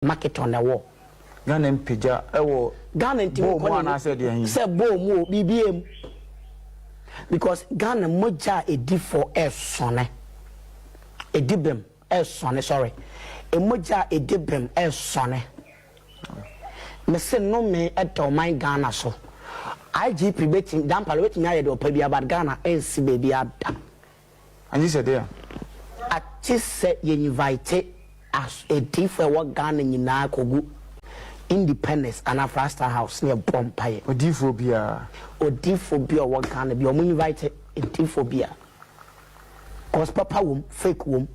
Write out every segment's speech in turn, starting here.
Mark it on the wall. Ghana mpagya wɔ Ghana ntumi bɔɔl nkɔ mu n'anim anaasɛ deɛ he? Sɛ bɔɔl mu o, biribiara mu. Because Ghana mogya a ɛdi fɔ ɛresɔne. Ɛdi bem ɛresɔne, sorry. Mogya a ɛdi bem ɛresɔne. Mese nnome da ɔman Ghana so. IGP bɛtumi, Dampare bɛtumi ayɛ deɛ ɔpɛ biara but Ghana ɛnsi baabiara da. Agye sɛ dea. Agye sɛ yɛ invite as adiyifo a ɛwɔ Ghana nyinaa kɔgu Independence anaa Flagstaff House na yɛbɔ mpaeɛ. Odiyifoɔ biara. Odiyifoɔ biara a ɔwɔ Ghana biara ɔmo invite adiyifoɔ biara cause papa wɔ mu fake wɔ mu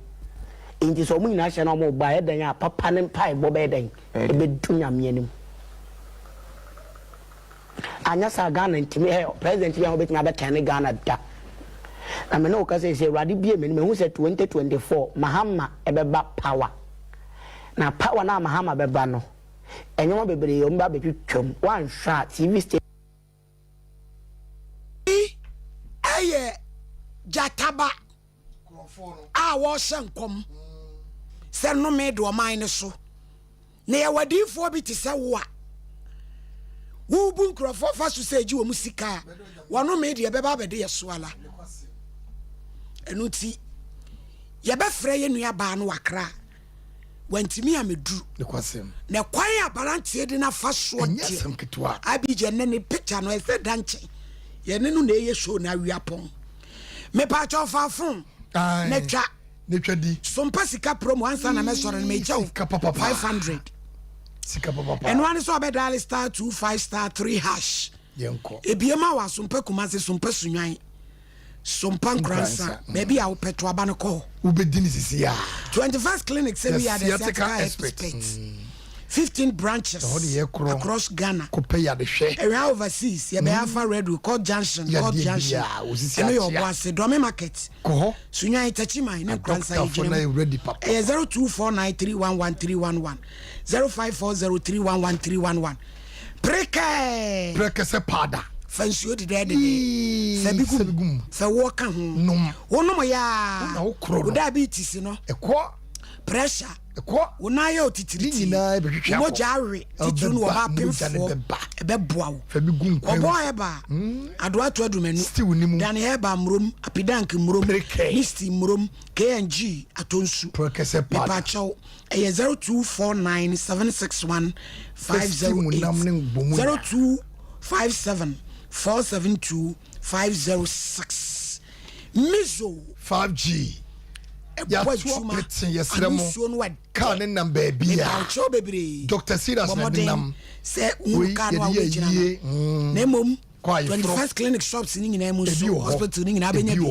nti sɛ ɔmo nyinaa hyɛ na ɔmo bɔ a ɛyɛ dɛn a papa ne mpaebɔ bɛyɛ dɛn ɛbɛdu Nyame anim. Anyɛ saa Ghana ntumi hɛ president bi a obetumi abɛ tɛne Ghana da. Na me ne wo kasa yi sɛ Awurade bue m'ani mahu sɛ 2024 Mahama ɛbɛba power. Na power no a Mahama bɛba no nneɛma bebree wɔn bɛ abɛtwitwa mu. Woanhwɛ a TV station. Yi ɛyɛ gyata ba. a wɔrehyɛ nkɔm sɛ nnome de ɔman no so. Na yɛwɔ adiyifoɔ bi te sɛ wo a wobu nkurɔfoɔ fa so sɛ egye wɔn sika a wɔnome deɛ ɛbɛba abɛde yɛ so ala. Ɛno nti yɛbɛfrɛ yɛn nuabaa no wakra wantumi ameduru. Na kwan a aberanteɛ de no afa soɔ deɛ Abigya nnɛ ne picture no ɛsɛ da nkyɛn yɛne no na ɛyɛ show no awia pɔn. Mepaakyɛw fa phone na twa. Na twa di. Sompa sika promo ansa na mɛsɔre no mekyɛ wo 500. Sika papapa. Ɛno ane sɛ ɔbɛ dial star 25 star 3 hash. Yɛnkɔ. Ebie ma wɔ asompa Kumase, sompa Sunwan, sompa Nkoransa, baabi a wopɛ to aba no kɔ hɔ. Wobɛdi ne sisi a. 21st clinic sɛ we are the sciatica expert. 15 branches across Ghana. Kɔpɛ yadehwɛ. Ɛwɛn overseas yɛbɛyɛ mm. afa red road court junction court junction ɛno yɛ ɔbɔ ase Dɔme market. Kɔ hɔ. Sunyan Takyiman ne Nkoransa yɛ gyina mu. Ɛyɛ 0249311311 0540311311. Prekɛɛ. Prɛkɛsɛ paada. Fa nsuo dedɛɛdedɛ. Fa bi gu mu. Fa woɔ ka ho. Nom. Wonom yaa. Wo diabetes no. Ɛkɔ. Pressure. Ɛkɔ. Wo nan yɛ otitiritii. Ne nyinaa bɛtwitwa akɔ. Wo mogya awe. Titiriw no wɔba apemfoɔ. Ɛbɛboa wo. Fa bi gu nkwan mu. Ɔbɔ herbal. Hmm. Adoa to adumanu. Stew ni mu. Dane herbal mmurom. Apidank mmurom. Prekɛ. Misty mmurom. KNG atonsu. Prɛkɛsɛ powder. Mepakyɛw ɛyɛ 0249 761 508 0257 472 506. Mizo. 5G. Ɛbɔ adwuma. Yɛato yɛsrɛ mo. Kaa ne nam baabi a. Mepakyɛw bebree. Dr. Silas na ne nam. Sɛ wuru kaa no a wobɛgyina no. Na mmom. 21st clinic shops ne nyinaa mu nso hospital ne nyinaa bɛnya bi.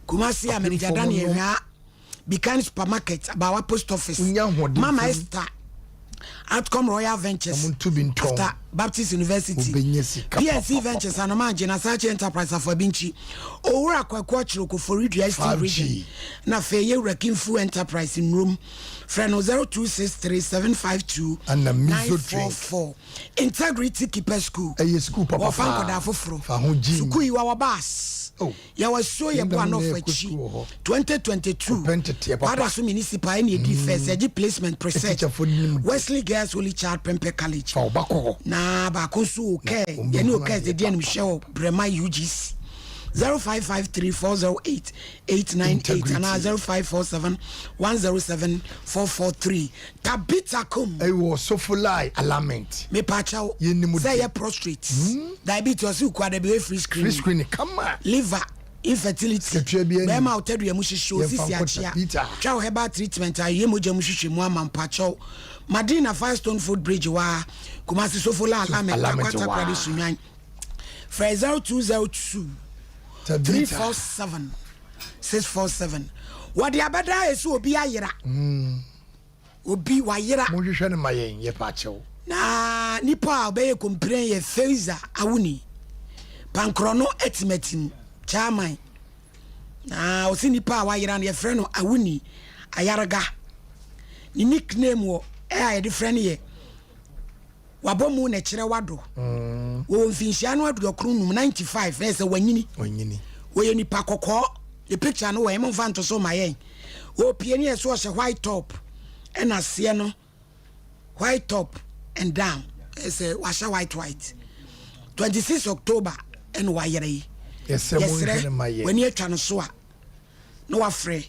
Kumasi a manager Daniel Hwaa, Bikan supermarket, Abawa post office, Mama Esther, Outcome Royal Ventures, after Baptist University, PNC Ventures, Anoma Agye, Nasache Enterprise, Afabinkyi, Owura Kwaku Akyere Koforidua Eastern Region, na afei Yewura Kinfu Enterprise Nnurom. Frɛ no 0263 752 944. Integrity Keeper School. Ɛyɛ sukuu papa paa. Wɔfa nkwadaa foforɔ. Fa ho gym. Sukuu yi wɔwɔ bus. Oh. Yɛwɔ asuo yɛ boa nɔfo akyi. 2022. Ɔpɛ nteteɛ papa. Kwadaso Municipal ɛna edi first. Yɛgye placement preset. Wesley Girls Holy Child Prempeh College. Fa wo ba kɔ hɔ. Na baako nso wɔ Kɛɛ. Yɛne Okɛɛ de di animhwɛ wɔ Brɛma UGC. 0553 408 898 anaa 0547 107 443. Tabitha kum. Ɛwɔ Sofolai alignment. Mepakyɛw Yɛnim sɛ de. ɛyɛ prostrate, diabetes ɔse okua da bi ɔyɛ free screening, Free screening kama. Liver, infertility, Sikatua biara nnim. bɛɛma a ɔtadua mu hyehye, Yɛmfa osisi nkɔ akyea, Tabitha. twa wo herbal treatment a ɛyɛ mogya mu hwehwɛ mu ama mpakyɛw. Madina Firestone Foot Bridge waa, Kumasi Sofolai alignment, Alignment Tarkwa waa. Takoradi Sunyani. Frɛ 0202 Tabitha. 347 647. Wɔde abɛda ayɛ sɛ obi ayera. Obi wayera. Monhwehwɛ no ma yɛn yɛpakyɛw. Na nipa a ɔbɛyɛ kompiren yɛ Feiza Awuni, Pankorɔno Atimatim chairman. Na ɔsi nipa a wayera no yɛfrɛ no Awuni Ayarga. Ne nickname wɔ ɛ a yɛde frɛ no yɛ Wabɔ mu na ɛkyerɛ wado. Wɔwɔ mfinhyia no 95, 95, na ɛsɛ wanyini. Wanyini. Wɔyɛ nipa kɔkɔɔ. Ne picture no wɔ yɛn momfa nto so ma yɛn. Wɔpie ne yɛ so ɔhyɛ white top ɛna aseɛ no. White top and down ɛsɛ wahyɛ white white. 26 October ɛna wayerɛ yi. Yɛsrɛ w'ani atwa no so a na wafrɛ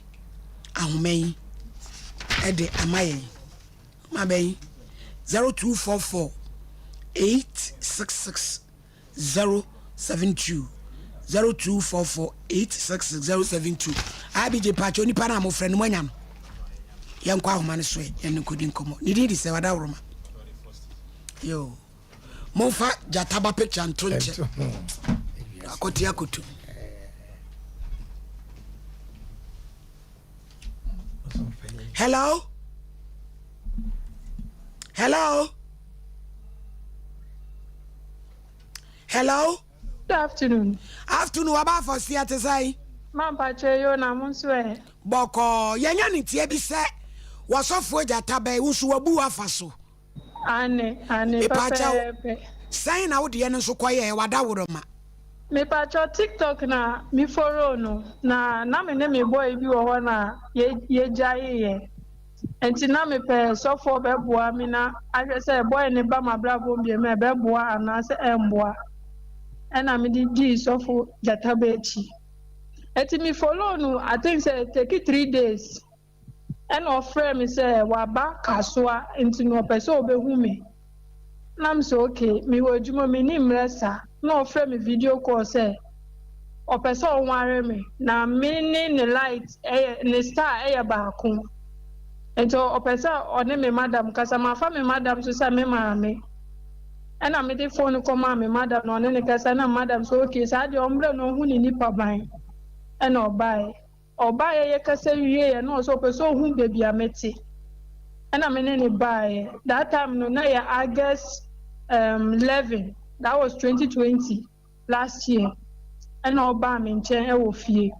ahoma yi ɛde ama yɛn. Ma bɛn 0244 866 072 0244 866 072 IBJ pakyɛ onipa no a mofrɛ no moanya no yɛnkɔ ahoma no so ɛ yɛne nkɔdi nkɔmmɔ ne din de sɛ wadaworoma yo momfa gyataba picture nto nkyɛ akɔte akoto hello hello Hello. Good afternoon. Afternoon waba afɔsia te sɛn? Mampakyɛ yo na mo nso ɛ? Bɔkɔɔ yɛnya ne nteɛ bi sɛ wɔsɔfoɔ gyata bɛn wo nso wabu afa so. Ane ane pɛpɛɛpɛ. Sɛn na wo deɛ no nso kɔyɛɛ wadaworoma? Mepakyɛ TikTok na me follow no na na me ne me boy bi wɔ hɔ na yɛ yɛgyaeeɛ. Nti na mepɛ sɔfo a ɔbɛboa me na ahwɛ sɛ boy no ba m'abrabɔ mu biom a ɛbɛboa anaasɛ ɛmboa. Ɛna mede dii sɔfo Gyataba akyi. Nti me follow no I think sɛ it take 3 days ɛna ɔfrɛɛ me sɛ waba Kasoa nti no ɔpɛ sɛ ɔbɛhu me. Na me sɛ okay, mewɔ adwuma menni mmerɛ saa. Na ɔfrɛ me video call sɛ ɔpɛ sɛ ɔware me na me ne ne light ɛyɛ ne star ɛyɛ baako. Nti ɔpɛ sɛ ɔne me madam kasa. Mafa me madam so sɛ me maame. Ɛna mede phone kɔmaa me madam na ɔne ne kasa na madam sɛ okay saa deɛ ɔmbrɛ na ɔhu ne nipa ban. Ɛna ɔbaeɛ. Ɔbaeɛ yɛkasa wieɛ na ɔsɛ ɔpɛ sɛ ɔhu baabi a mete ɛna me ne no baeɛ that time no na yɛ August um, 11 that was 2020 last year ɛna ɔbaa me nkyɛn ɛwɔ fie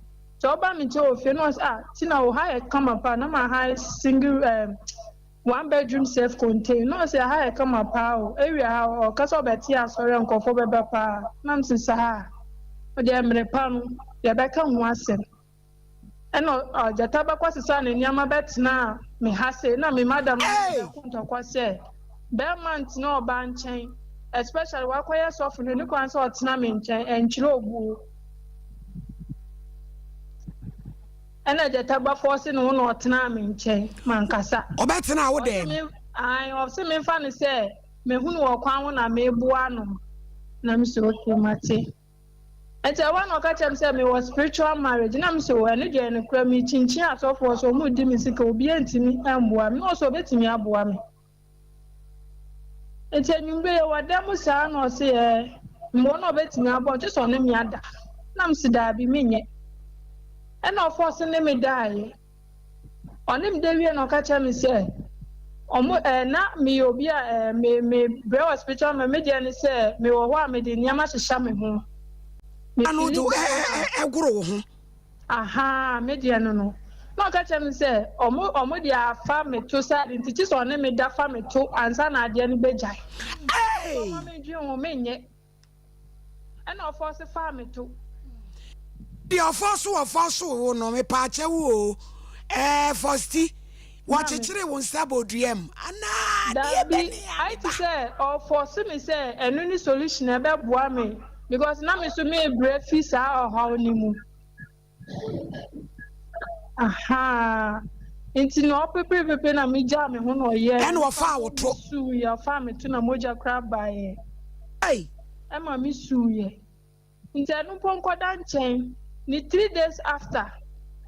sɛ ɔbaa me nkyɛn wɔ fie na ɔsɛ ah Tina wo ha yɛ kama paa na ma ha single um, one bedroom self contained na ɔsɛ ha yɛ kama paa o area ha ɔka sɛ ɔbɛte asɔre a nkurɔfoɔ bɛba paa na m sɛ saa ɔdeɛ mmerɛ pa no yɛbɛka ho asɛm Ɛna gyata bɛkɔ sesaa ne nneɛma bɛtenaa me ha sei na me madam no Hey! bɛko ntɔkwa sɛ bɛrima ntena ɔbaa nkyɛn especially wakɔyɛ sɔfo no ne kwan sɛ ɔtena me nkyɛn ɛnkyerɛ obuo ɛna gyata ba fɔɔse ne ho na ɔtenaa me nkyɛn mankasa Ɔbɛtena wo ɔse dɛm. me ae ɔse memfa no sɛ mehunu wɔ kwan ho na meboa no na me sɛ okay mate Nti ɛhɔ na ɔka kyerɛ me sɛ mewɔ spiritual marriage na me sɛ o ɛno deɛ nokorɛ mekyinkyin asɔfoɔ so ɔmo di me sika obiara ntumi mboa me na ɔsɛ ɔbɛtumi aboa me nti anwummerɛ yɛwɔ dan mu saa na ɔse ɛɛ mmoa na ɔbɛtumi aboa gye sɛ ɔne me ada na me se daabi menyɛ ɛna ɔfɔɔse ne me daeɛ Ɔne me da wie na ɔka kyerɛ me sɛ ɔmo ɛɛ na meyɛ obi a ɛɛ me me brɛ wɔ spiritual ma me deɛ ne sɛ mewɔ hɔ a mede nneɛma hyehyɛ me ho. Me Ano fili de bɛrima. ɛgoro wo ho. Ahaa me deɛ no no. Na ɔka kyerɛ me sɛ ɔmo ɔmo de afa me to side nti kye sɛ ɔne me da fa me to ansa na adeɛ no bɛgyae. Hey! Ɔma me dwen ho menyɛ. Ɛna ɔfɔɔse faa me to. Deɛ ɔfɔɔso ɔfɔɔso wo no mepaakyɛ wo o ɛɛ fɔsti wɔkyekyere wo nsa bɔ dua mu anaa deɛ Dabi, bɛne a ayɛ te meba. sɛ ɔfɔɔse me sɛ ɛno ne solution a ɛbɛboa me because na me nso merebrɛ fi saa ɔhaw no mu. Ahaa. Nti na ɔpeperepepe na megyaa me ho na ɔyɛɛ. Ɛna ɔfaa wo to. Mesuiɛ, ɔfaa me to na mogya koraa baeɛ. Ei! Ɛma mesuiɛ. Nti ɛno mpo nkɔda nkyɛn. Ne 3 days after,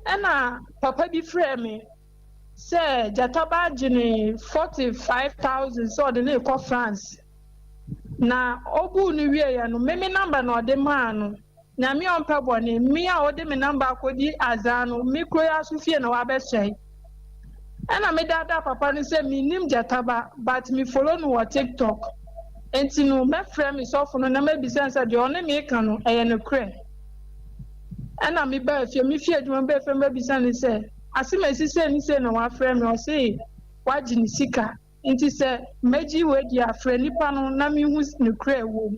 ɛna papa bi frɛɛ me sɛ gyata ba agye ne 45,000 sɛ ɔde no rekɔ France. Na ɔbuu no wieeɛ no, me me number na ɔde maa no. Nyame a ɔmpɛ bɔne, me a ɔde me number akɔdi azaa no, me kuro yi ara so fie na wabɛsɛe. Ɛna me daadaa papa no sɛ mennim Gyataba but me follow no wɔ TikTok. Nti no mɛfrɛ me sɔfo no na mabisa no sɛ deɛ ɔne me reka no ɛyɛ nokorɛ. Ɛna me baa fie, me fie adwuma me baa fie mabisa no sɛ asem a ɛsi sei ne sei na wafrɛ me, ɔse wagye ne sika. Nti sɛ mɛgye wei deɛ a frɛ nipa no na menhu nokorɛ a ɛwɔ mu.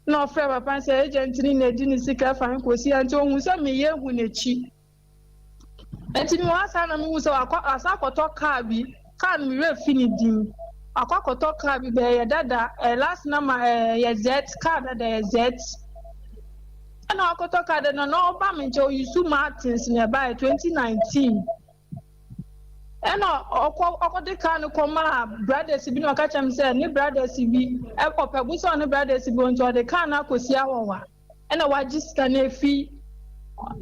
Nna ɔfrɛɛ papa no sɛ agent no na edi ne sika fa no kosi ha ntsi ohun sɛ meyɛ hu n'ekyi. Ntsi mowɔ ha saa na muhu sɛ ɔakɔ ɔasan akɔtɔ kaa bi, kaa no me werɛ fi ne din. Wakɔ akɔtɔ car bi bɛyɛ dada eh, last number eh, yɛ Z, car dada yɛ Z. Ɛna wakɔtɔ car dada na ɔba me nkyɛn ɔyusu Martins na ɛbaeɛ 2019. Ɛna ɔkɔ ɔkɔde car no kɔmaa brothers bi na ɔka kyerɛ me sɛ ne brothers bi ɔpɛ bo sɛ ɔne brothers bi nti ɔde car no akɔsi awɔwa. Ɛna wagye sika no afi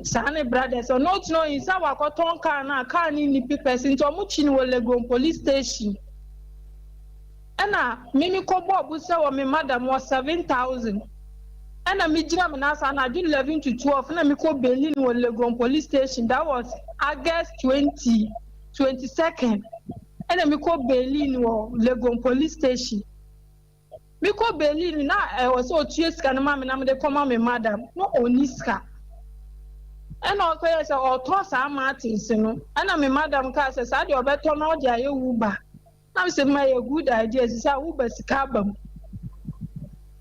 saa ne brothers ɔno ɔtena oyi sɛ wakɔtɔn car no a car no nni papers nti ɔmo kyi no wɔ Legon police station ɛna me me kɔ bɔɔ bo sɛ wɔ me madam wɔ 7000 ɛna me gyina me nan so anadwo 11 to 12 na me kɔ beli no wɔ Legon police station that was August 20 22nd ɛna me kɔ beli no wɔ Legon police station. Mekɔ Berlin no, na ɛwɔ sɛ ɔtua sika no ma me na mede kɔma me madam. Na ɔnni sika. Ɛna ɔkɔyɛɛ sɛ ɔretɔ saa Martins no. Ɛna me madam kaa sɛ saa deɛ ɔbɛtɔ na ɔde ayɛ Uber. Na mesɛ ma ɛyɛ good idea sisi a Uber sika aba mu.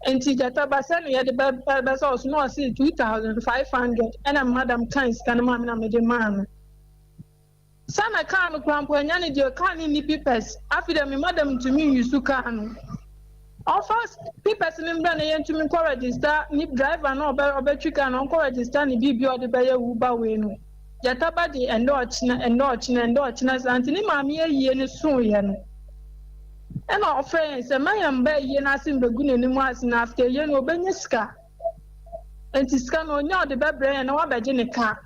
Nti gyata ba sɛ ne yɛde bɛsɛ ɔso na ɔse 2500 ɛna me madam kan sika no maa me na mede maa no. Sɛ na car no koraa mpo anya no deɛ car no nni pipɛs afei deɛ me madam ntumi nyusu car no ɔmfa pipɛs no mbrɛ na yɛntumi nkɔ register ne driver no ɔbɛ ɔbɛtwi car no ɔnkɔ register ne biribi a ɔde bɛyɛ uber wei no gyata ba de ɛndɛ ɔkyena ɛndɛ ɔkyena ɛndɛ ɔkyena saa nti ne maame ayie no soeɛ no ɛna ɔfrɛ yɛn sɛ mma yɛn mba ayie no ase mbɛgu n'anim ase na after ayie no ɔbɛnya sika nti sika no ɔnya ɔde bɛbrɛ yɛn na wabɛgye ne car.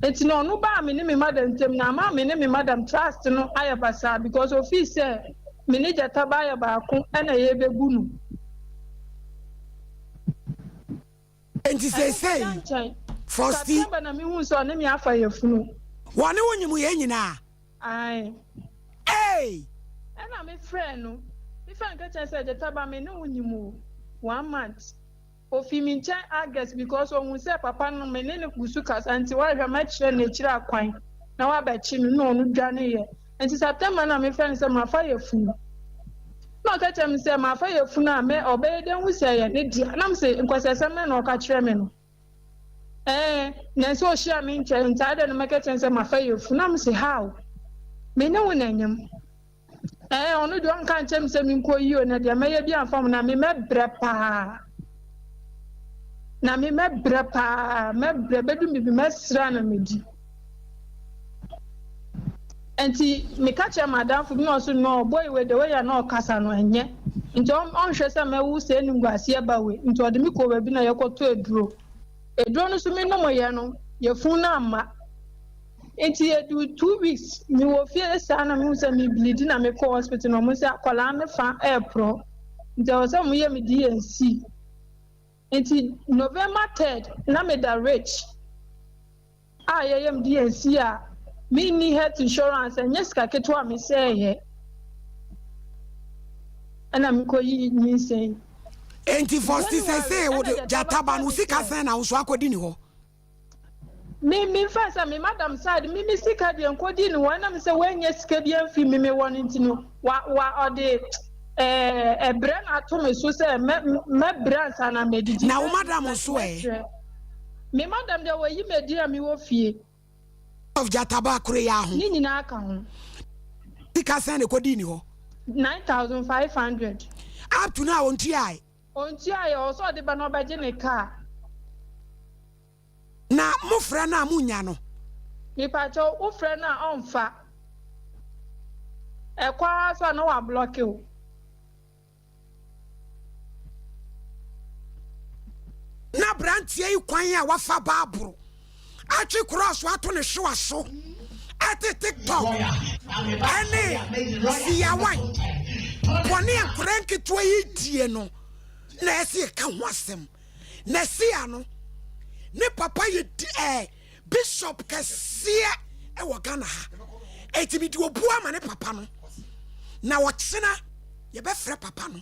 Nti na ɔno baa me ne me madam ntam na ama me ne me madam trust no ayɛ basaa because ofii sɛ me ne gyata ba ayɛ baako ɛna yɛbɛbu no. Nti seesei Fosti. September na mehuu sɛ ɔne me afa yafunu. Wɔne wo nyim yɛn nyinaa. Ae. Ei! Ɛna me frɛɛ no, me frɛɛ no ka kyerɛ no sɛ gyata ba me ne wo nyim o, one month. Ofii me nkyɛn August because ohun sɛ papa no me ne no gu so kasa nti wahwɛ mɛkyerɛ no akyiri akwan na wabɛkye no na ɔno dwaneeɛ. Nti September na mefrɛ no sɛ mafa yafunu. Na ɔka kyerɛ me sɛ mafa yafunu a mɛ ɔbɛyɛ dɛn hu sɛ ɛyɛ ne dea. Na mese nkɔsɛsɛm bɛn na ɔka kyerɛ me no. Ɛɛ nanso ɔhyia me nkyɛn nti adɛn na mɛka kyerɛ no sɛ mafa yafunu. Na mese how? Me ne wo na nyem. Ɛɛ, ɔno deɛ ɔnka nkyerɛ me sɛ menkɔ yi o, na deɛ mɛyɛ bi amfa mu na me mɛbrɛ paa. Na me mɛbrɛ paa, mɛbrɛ bɛdu biribi mɛsrɛ na medi. Nti meka kyerɛ m'adamfo bi na ɔso no boy wei de wei a na ɔkasa no ɛnyɛ. Nti ɔnhwɛ sɛ mɛwo sɛ animguaseɛ ba wei. Nti ɔde me kɔɔ baabi na yɛkɔtɔ aduro. Aduro no so menomyɛ no, yɛfunu no amma. Nti edu 2 weeks mi wɔ fie saa na mehu sɛ mi bleed na me kɔ hospital na ɔmo sɛ akwadaa no fa ɛɛporɔ nti ɛwɔ sɛ ɔmo yɛ me D&C nti November 3rd na me da Ridge a yɛyɛ me D&C a me nni health insurance, ɛnyɛ sika ketewa me sɛɛyɛ ɛna me kɔ yi nyinsɛn. Enti Fosti sɛsɛ wo de gyata ba no wo sika sɛn na wo so akɔdi ne hɔ? Me me nfa sɛ me madam side me me sika deɛ nkɔdi ne hɔ ɛnam sɛ wanya sika bi amfi me me wɔ no nti no wa wa ɔde ɛɛ ɛbrɛ no ato me so sɛ mɛ mɛbrɛ ansa na mɛdidi. Na wo madam nso ɛ? Me madam deɛ wɔyi me adi a mewɔ fie. Of gyataba koro yi aho. Ne nyinaa ka ho. Sika sɛn na ɛkɔdii ne hɔ? 9500. Up to now ɔntuae? Ɔntuae, ɔwɔ sɛ ɔde ba na ɔbɛgye ne car. Na mofrɛ no a monnya no? Mepakyɛw, wofrɛ no a ɔmfa. Ɛkɔ ara so a na wablɔke wo. Na aberanteɛ yi kwan a wafa baaboro atwe korɔɔso ato ne hwewa so ɛte TikTok ɛne siyawan bɔne a nkwadaa nketewa yi die no na ɛsɛ yɛka ho asɛm. Na sia no ne papa yɛ di ɛɛ bishop kɛseɛ ɛwɔ Ghana ha, eti mi di obu ama ne papa no na ɔkyena yɛbɛfrɛ papa no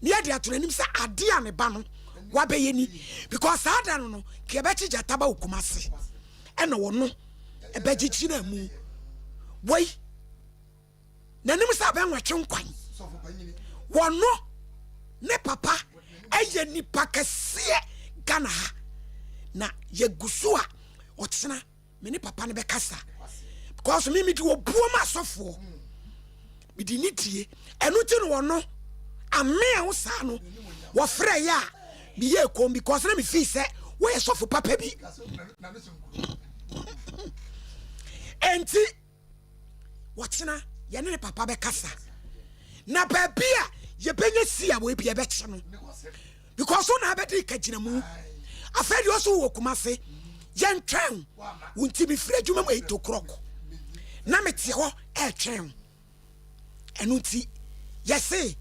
na yɛde ato n'anim sɛ adeɛ a ne ba no wabɛyɛ ni, because saa da no no ka yɛbɛkye gyata ba wɔ Kumase ɛna ɔno ɛbɛgyegye no amu wei n'anim sɛ abɛnwɛtwe nkwan. Wɔno ne papa ɛyɛ nipa kɛseɛ Ghana ha na yɛgu so a ɔkyena me ne papa no bɛkasa because me mede obuo ma asɔfoɔ. Mede nidie. Ɛno nti na ɔno amea wo saa no wɔfrɛ yɛ a meyɛɛ komm because na mefii sɛ woyɛ sɔfo papa bi. Enti wɔkyena yɛne ne papa bɛkasa na baabi a yɛbɛnya si a wɔbi yɛbɛkye no because wo na abɛde kagyina mu. Afei deɛ ɔso wɔ Kumase yɛntwɛn wo nti mefiri adwuma mu 8 o'clock na mete hɔ ɛretwɛn wo. Ɛno nti yɛse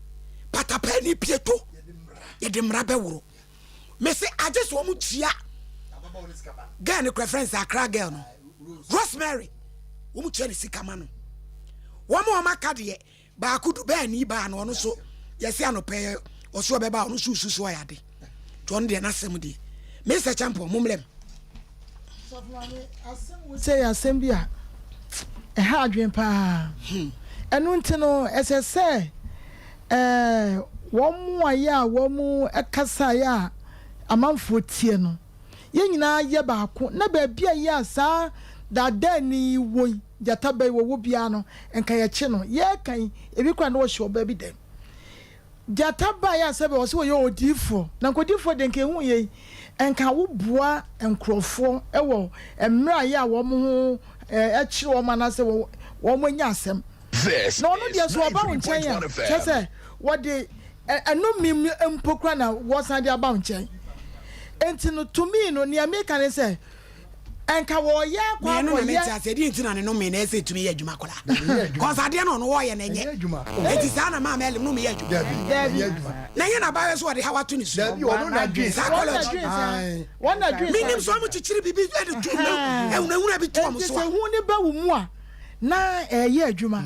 patapaani pieto yɛde mmara bɛworo. Mese agye sɛ wɔn tua girl no kura friends Accra girl no Rosemary wɔn tua ne sika ma no. Wɔn a wɔn aka deɛ baako Dubai ni baa no ɔno nso yɛse anɔpɛ yɛ ɔso ɔbɛba ɔno nso susu ɔyɛ ade nti ɔno deɛ n'asɛm deɛ Mr. Champon mo mmerɛ mu. Sɛ yɛ asɛm bi a ɛha adwene paa. Ɛno nti no, ɛsɛ sɛ wɔn a yɛ a wɔkasaeɛ a amanfoɔ tie no, yɛn nyinaa yɛ baako na baabi a yɛ a saa daadaani yi wɔ yi, gyata ba yi wɔwɔ biara no, nka yɛkye no. Yɛreka yi, ebi koraa na wɔhyɛ ɔbaa bi dɛm. Gyata baeɛ a sɛbe ɔse ɔyɛ odiyifoɔ, na nka odiyifoɔ deɛ nka ɛhu yei, nka wo boa nkorɔfoɔ wɔ mmerɛ a yɛ a wɔn ho kyere wɔn anaasɛ wɔn anya asɛm. This Na ɔno is deɛ sɛ ɔba wo nkyɛn a, 93.1 kyerɛ FM. sɛ wɔde ɛnome mpo koraa na wɔsan de aba wo nkyɛn. Enti no to me no, nea meka ne sɛ, Nka wɔreyɛ akɔ Me ɛno na mente akɔyɛ. aseɛ deɛ nti na ne nomee na ɛsɛ ɛtumi yɛ adwuma koraa Ɛnyɛ adwuma. cause adeɛ no ɔno wɔyɛ no Ɛnyɛ ɛnyɛ adwuma. enti saa na maama ɛlim no meyɛ adwuma Dabi, Dabi. ɛnyɛ adwuma. na ɛnyɛ na abaayɛ so wɔde haw ato ne so Dabi, ɔno na dwen. Wɔn na psychology dwen saa. Ae. Wɔn na dwen menim saa. sɛ ɔmo kyekyere biribi ɛde tu na Ɛhɛn. ɛhunahuna bi to ɔmo Enti so sɛ a hu ne ba wo mu a, na ɛyɛ adwuma.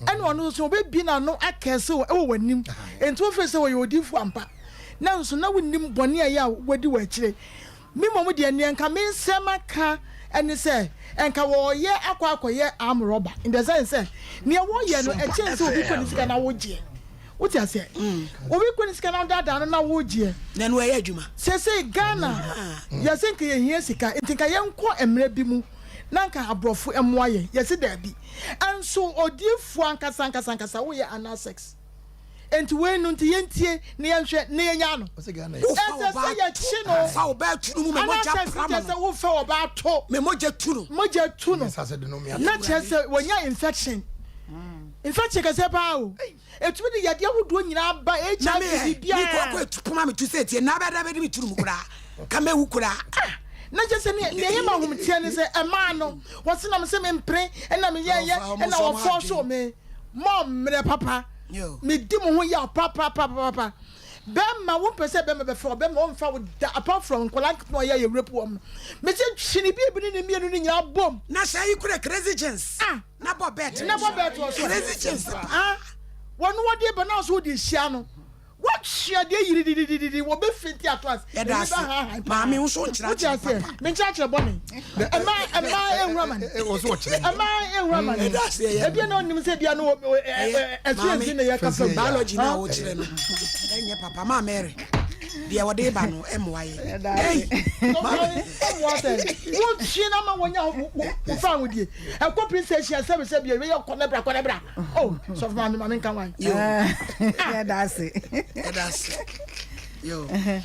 Ɛna ɔno nso ɔbɛbie n'ano akɛse wo wɔ w'anim. Enti wofiri sɛ ɔyɛ odiyifoɔ ampa. Nanso na wonnim bɔne a ɛyɛ a wadi wɔ akyire. Me mmom deɛ, neɛ nka me nsɛm aka ne sɛ, nka wɔreyɛ akɔ akɔyɛ arm robber in the sense sɛ, neɛ wɔyɛ no Sompa ɛkyɛn sɛ obi kɔ ne FM. sika na wogyeɛ. Wote aseɛ? Obi kɔ ne sika na wodaadaa no na wogyeɛ. Na ɛno ɛyɛ adwuma. Seesei Ghana, yɛse nka yɛhia sika, nti nka yɛnkɔ mmerɛ bi mu na nka aborɔfo mmoa yɛn. Yɛse daabi. Nso odiyifoɔ ankasa ankasa ankasa woyɛ anal sex. Enti wei no nti yɛntie na yɛnhwɛ na yɛnyaa no. Ɔsɛ Ghana yɛ. Wofa Ɛsɛ sɛ ɔbaa to yɛkye no. fa ɔbaa tu no mu me mogya Anaasɛ pra kyerɛ no sɛ wofa ɔbaa to. me mogya tu no. Mogya tu no. Nyɛ sase de no me Na kyerɛ sɛ wɔnya infection. Infection kɛseɛ paa o. Ɛtumi de yadeɛ ahodoɔ nyinaa ba, Na HIV, me ɛ me biribiara. kɔkɔ etu poma me tu sɛ tie na abɛda bɛde me tu no mu koraa ka mɛwu koraa. Ah! Na kyerɛ sɛ nea nea ɛyɛ me ahometeɛ ne sɛ ɛmaa no wɔse na me se mempere ɛna meyɛɛyɛ Wɔfa wɔn ɛna nso wɔn wɔfɔɔsoo adwene. me. Mommrɛ papa. Medi mo ho yaw papaapapapa. Bɛɛma wo mpɛ sɛ bɛɛma bɛfrɛ wo bɛɛma ɔnfa wo da apart from nkwadaa nketewa ɔyɛ yɛ rape wɔn no. Mese twe ne biribi ne ne mmienu no nyinaa bom. Na hyɛ yi kura crazy jeans. Ah. Na bɔ bet. Na bɔ bet wɔ so. Crazy jeans. Ah. Wɔn wɔde ba na nso wode hyia no. Wɔtwe adeɛ yirididididi wɔbɛfenti ato ase. Yɛda ase. Maame wo nso nkyerɛkyerɛ papa. Menkyerɛkyerɛ bɔne. Ɛma ɛma ehuru amane. Ɛma ehuru amane. Ebi na onim sɛ bia no ɛso esi na yɛ kasa. Biology na wɔkyerɛ no ɛnyɛ papa maa Mary deɛ wɔde ba no ɛmoa yɛ. Ɛmoa sɛ wotwe na ma wɔnya wofa ahodie. Ɛkɔ police station sɛbi sɛbi ɛyɛ kɔ ne bra kɔ ne bra. Oh sɔfo maame maame nka wan. Yɛda ase. Yɛda ase. Yo. Deɛ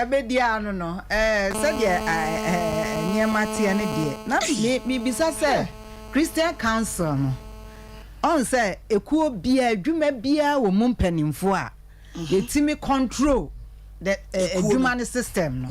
bɛdi ano no, sɛdeɛ nneɛma teɛ no deɛ, na mebisa sɛ Christian Council no, ɔn sɛ ekuo biara, adwuma biara wɔ mu mpanimfoɔ a yɛtumi control the adwuma no system no.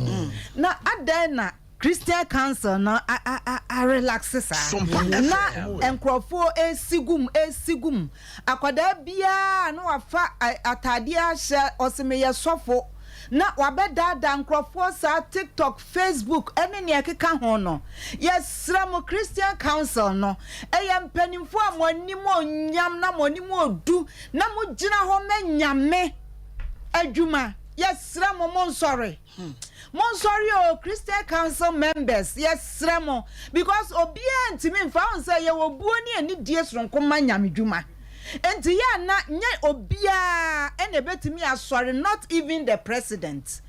Na adɛn na Christian council no a relaxe saa na nkurɔfoɔ resi gu mu resi gu mu. Akwadaa biara na wafa ataadeɛ ahyɛ ɔse meyɛ sɔfo na wabɛdaadaa nkurɔfoɔ saa TikTok, Facebook ne nea ɛkeka ho no. Yɛsrɛ mo Christian council no ɛyɛ mpanimfoɔ a mo anim onyam na mo anim odu na mo gyina hɔ ma Nyame adwuma. Yɛsrɛ mo monsɔre. Monsɔre oo Christian council members yɛsrɛ mo because obiara ntumi nfa wohu sɛ yɛwɔ buo ne anidie soronko ma Nyame dwuma nti yɛ a na nyɛ obiara ɛna ɛbɛtumi asɔre not even the president.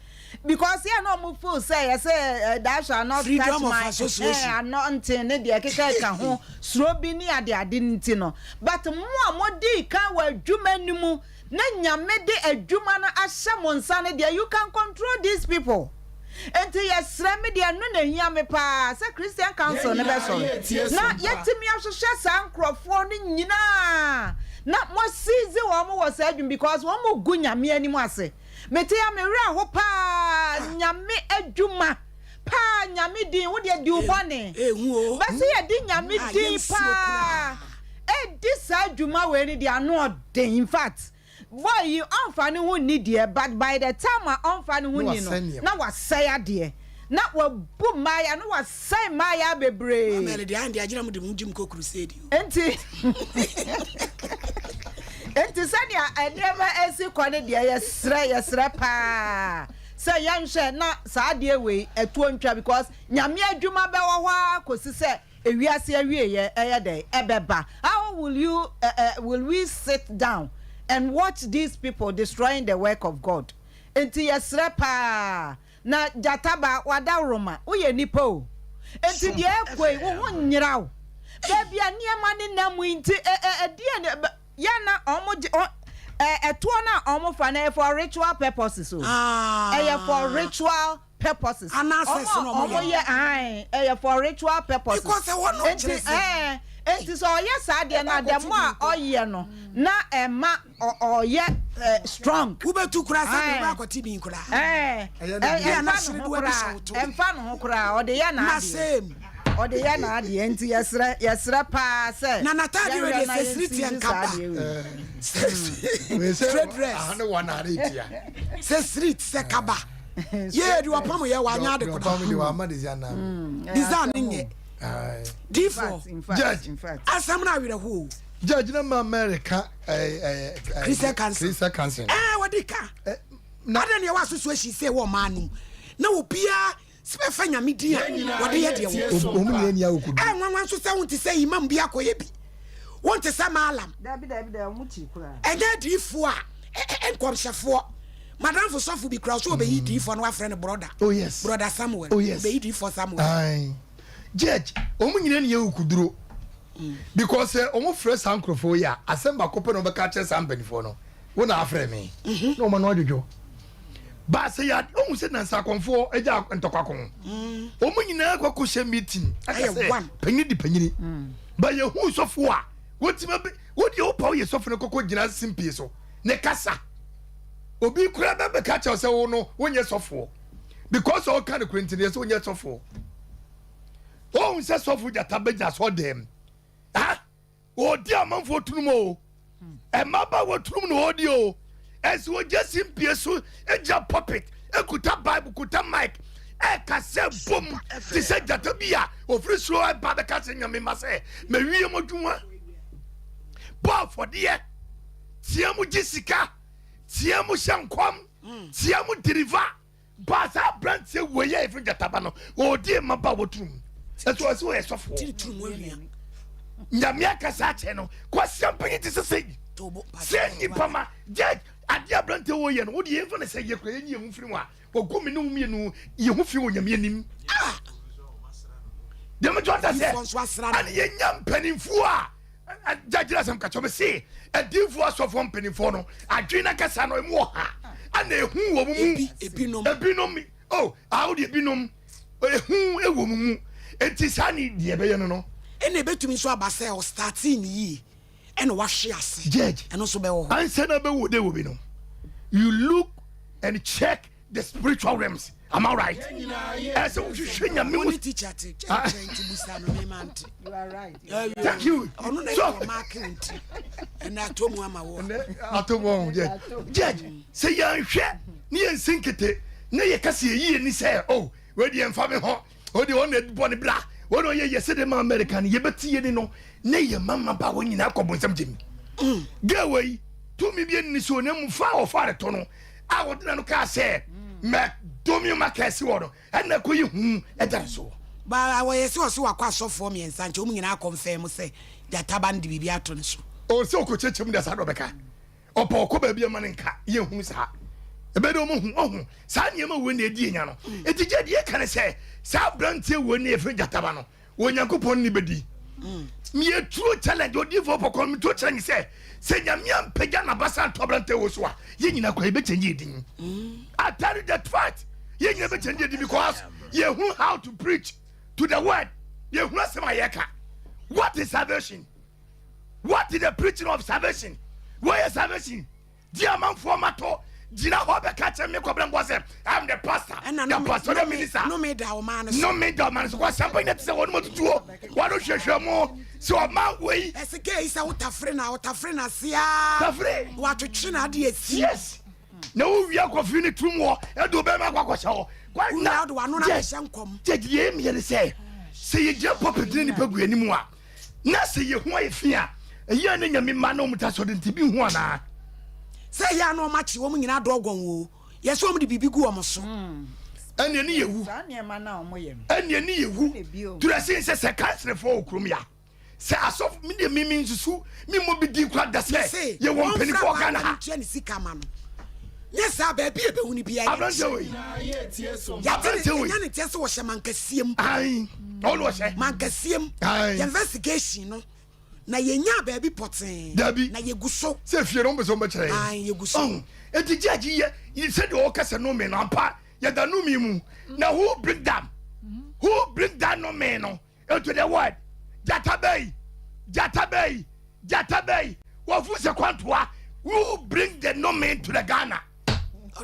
Because yɛ na ɔmo feel sɛ yɛsɛ eh, thou shall not touch Freedom of my association. eh, anointing ne deɛ ɛkeka ɛka ho suro bi ne ade ade nti no. But mo a modii kan wɔ adwuma no mu na Nyame de adwuma no ahyɛ mo nsa no deɛ you can control these people. Nti yɛsrɛ me deɛ ɛno na ɛhia me paa sɛ Christian Council no bɛsɔre na yɛatumi ahwehwɛ saa nkorɔfoɔ no nyinaa na mo seize wɔn wɔ saa adwuma because wɔn gu Nyame anim ase. Mete a me werɛ aho paa Nyame adwuma paa Nyame din wo deɛ di wo bɔne bɛsɛ yɛde Nyame din paa ɛdi saa adwuma wei no deɛ ano ɔden in fact boy yi ɔnfa ne ho nni deɛ but by the time a ɔnfa ne ho nni no na wasɛe adeɛ na wabu mmaaya na wasɛe mmaaya bebree. Mama ɛlɛ deɛ ayɛ deɛ agyina mu de mu gye mu kɔ crusade o. Enti enti sɛnea nneɛma esi kɔ no deɛ yɛsrɛ yɛsrɛ paa sɛ yɛnhwɛ na saa adeɛ wei ɛtoɔ ntwa because Nyame adwuma bɛwɔ hɔ ara kɔsi sɛ ewiase awieɛ ɛyɛ dɛn ɛbɛba how will you uh, uh, will we sit down and watch these people destroying the work of God enti yɛsrɛ paa Na gyata ba, w'adaworoma, woyɛ nipa o, enti deɛ ɛrekɔ yi, wo ho nyera wo. Baabi a nneɛma nenam yi nti, ɛ ɛ ɛdeɛ ne bɛ yɛ na wɔn gye ɔ ɛ ɛtoɔ no a wɔn fa no ɛyɛ for ritual purposes o. Ɛyɛ for ritual purposes. Anaasɛ Wɔn sɛ na a wɔn wɔn yɛ. yɛ ae ɛyɛ for ritual purposes. Because ɛhɔ no Enti kyerɛ sɛ. ɛɛ enti sɛ ɔyɛ saa deɛ no a, the more a ɔyɛ no na ɛma. Ɔyɛ strong. Wobɛtu koraa sɛ de wobɛ akɔte din koraa. Ɛmfa ne ho koraa. Ɛmfa ne ho koraa. Ɔde yɛ n'adeɛ. Ɔde yɛ n'adeɛ nti yɛsrɛ yɛsrɛ paa sɛ. Na n'ataade wei deɛ sɛ siri teɛ nka ba. Straight dress. Sɛ siri sɛ kaba. Yee de wɔpam yɛ wanya ade koraa. Design nyɛ. Difoɔ. Asɛm no awerɛhoɔ o. Judge na ma Mary ka eh, eh, eh, Christian Council. Christian Council. Eh, wɔde ka. Eh, na Adɛn na yɛwɔ association sɛ wɔ ɔman no mu na obiara bɛfa nyame din a wɔde yɛ deɛ wɔ. Wɔn nyinaa ni akokodu. Ɛ nwanwa nso sɛ wonte sɛ imam bi akɔyɛ bi. Wonte sɛ maalam. Dabi dabi dabi wɔn kyiri koraa. Ɛnyɛ adiifoɔ a nkɔmhyɛfoɔ. Madamfo sɔfo bi koraa ɔsɛ ɔbɛyi diifoɔ no wafrɛ no brɔda. Oh yes. Brɔda Samuel. Oh yes. Ɔbɛyi diifoɔ Samuel. Aye. Judge, wɔn nyinaa ni akokoduro. Because sɛ wɔn frɛ saa nkurɔfoɔ yi a, asɛm baako pɛ na wɔbɛka akyerɛ saa mpanimfoɔ no, wo na afrɛ me, na wɔn ano adwodwo. Ba sɛ yɛ ohun sɛ nansa akɔnfoɔ agya ntɔkwa ko, wɔn nyinaa kɔ akɔhyɛ meeting aka sɛ panyin di panyini. Ba yɛ hu sɔfo a wotumi abɛ wodeɛ wopa woyɛ sɔfo no kɔkɔ gyina simpie so ne kasa. Obi kura bɛbɛka kyerɛ sɛ wo no wonyɛ sɔfoɔ because ɔka no kura nti no yɛ sɛ wonyɛ sɔfoɔ. Wohu sɛ sɔfo gyata bɛgyina asɔɔdan mu a ɔredi amanfoɔ tunum o, mmabaawa tunum na ɔredi o, ɛsɛ ɔgya simpie so gyina pulpit kuta bible kuta mic ɛkasa bom te sɛ gyata bi a ɔfiri soro ɛba bɛka sɛ nyame ma sɛ mawie mo adwuma bɔ afɔdeɛ tia mu gye sika tia mu hyɛ nkɔm tia mu diriva Ba saa aberanteɛ wei a yɛfrɛ gyataba no ɔredi mmabaawa turum ɛso ɔsɛ ɔyɛ sɔfoɔ nyame akasa akyɛ no kwasia mpanyin te sɛ sɛyi sɛ nnipa ma gye adeɛ aberanteɛ wɔ yɛ no wode yɛmfa no sɛ yɛ kura yɛnyi yɛn ho firi mu a wɔgu me ne wo mmienu yɛ ho fi wɔ nyame anim ah! deɛ metɔ ta sɛ ane yɛnya mpanimfoɔ a Gyagyina asɛm ka kyerɛ me se adiyifoɔ asɔfoɔ mpanimfoɔ no adwene no ankasa no emu wɔ ha ana ehu wɔ mu mu ebinom ebinom oh awo deɛ ebinom ehu wɔ mu mu eti saa ne deɛ ɛbɛyɛ no no. Ɛna ebetumi nso aba sɛ ɔstartee ne yie ɛna wahwe ase. Judge, ɛno nso bɛwɔ hɔ. Ansa na bɛwɔ dɛ wɔ bi no you look and check the spiritual realms am I right ɛsɛ wohwehwɛ nyame mu Only teacher te kyɛnkyɛn nti busa no mema nte. You are right. Thank you. Ɔno na So- yɛ ɔmaake wo nti ɛna atɔ mu ama wo. Ɛnɛ ato mu ɔho judge judge sɛ yɛnhwɛ ne yɛnsi nkete na yɛka sɛ yɛyi yɛni sɛ o wei deɛ mfa me ho o deɛ ɔna bɔ ne bra wɔn ɔyɛ yɛ sɛdeɛ ma America no yɛbɛte yɛni no ne yɛ mama ba wɔn nyinaa kɔ bonsam gyem girl wei tumi bi ani so na mu fa a ɔfa de to no a wɔde n'ano kaa sɛ mɛdomi ma kɛse wɔ no ɛna kɔyi hu ɛda ne soɔ. Ba wɔyɛ sɛ ɔse wakɔ asɔfoɔ mmiɛnsa nkyɛ wɔn nyinaa kɔnfɛm sɛ gyata ba no de biribi ato ne so. Ɔsɛ ɔkɔkyerɛkyerɛ mu de saa na ɔbɛka ɔpɛ ɔkɔ baabi ama ne nka yɛnhunu saa. Ɛbɛyɛ dɛ wɔn hu ɔho saa nneɛma wei na edi enya no. Eti gye deɛ ɛka ne sɛ saa aberanteɛ wei ne yɛfrɛ gyataba no wɔ Nyankopɔn ne bɛdi. Meyɛ turo challenge odiifoɔ pɔkɔ no meturo challenge sɛ sɛ Nyame ampagya n'abasa anto aberanteɛ wei so a yɛn nyinaa kora yɛbɛkyɛngye yɛ din. I tell you the fact yɛn nyinaa bɛkyɛngye yɛ din because yɛhu how to preach to the word yɛhunu asɛm a yɛka. What is salvation? What is the preaching of salvation? Where is salvation? Di amanfoɔ ma to gyina hɔ bɛka kyerɛ me kɔbrɛ mbɔ sɛ I'm the pastor, the pastoral minister. Nome da ɔman no so. Nome da ɔman no so. Kɔ asɛmpa nyina te sɛ wɔn tutuo, wɔn hwehwɛ mu sɛ ɔman wei. Ɛsɛ gay sɛ wotafere na wotafere na sea. Tafere. Watwetwe na ade esi. Yes. Na wowia kɔfiri ne turum wɔ ɛde wobɛma akɔ akɔhyɛ hɔ. Wowia wode wano na abɛhyɛ nkɔm. Gyegye yɛ mmiɛ ne sɛ sɛ yɛgyina pulpit ne nipa gu anim a Na sɛ yɛ ho ayɛ fi a, ɛyɛ a na Nyame mma na wɔn ta sɔre nti bi nhu anaa? Sɛ ɛyɛ a na wɔn akye wɔn nyinaa dɔɔgɔn oo, yɛ sɛ wɔn de biribi gu wɔn so. Ɛneɛ ne yɛ wu. Ɛneɛ ne yɛ wu. Turɛsen sɛ sɛ kanserefoɔ wɔ kurom ya. Sɛ asɔfo, me deɛ me me nsusu, me mmɔ bi din koraa da sɛ yɛ wɔ mpaninfoɔ Ghana ha. Ntua ne sika ma no. Nyɛ saa baabi a ɛbɛhu no biara. Aberanteɛ wei. Yɛate ne nya ne nteɛ sɛ wɔhyɛ mankaseɛ mu. Ayi, ɔno ɔhyɛ. Mankaseɛ mu. Ayi. Yɛ investigation no na yɛnya baabi pɔtee. Dabi. Na yɛgu so. Sɛ fie no wɔn pɛ sɛ wɔn bɛkyerɛ yɛn. Ayi, yɛgu so. Ɔn, eti judge yɛ sɛdeɛ ɔka sɛ nome no ampa yɛda nome mu na who bring them who bring that nome no into the world gyata bɛyi gyata bɛyi gyata bɛyi wɔfu sɛ kwantoa who bring the nome to the Ghana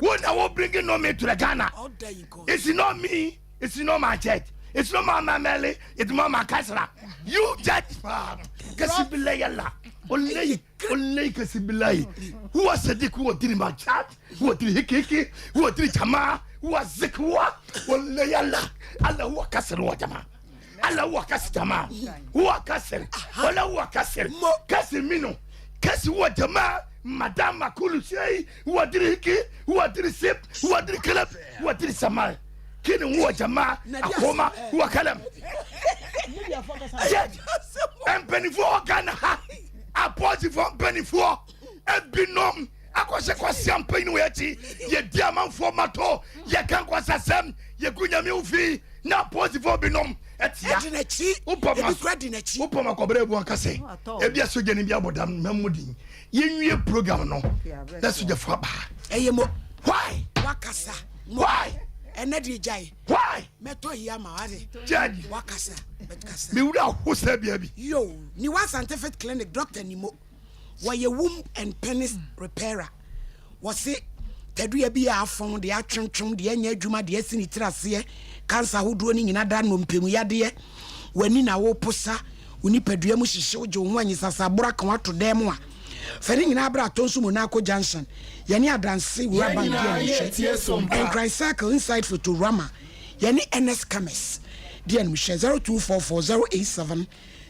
who na who bring the nome to the Ghana it's not me it's not my church it's not my mameli it's not my kasra you judge kasi bila yalla olay olay kasi bila huwa sadiq huwa diri my church huwa diri hiki hiki huwa diri jamaa huwa zikwa olay yalla Allah huwa kasir huwa jamaa Allah huwa kasir jamaa huwa kasir wala huwa kasir kasir mino kasi huwa jamaa madama kulu shay huwa diri hiki huwa diri sip huwa diri kalab huwa diri samaa kini huwa jamaa akoma huwa kalam mpanimfoɔ Ghana ha apɔsifoɔ mpanimfoɔ ebinom akɔhyɛ kwasia mpanyin wɔ akyi yɛdi amanfoɔ mato yɛka nkwasasɛm yɛgu nyame wo fi na apɔsifoɔ binom ɛtia wopam akɔbrɛ abu anka sɛ ebi asogya no bi abɔ dam na mu din yɛnwie program no na sogyafoɔ aba ɛyɛ mo why wakasa why ɛnɛ deɛ gyae why mɛtɔ yi ama wade judge wakasa mɛkasa mewura ho sɛ bia bi yo niwa scientific clinic doctor ni mo wɔyɛ womb and penis repairer wɔse tadua bi a afɔn deɛ atwentwem deɛ ɛnyɛ adwuma deɛ asi ne tiri aseɛ kansa ahodoɔ no nyina da nnompemu yadeɛ w'ani na woposa wo nipadua mu hyehye wogye wo ho anyisasaboro aka wato dan mu a fɛ ne nyinaa berɛ atɔ nso mu naako junction yɛne adanse wura bank di animhwɛ nkran circle inside photorama yɛne ns commerce di animhwɛ 0244 087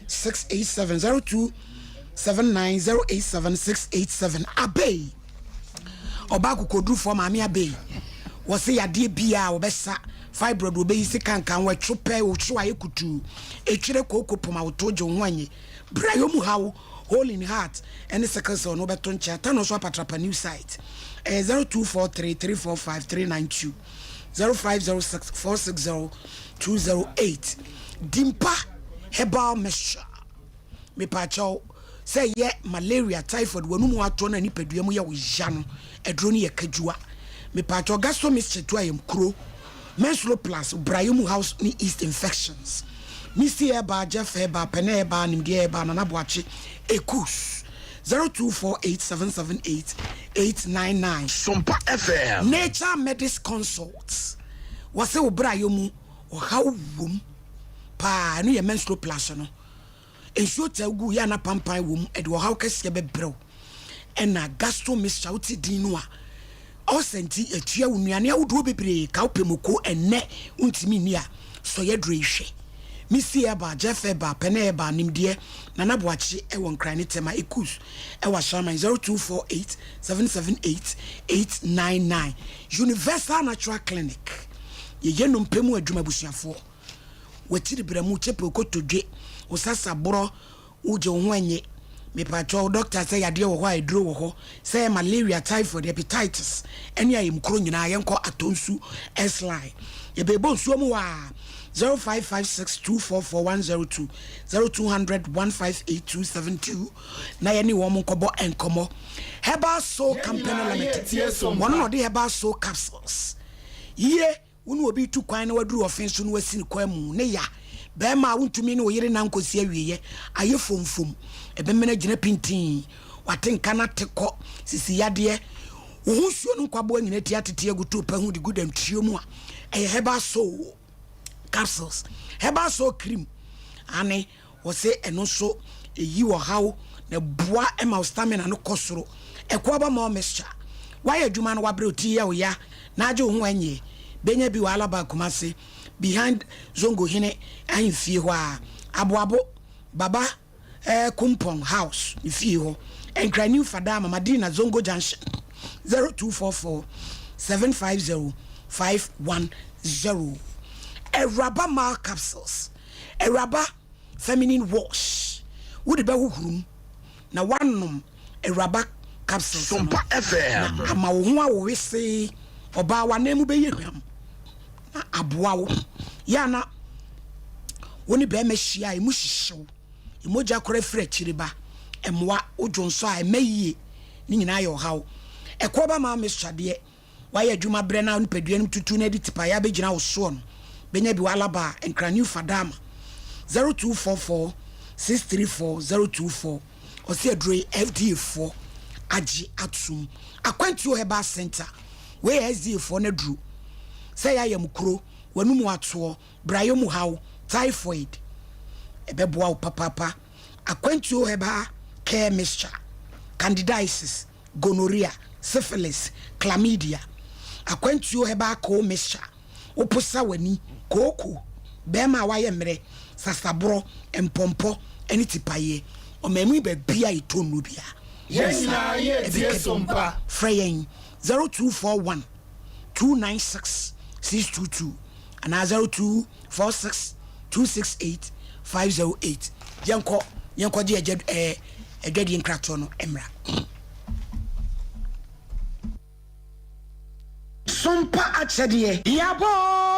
687 0279 087 687 abei ɔbaa kokodurufoɔ maame abei wɔse yadeɛ biaa wɔbɛsa fibroid wɔbɛyi se kankan wɔatwo pɛ wotwo ayɛ kutuu ɛtwerɛ kooko poma woto gye wo ho anye bra yɛ mu haw hole in heart ɛne sickle cell no wobɛto nkyɛn ata no so apatrapa new site ɛyɛ 0243 345 392 0506 460 208 dimpa herbal mixture mepaakyɛw sɛ yɛ malaria typhoid wɔn mu atɔ na nipadua mu yɛ wo ya no aduro no yɛ kadua mepaakyɛw gastro mixture to ayɛ kuro menstrual plus brayɛ mu house ne yeast infections misi herbal jeff herbal pɛnɛ herbal nimdeɛ herbal nana boakye ekus 0248 778 899 Sompa FM. Nature Medis Consults wɔsɛ wo brayɛ mu ɔhaw wom paa ɛno yɛ menstrual plus no nsuo taa gu yɛ ana pampan wɔ mu ɛde ɔhaw kɛseɛ bɛbrɛw ɛna gastro mixture wote din no a ɔsɛ nti atua wo nnuane ahodoɔ bebree ka wopɛ moko ɛnɛ wontumi nni a sɔyɛ duro yi hwɛ misi ɛba jeff ɛba pɛnɛ ɛba nimdeɛ nana boakye ɛwɔ nkran ne tɛma ekus ɛwɔ ahyɛnman 0248 778 899 universal natural clinic yɛyɛ nnompe mu adwuma abusuafoɔ wakyiri brɛ mu kyɛpɛ okotodwe wo sasaborɔ wogye wo ho anye Mepakyɛw, dɔkta sɛ yadeɛ wɔ hɔ a aduro wɔ hɔ, sɛ ɛyɛ malaria, typhoid, hepatitis ɛne ayamkuro nyinaa yɛnkɔ Atonsu S-line. Yɛbɛɛbɔ nsuo mu hɔ a, 0556 244 102, 0200 158 272 na yɛne wɔn nkɔbɔ nkɔmmɔ. Herbal Soul Company Limited, wɔn na ɔde Herbal Soul Capsules yie. Wo ne obi retu kwan na waduru ɔfe so na wasi ne kwan mu ne ya. Barima a wontumi ne wo yere nna nkɔsi awieeɛ, ayɛ fomfom, ɛbɛmene agyina pintinn, wate nka no ate kɔ, sisi yadeɛ, wo ho nsuo no nkwaboa nyina ti atete agu to pɛ ho de gu dantuo mu a, ɛyɛ herbal soul capsules, herbal soul cream, ane Wɔse ɛno nso ɛyi ɔhaw na ɛboa ma wo stamina no kɔ soro. Ɛko aba more mixture. Woayɛ adwuma no wabrɛ wo ti yɛ wo ya na agye wo ho ɛnyɛ. Bɛnya bi wɔ Alaba Kumasi behind Zongo hene ahemfie hɔ ara. Aboabo Baba eh Kumpong house ne fie hɔ. Nkran New Fadama Madina Zongo junction 0244 750 510. Awuraba Mal capsules. Awuraba feminine wash wode bɛhohoro mu na woanom awuraba capsules no na ama wo ho awo wesee. Ɔbaa w'anan mu bɛyɛ hwam na aboa wo. Yɛ a na wo ne barima hyia a emu hyehye wo, mogya koraa firi akyiri ba, ɛmmoa wo dwonsɔ a ɛmma yie, ne nyinaa yɛ ɔhaw. Ɛkoɔ ba maa mixture deɛ Woayɛ adwuma brɛ na wo nipadua no tutu na ɛde tipaeɛ abɛgyina wo soɔ no, bɛnya bi wɔ Alaba, Nkran New Fadama, 0244 634 024. Ɔse aduro yi FDA foɔ agye atom. Akwantuo Herbal Center, wei yɛ FDA foɔ no aduro. Sɛ ɛyɛ ayamkuro, w'anum atoɔ, brayɔ mu haw, typhoid, ɛbɛboa wo papaapa. Akwantuo Herbal Care Mixture, Candidiasis, gonorrhea, syphilis, chlamydia, akwantuo herbal coal mixture, woposa w'ani, kooko, bɛrima a wayɛ mmerɛ, sasaborɔ, mpɔmpɔ ne tipaeɛ. Ɔman mu yi baabi a yɛtɔ nnuro biara, wo Yɛn nsa nyinaa yɛretie bɛka bi. Sompa. Frɛ yɛn 0241 296 622 anaa 0246 268 508. Yɛnkɔ, yɛnkɔgye agya ɛɛ adwadie nkratoɔ no mmra. Sompa akyɛdeɛ. Yaba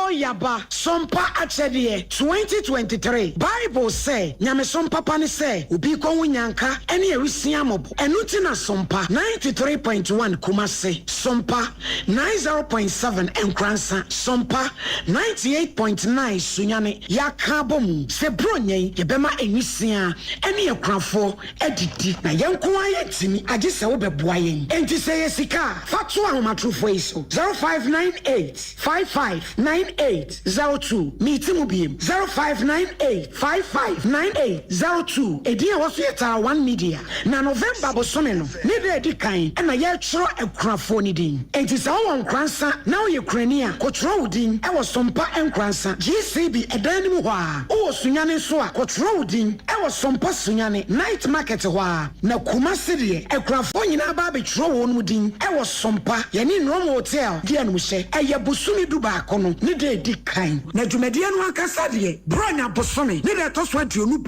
oo yaba, Sompa akyɛdeɛ 2023 Bible sɛ, Nyamesom papa ne sɛ obi rekɔhu nyanka ne awisiaa mmɔbɔ. Ɛno nti na Sompa 93.1 Kumasi, Sompa 90.7 Nkoransa, Sompa 98.9 Sunyani yɛaka abɔ mu sɛ Buronya yi yɛbɛma nwisiaa ne akunafoɔ adidi, na yɛn nko ara yɛntumi, agye sɛ wobɛboa yɛn. Enti sɛ ɛyɛ sika a, fa to ahomatorofoɔ yi so, 0598 55 98 02. Mete mu biem, 0598 55 98 02. Edin a ɛwɔ so yɛ Tara One Media. Na November bosome no ne da a ɛdi kan na yɛretwerɛ akunafoɔ no din. Enti sɛ wowɔ Nkoransa na woyɛ kunani a, kɔtwerɛ wo din wɔ Sompa Nkoransa, GCB ɛdan no mu hɔ ara. Wowɔ Sunyani nso a, kɔtwerɛ wo din wɔ Sompa Sunyani, Night Market hɔ ara. Na Kumasi deɛ, akunafoɔ nyinaa ba abɛtwerɛ wɔn din wɔ Sompa, yɛne Nrom Hotel di animhyɛ. Ɛyɛ bosome dubaako no ne da a ɛdi kan. Na dwumadie no ankasa deɛ, Buronya bosome ne da a ɛtɔ so 21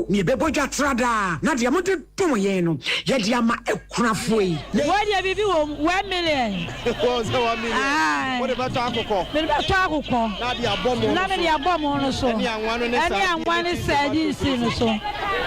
na yɛbɛbɔ dwa tradaa, na deɛ mode dom yɛn no, yɛde ama akunafoɔ yi. Wei deɛ biribi wɔ mu, 1 million. Wɔn sɛ 1 million. Aye. Wode bɛtɔ akokɔ. Mede bɛtɔ akokɔ. Na de abɔ mo no Na mede so. abɔ mo no so. Ɛne anwa no ne Ɛne sardine anwa ne ne tin sardine tomatoes no so.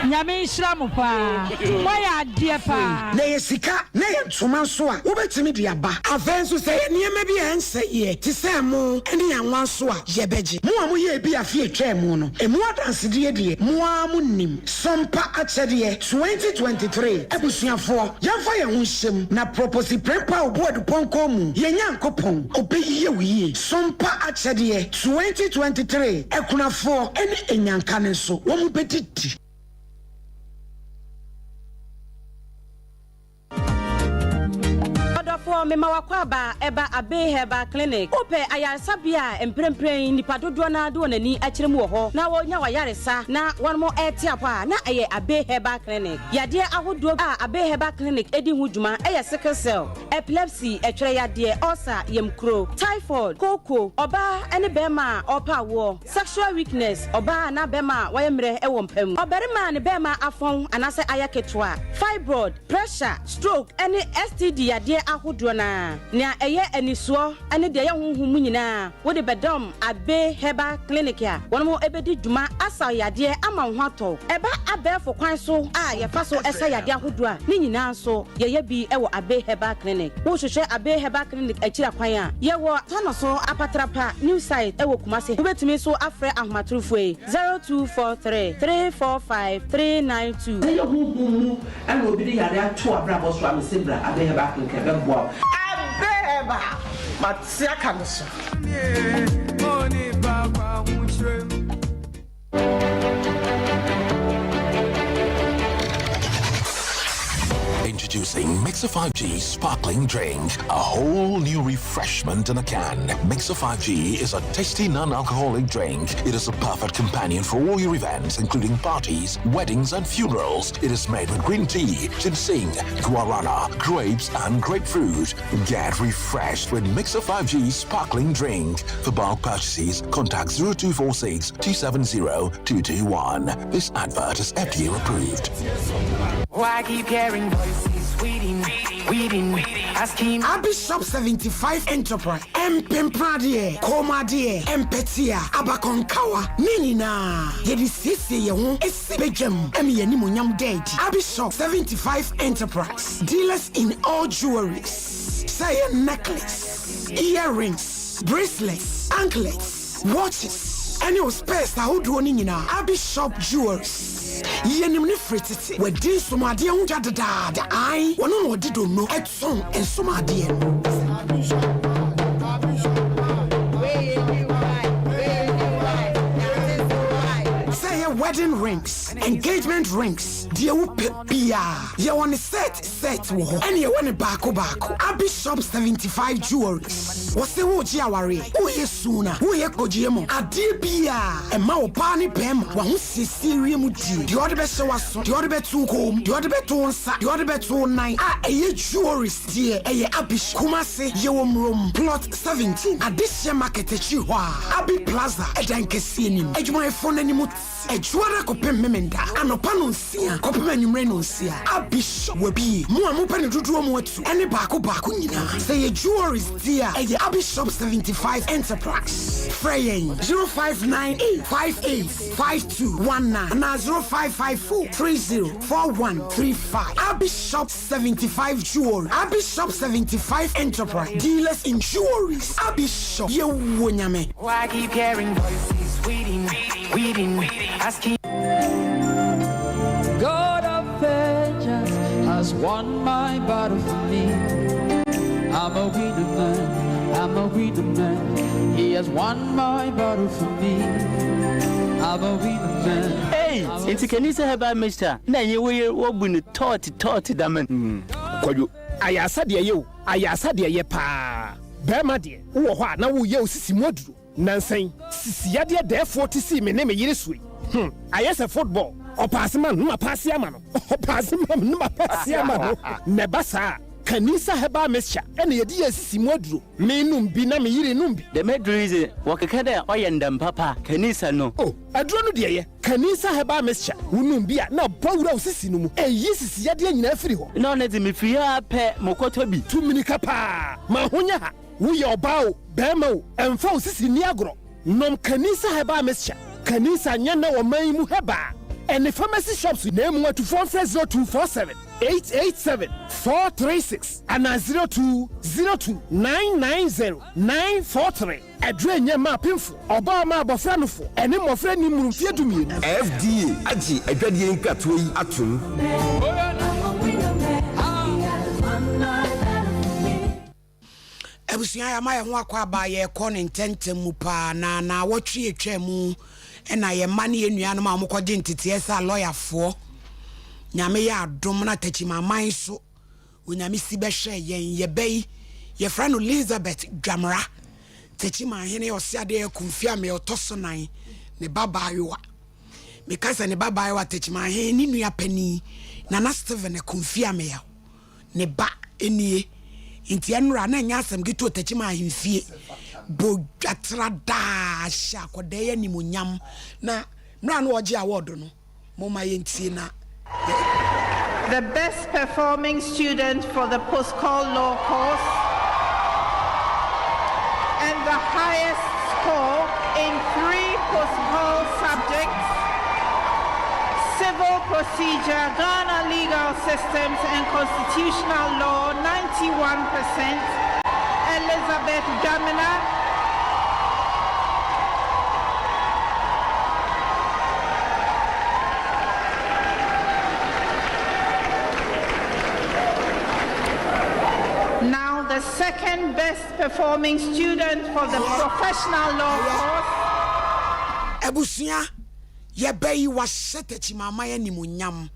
Nyame nhyira mo paa. Moayɛ adeɛ paa. Na ɛyɛ sika na ɛyɛ ntoma nso a, wobɛtumi de aba. Afei nso, sɛ ɛyɛ nneɛma bi a ɛnsɛeɛ te sɛ ɛmo ne anwa nso a, yɛbɛgye. Mo a moyɛɛ bi afe a ɛtwaa mu no, ɛmu adansedie deɛ, mo ara monim. Sompa Akyɛdeɛ 2023 Abusuafoɔ, yɛmfa yɛn ho nhyɛ mu na Proposi Prempeh Obuadu Pɔnkɔ mu, yɛn Nyankopɔn, ɔbɛyie wo yie. Sompa Akyɛdeɛ 2023 Akunafoɔ ne Anyanka no nso, wɔn bɛdidi. Ɔdɔfoɔ, mema w'akwaaba ɛba Abbey Herbal Clinic. Wopɛ ayaresabea a mprempren nnipa dodoɔ no ara de wɔn ani akyerɛ mu wɔ hɔ na wɔnya w'ayaresa na wɔn rete apɔ a, na ɛyɛ Abbey Herbal Clinic. Yadeɛ ahodoɔ a Abbey Herbal Clinic di ho dwuma yɛ sickle cell, epilepsy, ɛtwerɛ yadeɛ, ulcer, yamkuro, typhoid, kooko, ɔbaa ne barima a ɔrepɛ awoɔ, sexual weakness, ɔbaa anaa barima a wayɛ mmerɛ wɔ mpa mu, ɔbarima a ne barima afɔn anaasɛ ayɛ ketewa, fibroid, pressure, stroke, ne STD yadeɛ ahodoɔ no ara. Nea ɛyɛ anisoɔ ne deɛ ɛyɛ honhom mu nyinaa, wode bɛdɔm Abbey Herbal Clinic a wɔn bɛdi dwuma asa wo yadeɛ ama wo ho atɔ wo. Ɛba abɛɛfo kwan so a yɛfa so sa yadeɛ ahodoɔ a, ne nyinaa nso yɛyɛ bi wɔ Abbey Herbal Clinic. Wohwehwɛ Abbey Herbal Clinic akyiri akwan a, yɛwɔ Tanoso Apatrapa New Site wɔ Kumasi. Wobɛtumi nso afrɛ ahomatorofoɔ yi, 0243 345 392. Sɛ ɛyɛ honhom mu na obi de yare ato w'abrabɔ so a, mese bra Abbey Herbal Clinic ɛbɛboa wo. Abbey Herbal, mate aka me so. Introducing Mixer 5G Sparkling Drink, a whole new refreshment in a can. Mixer 5G is a tasty non-alcoholic drink. It is a perfect companion for all your events, including parties, weddings, and funerals. It is made with green tea, ginseng, guarana, grapes, and grapefruit. Get refreshed with Mixer 5G Sparkling Drink. For bulk purchases, contact 0246 270 221. This advert is FDA approved. Why keep hearing voices waiting, waiting, asking? Abishop 75 Enterprise, Mpempradeɛ, Kɔnmuadeɛ, Mpɛtea, Abakɔnkawa, ne nyinaa yɛde siesie yɛn ho si badwam ma yɛn animuonyam da adi. Abishop 75 Enterprise, dealers in all jewelries, sɛ ɛyɛ necklace, earrings, bracelets, anklets, watches, ɛne wo spares ahodoɔ no nyinaa. Abishop Jewelries, yɛnim no firi tete. Wadi nsomadeɛ ho dwa dedaada. Ae, ɔno na ɔde donno tɔn nsomadeɛ no. Sɛ ɛyɛ wedding rings, engagement rings, deɛ wopɛ biara, yɛwɔ no set set wɔ hɔ, ɛne yɛwɔ no baako baako. Abi Shop 75 Jewelries, wɔse woregye awareɛ, woreyɛ suna, woreyɛ kɔgyeɛ mu, adeɛ biara ɛma ɔbaa ne barima w'ahosiesie wie mu die, deɛ ɔde bɛhyɛ w'aso, deɛ ɔde bɛto wo kɔn mu, deɛ ɔde bɛto wo nsa, deɛ ɔde bɛto wo nan a ɛyɛ jewelries deɛ ɛyɛ Abi Shop. Kumasi, yɛwɔ Murom, Plot 17, Adehyeɛ Market akyiri hɔ a, Abi Plaza ɛdan kɛseɛ no mu, adwumayɛfoɔ no anim Ɛdwoada kɔpem Memenda anɔpa nonsia kɔpem anwummere nonsia. Abishop wabie. Mo a mopɛ no dodoɔ mu atu ɛne baako baako nyinaa. Sɛ ɛyɛ jewelries deɛ a, ɛyɛ Abishop 75 Enterprise. Frɛ yɛn 0598 58 5219 anaa 0554 30 4135. Abishop 75 Jewelry, Abishop 75 Enterprise, dealers in jewelries. Abishop, yɛwɔ Nyame. Why keep hearing voices waiting, waiting, asking. God of vengeance has won my battle for me. I'm a winner man, I'm a winner man. He has won my battle for me. I'm a winner man. Ei, ntsi Kenisa Herbal Mixture na enye wo yer wobu no tɔɔt tɔɔt dɛm no. Kwadwo, ayarsa deɛ ɛyɛ o, ayarsa deɛ ɛyɛ paa. Barima deɛ, wowɔ hɔ a na woreyɛ wo sisi mu aduro. Nansa yi, sisi yadeɛ dɛɛfoɔ te sii me ne me yere so yi. Hmm, ayɛ sɛ football. Ɔpaase ma no, na mapaase ama no. Ɔpaase ma me, na mapaase ama no. Na ɛba saa a, Kanisa Herbal Mixture na yɛde yɛ sisi mu aduro. Menom bi na me yere nom bi. Dɛm edur yi dze, wɔkeka dɛ ɔyɛ ndam papa, Kanisa no. Oh, aduro no deɛ ɛyɛ. Kanisa Herbal Mixture, wonom bi a na abɔ wura wo sisi no mu. Ɛyi sisi yadeɛ nyinaa firi hɔ. Nna ɔno dze, mifir ha ara pɛ, mokɔtɔ bi. Tu mirika paa ma ho nyɛ ha. Woyɛ ɔbaa o, barima o, ɛmfa wo sisi nni agorɔ. Nom Kanisa Herbal Mixture. Kanisa nyɛ nnɛ wɔ man yi mu herbal ɛne pharmacy shops na emu atufoɔ mfrɛ 0247 887 436 anaa 0202 990 943. Aduro nyɛ mma apemfo, ɔbaa ma abɔfra nofo, ɛne mmɔfra nni mmoro mfeɛ dumienu. FDA agye adwadie nkratoɔ yi atom. Abusua yɛama yɛn ho akɔ aba yɛrekɔ ne ntɛntɛm mu paa na naawɔtwe atwa mu ɛna yɛn mma ne yɛn nuanom a wɔkɔgye nteteɛ sɛ alɔyafoɔ nyame yɛ adom na takyimaman so. Onyame si bɛhwɛɛ yɛn. Yɛ ba yi, yɛfrɛ no Lizabeth Dwamera, Techimanhene Ɔseadeɛ Akumfiame ɔtɔ so nan, ne ba baayewa. Meka sɛ ne ba baayewa Techimanhene ne nua panin, Nana Stephen Akumfiame, ne ba nie. Nti ɛnora na ɛnyɛ asɛm ketewa Techiman ahemfie bɔ dwa tra daa hyɛ akɔdaa yi animuonyam. Na mmerɛ a na ɔregye award no, Momma yɛntie na yɛ. The best performing student for the post-call law course and the highest score in three post-call subjects, Civil Procedure, Ghana Legal Systems and Constitutional Law, 91%, Elizabeth Dwamena. Now the second best performing student for the professional law course. Abusua, yɛbɛ yi wahyɛ Techiman animuonyam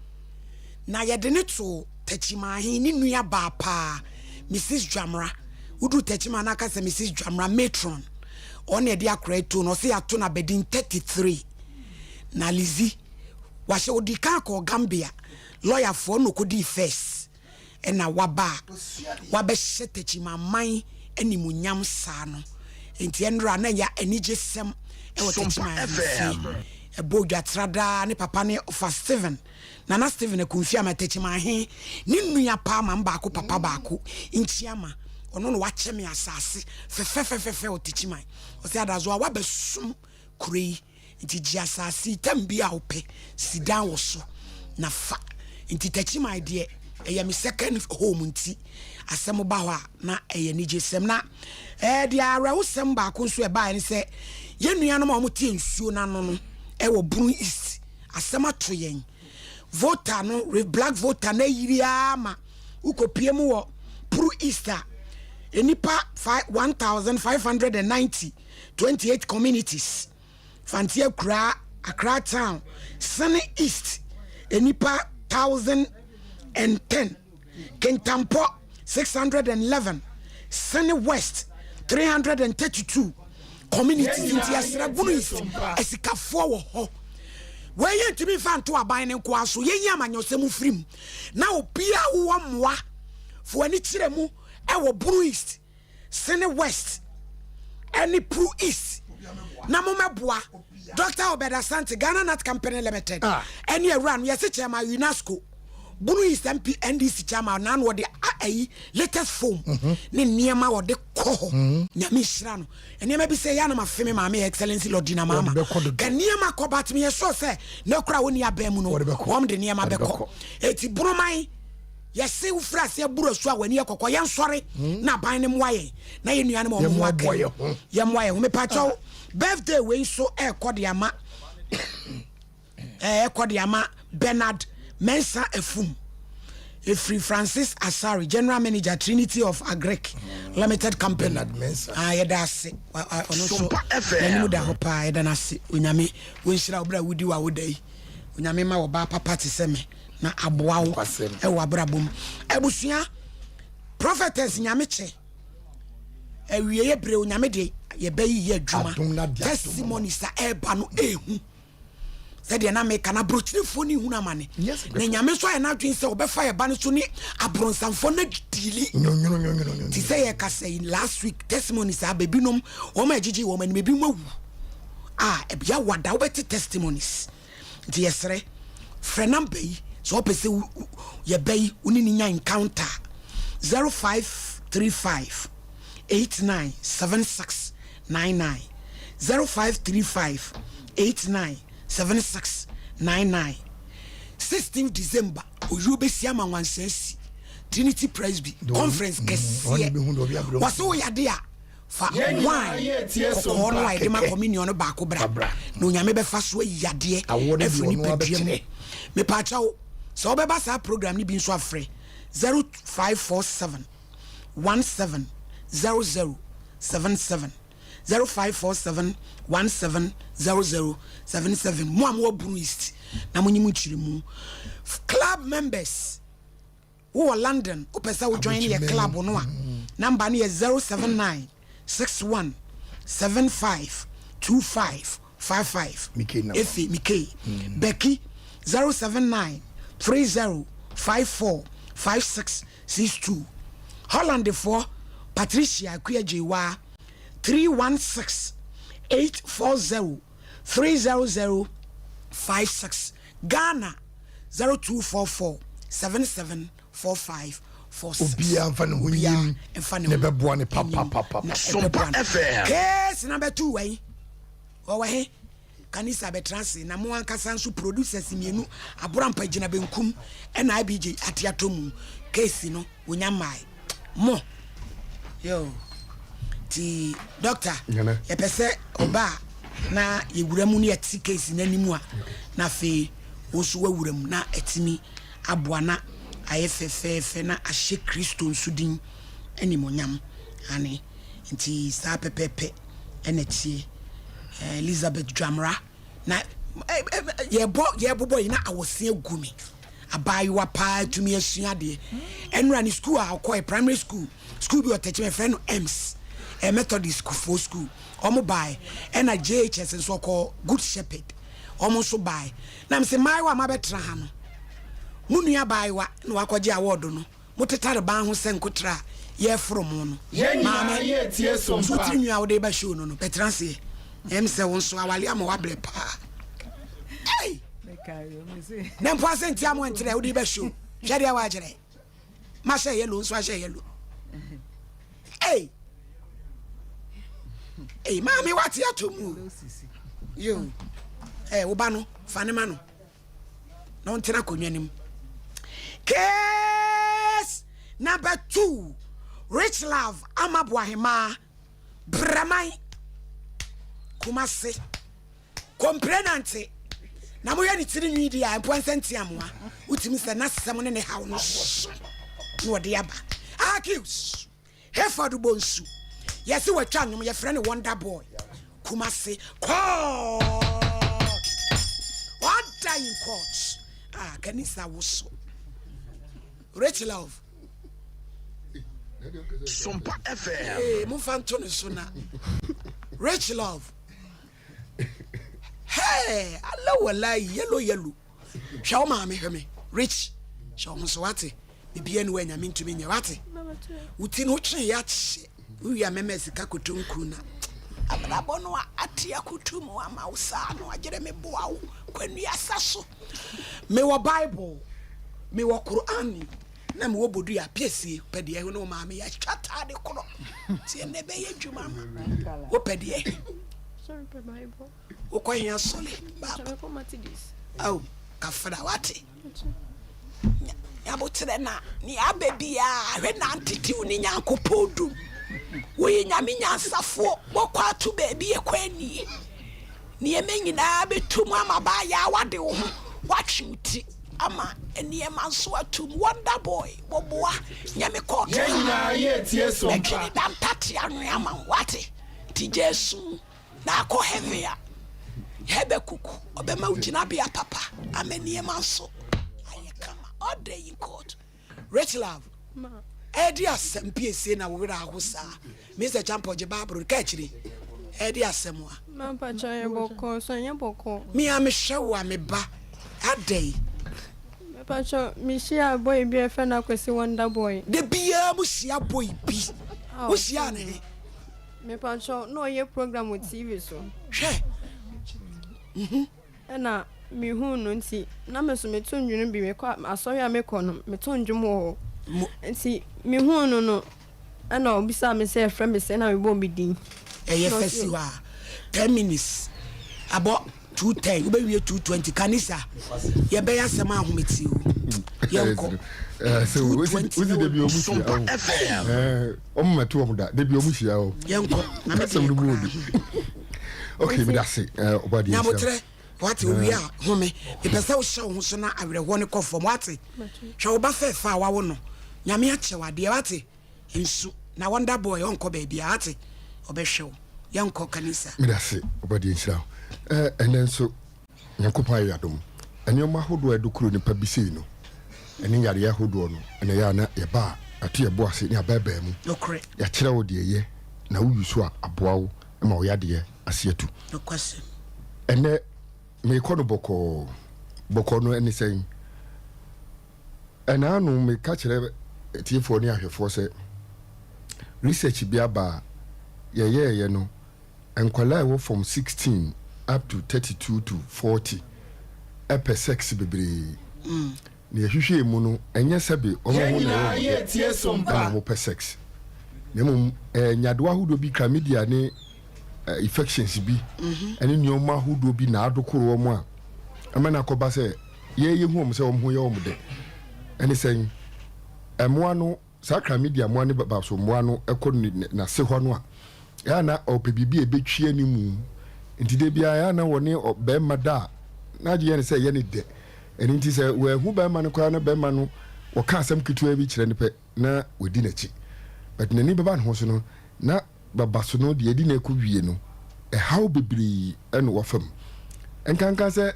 na yɛde no too Techiman ne nua baa paa Mrs Dwamra. Woduru Techiman na aka sɛ Mrs Dwamra matron. Ɔno na yɛde akora yi too no. Ɔsɛ yɛato no abadin 33. Na Lizzy wahyɛ ɔdii kan kɔɔ Gambia lɔyafoɔ na ɔkɔdii first ɛna waba a wabɛhyɛ Techiman animuonyam saa no. Nti ɛnora na ɛyɛ anigyesɛm ɛwɔ Techiman ahemfie. Ɛbɔ dwatra daa ne papa ne Ɔfa Stephen, Nana Stephen Akumfi ama Techiman he ne nua paa ma baako papa baako Nchiama. Ɔno na wakyɛ me asase fɛfɛfɛfɛfɛ wɔ Techiman. Ɔsɛ Adazoa wabɛsom kuro yi nti gye asase yi tam bi a wopɛ si dan wɔ so na fa. Nti Techiman deɛ ɛyɛ me second home nti asɛm ba hɔ a na ɛyɛ anigyesɛm. Na ɛɛ deɛ awerɛhosɛm baako nso ɛbaeɛ ne sɛ yɛn nuanom a wɔte nsuo no ano no ɛwɔ Brun East asɛm ato yɛn. Volta no Black Volta no ayiri ara ma wokɔpie mu wɔ Pru East a nnipa 1,590 28 communities, Fante Akuraa, Accra Town, Sene East, nnipa 1,010, Kintampo 611, Sene West 332 communities. Nti yɛsrɛ Bono East asikafoɔ wɔ hɔ. Wei yɛntumi mfa nto aban no nkoa so, yɛnyi amanyɔsɛm mfiri mu na obiara wowɔ mmoa fo ani kyerɛ mu ɛwɔ Bono East, Sene West ɛne Pru East na mommɛboa Dr. Obed Asante, Ghana Nut Company Limited ɛne awura no yɛse chairman UNESCO Bono East MP NDC chairman na ano ɔde ayi latest foam ne nneɛma ɔde kɔ hɔ. Nyame nhyira no. Nneɛma bi sɛ yɛ anam afe me maame Excellency Lordina Mahama ka nneɛma kɔ but meyɛ sure sɛ na kura wɔn ni abɛn mu no wɔn de nneɛma bɛkɔ. Eti Bonoman yɛse wofiri aseɛ boro asu a w'ani yɛ kɔkɔ yɛnsɔre na aban no mmoa yɛn na yɛn nuanom a wɔn ho aka yi yɛmmoa yɛn ho. Mepakyɛw birthday wei nso ɛrekɔ de ama ɛrekɔ de ama Bernard Mensah Afum ɛfiri Francis Asare General Manager Trinity of Agric Limited Company. Bernard Mensah. Ah, yɛda ase ɔno nso Sompa FM. n'anim da hɔ paa yɛda no ase. Onyame wɔnhyira wo berɛ a wodi w'awoda yi. Onyame ma wɔ baa papa te sɛ me na aboa wo ɛwɔ abrabɔ mu. Abusua prophetess Nyame kyɛ awieɛ berɛ Onyame de yɛbɛyi yɛ adwuma testimonies a ɛreba no ɛhu sɛdeɛ na meka no aborɔkyirifoɔ ne hunu amane na Nyame nso ayɛ n'adwene sɛ ɔbɛfa yɛba no so ne aborɔnsamfoɔ no diili te sɛ yɛkasa yi last week testimonies a baabinom wɔn a ɛgyegye wɔn anim ebinom awu a ɛbia wada wobɛte testimonies. Nti yɛsrɛ, frɛ number yi sɛ wopɛ sɛ yɛba yi wo ne ne nya encounter 0535 897699 0535 897699 16 December oyuo bɛsi ama nwansa asi Trinity Presby conference kɛseɛ wɔse woyade a Fa wine kɔkɔɔ no a yɛde ma communion no baako bra, na Onyame bɛfa so ayi yadeɛ afiri nipadua mu. Mepaakyɛw, sɛ wobɛba saa program no bi nso a frɛ 0547 17 00 77, 0547 17 00 77. Mo a mowɔ Bruni East na monye mo nkyerɛmu. Club members. Wowɔ London, wopɛ sɛ wo join yɛ club no a, number no yɛ 079 61 75 25 55. Efe Mikey. Becky 079 30 54 56 62. Holland foɔ Patricia Akua Gyewaa 316 840 300 56. Ghana 0244 77 45 46. Obiara mfa ne ho Obiara nyim mfa ne na ho ɛbɛboa ne nyim papapapapa. na Sompa ɛbɛboa no. FM. Case number 2 wɛn? Ɔwɔ he? Kanisa bɛtena ase na mo ankasa nso producers mmienu Aborampa gyina benkum ɛna IBJ ate atɔ mu. Case no wonya mmae. Mo. Yo. Ti doctor yɛpɛ sɛ ɔba a na yɛwura mu na yɛte case no anim a na afei wo nso woawura mu na atumi aboa na ayɛ fɛfɛɛfɛ na ahyɛ Kristo nso din animonyam. Ane nti saa pɛpɛɛpɛ ɛna ɛteɛ. Elizabeth Dwamra na yɛbɔ yɛbobɔ yi na awɔse agu me. Abaayewa paa tumi asua adeɛ. Ɛnora ne school a ɔkɔɛ primary school school bi ɔtɛkyɛ mɛfrɛ no EMS ɛyɛ Methodist kufoɔ school ɔmo bae ɛna JHS nso ɔkɔ Good Shepherd ɔmo nso bae na mese mmaayewa a mabɛtena ha no mo nua abaayewa na wakɔgye award no mo tetare ban ho sɛ nkotra a yɛforo mo no Yɛn nyinaa maame yɛretie so sompa. tiri nwi a wode ba show no no bɛtena aseɛ ɛm sɛ wo nso awale ama wabrɛ paa ei na mpo ase ntia mo nkyerɛ wode ba show hwɛ deɛ wakyerɛ mahyɛ yellow nso ahyɛ yellow ei ei maame wate ato mu yo eh wo ba no fa ne ma no na ɔntena akonnwa no mu. Case number 2, Rich Love Amaboahemaa, Braman, Kumasi. Complainant na moyɛ ne tiri nwi di a mpo ɛnsɛ nteamoa wotumi sɛ n'asɛm ne ne haw no so na ɔde aba. Accused. Hayford Bonsu, yɛse watwa nnwom, yɛfrɛ no Wonder Boy, Kumasi, Court, Order in court, ah, Kanisa woso, Rich Love, Sompa FM. Hey, momfa nto ne so na Rich Love. Hey, ala walai yellow yellow. Hwɛ wo maame hwɛ me. Rich, hyɛ wo ho so wate. Biribiara ni wɔ anyame ntumi nyɛ wate. Wo ti no wotwe yɛ akyɛ. Wowie a mɛma sika koto nku na abrabɔ no ate akoto mu ama wo saa no agyerɛ me boa wo kwanuasa so. Mewɔ Bible, mewɔ Qur'an na mewɔ bodua piesie pɛ deɛ ne wo maame yɛatwa taade korɔ nti ɛnɛ bɛyɛ adwuma ama wopɛ deɛ Wokɔ he asɔre? Ao, kafra, wate? Nyaboterɛ na nea aba biara hwɛ na ntetew ne Nyankopɔn dum. Woyɛ Nyame nyansafoɔ, bɔkɔ ato baabi ɛkɔ anie. Nneɛma nyinaa bɛtɔ mu ama baayɛ a wade wo ho, woatwe wo ti ama nneɛma nso atum. Wonder boy, boboa, Nyame kɔɔto Yɛn nyinaa yɛretie so mpa. Mɛtwe ne da ntate anwe ama wo, wate? Nti gya esu. Na akɔ heaven a, Habakkuk, ɔbɛma wo gyinabea papa ama nneɛma nso ayɛ kama. Order in court. Rich love. Ɛde asɛm piesie na wo werɛ aho saa. Mr. Champɔ gye Bible ka akyiri. Ɛde asɛm a. Mampa kyɛ yɛ bɔkɔ so ɛnyɛ bɔkɔ. Me a mehwɛ wo a me ba adɛn. Mepakyɛ mehyia boy bi a yɛfrɛ no Akwasi Wonder Boy. Da biara mo hyia boy bi. Wo hyia ne he? Mepakyɛw, na ɔyɛ program wɔ TV so. Hwɛ! Mhm. Ɛna mehuu no nti, na me nso meto nnwom bi, mekɔ asɔre a mekɔ no, meto nnwom wɔ hɔ. Nti mehuu no no, ɛna ɔbisaa me sɛ ɛfrɛ me sɛ na mebɔɔ me din. Ɛyɛ fɛ si hɔ a, 10 minutes abɔ. 2:10 wobɛwie 2:20 kanisa yɛbɛyɛ asɛm a ahomete o yɛnkɔ 2:20 Sompa FM ɔmo mɛto ɔmo da debi ɔmo hyia o yɛnkɔ na mɛ asɛm no mu odu okay mi da se ɔba deɛ nyabotrɛ wate owie a home mepɛ sɛ wohyɛ wo ho so na awerɛhoɔ no kɔ fam wate hwɛ wo ba fɛɛfɛ a wawo no nyame akyɛ wo adeɛ wate Nsu na wonder boy ɔnkɔ baabiara ate ɔbɛhwɛ wo yɛnkɔ kanisa. Medase ɔbɔdeɛ nhyira wo. Ɛɛ ɛnɛ nso Nyankopɔn ayɛ adom nneɛma ahodoɔ a ɛde kuro nipa bi sei no. Ɛne yareɛ ahodoɔ no na ɛyɛ a na yɛba a yɛato yɛn bo ase ne yɛabɛɛbɛɛ mu. Nokorɛ. Yɛakyerɛ wo deɛ yɛ na wo use a aboa wo ma wo yadeɛ ase atu. Nokwasɛm. Ɛnnɛ merekɔ no bɔkɔɔ. Bɔkɔɔ no ɛne sɛn? Ɛnaa no meka kyerɛ atiefoɔ ne ahwɛfoɔ sɛ research bi aba a yɛyɛɛyɛ no Nkwadaa a ɛwɔ from 16 up to 32 to 40 pɛ sex bebree. Na yɛhwehwɛɛ mu no, ɛnyɛ sɛbe wɔn ho na ɛyɛ wɔn dɛ na wɔpɛ sex, na mmom ɛyɛ nyadewa ahodoɔ bi, chlamydia ne infections bi ne nneɛma ahodoɔ bi na adokoro wɔn a ɛma no akɔba sɛ yɛyɛ hu wɔn sɛ wɔn ho yɛ wɔn dɛ. Ɛne sɛn? Mmoa no Saa chlamydia mmoa ne babaso mmoa no kɔ n'ase hɔ no a, ɛyɛ a na ɔpɛ biribi a ɛbɛtwi anim. Nti da biara ɛyɛ a na wɔne barima da a, n'adwene yɛ no sɛ ɛyɛ no dɛ. Ɛno nti sɛ wɔanhu barima no koraa na barima no wɔka asɛm ketewa bi kyerɛ no pɛ na wadi n'akyi. But n'ani bɛba ne ho so no, na babaso no deɛ ɛdi no ɛkɔ wie no, ɛhaw bebree na wafa mu. Nkanka sɛ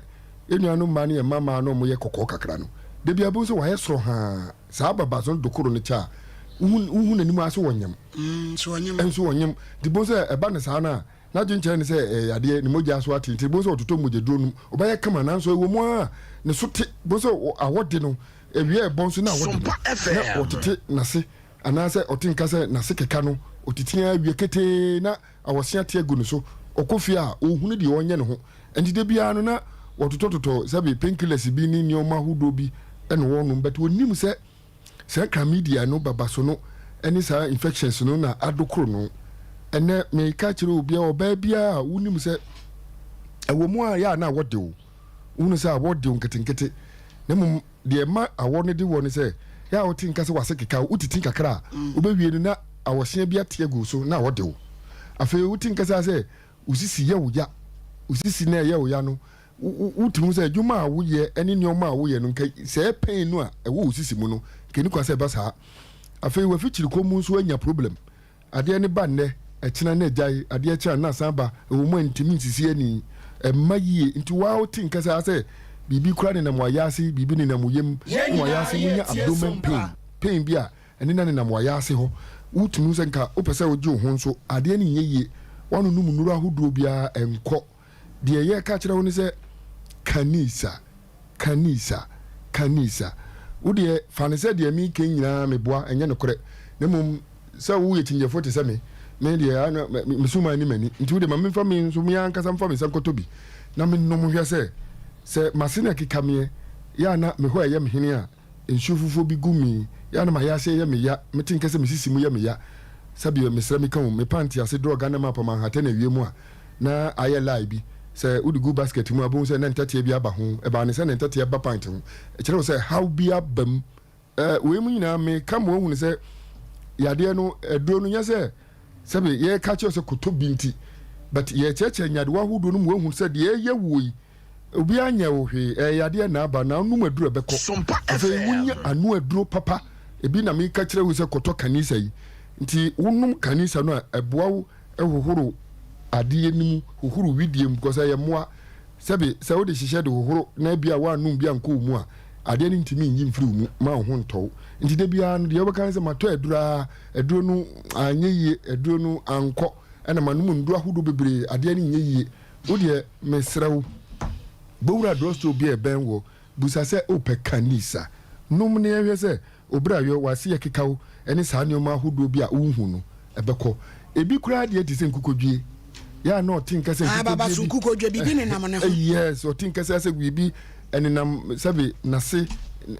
yɛn nuanom mmaa ne yɛn mmammaa no a wɔyɛ kɔkɔɔ kakra no, da biara wobɛhu sɛ wɔayɛ soro haa. Saa babaso no dokoro no kyɛ a, wohu wohu n'anim ara sɛ ɔnyem. Nso ɔnyem. Nso ɔnyem. Nti bohu sɛ ɛba no saa no a, n'adwene kyerɛ no sɛ ɛyɛ yadeɛ, ne mogya so ate. Nti bohu sɛ ɔtotɔ mogyaduro nom. Ɔbɛyɛ kama nanso ɛwɔ mu ara ne so te. Bohu sɛ awɔ de no, awia ɛbɔ nso na awɔ de no. Na ɔtete n'ase anaasɛ ɔte nka sɛ n'ase keka no, ɔtete ara wie ketee na awɔse ate agu ne so. Ɔkɔ fie a, ɔnhunu deɛ ɔnyɛ ne ho. Nti da biara no na wɔtotɔtotɔ sɛbe painkillers bi ne nneɛma ahodoɔ bi na wɔnom but wɔnnim sɛ saa chlamydia no babaso no ne saa infections no na adokoro no. Ɛnɛ meka kyerɛ obiara ɔbaa biara a wonim sɛ ɛwɔ mu a yɛ a na awɔ de wo, wohunu sɛ awɔ de wo nketenkete na mmom deɛ ɛma awɔ no de wɔ ne sɛ yɛ a wote nka sɛ wase keka wo, wotiti kakra a wobɛwie no na awɔsea bi ate agu so na awɔ de wo. Afei wote nka sɛ sɛ wo sisi yɛ wo ya, wo sisi na ɛyɛ wo ya no, wotumi hu sɛ adwuma a woyɛ ne nneɛma a woyɛ no, nka sɛɛ pain no a ɛwɔ wo sisi mu no, nka ɛni kwan sɛ ɛba saa. Afei w'afikyiri kɔn mu nso anya problem. Adeɛ no ba nnɛ, ɛkyena na agyae, adeɛ kye a na asan aba, ɛwɔ mu a ntumi nsisi ani, ɛmma yie. Nti wo ara wote nka sɛ asɛ biribi koraa nenam w'ayaase, biribi nenam wo yam, na w'ayaase wonya abdomen pain, pain bi a Ɛne na nenam w'ayaase hɔ. Wotumi hu sɛ nka wopɛ sɛ wogye wo ho nso adeɛ no nyɛ yie. Woanonom nnuro ahodoɔ biara ɛnkɔ. Deɛ yɛreka akyerɛ wo ne sɛ Kanisa, Kanisa, Kanisa. Wo deɛ fa no sɛ deɛ mereka yi nyinaa meboa, ɛnyɛ nokorɛ. Na mmom sɛ woyɛ kyingyɛfoɔ te sɛ me, me deɛ ano me suman ne m'ani. Nti wo deɛ ma memfa me nso me ankasa mfa me nsa nkɔtɔ bi na mennom nhwɛ sɛ, sɛ m'ase na ɛkeka meɛ, yɛ a na me hɔ ɛyɛ me hene a, Nsuo fufuo bi gu me ya na m'ayaseɛ yɛ me ya, mete nka sɛ me sisi mu yɛ me ya. Sɛdeɛ mesrɛ meka o, me pant ase drɔ Ghana map manhattan awie mu a, na ayɛ lie bi. Sɛ wode gu basket mu a, wobɛhu sɛ na ntɛteɛ bi aba ho. Ɛbaa ne sɛ na ntɛteɛ ba pant ho. Ɛkyerɛ wo sɛ haw bi aba mu. Eh, wei mu nyinaa meka ma woahunu sɛ yadeɛ no, aduro no nyɛ sɛ sɛbe yɛreka kyerɛ wo sɛ kɔtɔ bi nti, but yɛrekyerɛkyerɛ nyadewa ahodoɔ no ma woahunu sɛ deɛ ɛyɛ woɔ yi, Obiara nyɛɛ wo hwee, ɛyɛ yadeɛ na aba, na wonom aduro a ɛbɛkɔ. Afei wonya ano aduro papa, ebi na meka kyerɛ wo sɛ kɔtɔ kanisa yi. Nti wonom kanisa no a, ɛboa wo hohoro adeɛ no mu, hohoro wedeɛ mu, because ɛyɛ mmoa. Sɛbe sɛ wode hyehyɛ de hohoro na ebia woannom bi ankɔ wo mu a, adeɛ no ntumi nyi mfiri wo mu ma wo ho ntɔ wo. Nti da biara no deɛ wobɛka ne sɛ matɔ aduro ara, aduro no anyɛ yie, aduro no ankɔ, ɛna manom nnuro ahodoɔ bebree, adeɛ no nyɛ yie. Wo deɛ mesrɛ wo, bɔ wura drugstore bi a ɛbɛn woɔ, busa sɛ wopɛ Kanisa. Nom na yɛnhwɛ sɛ obrayɔ, w'ase yɛ kekaw ne saa nneɛma ahodoɔ bi a wohu no, ɛbɛkɔ. Ebi koraa deɛ te sɛ nkukodwie. Yɛ a na ɔte nka sɛ Ah, baba so nkukodwie bi. nkukodwie, biribi nenam ne ho. Yes, ɔte nka sɛ asɛ biribi ɛnenam sɛbe n'ase,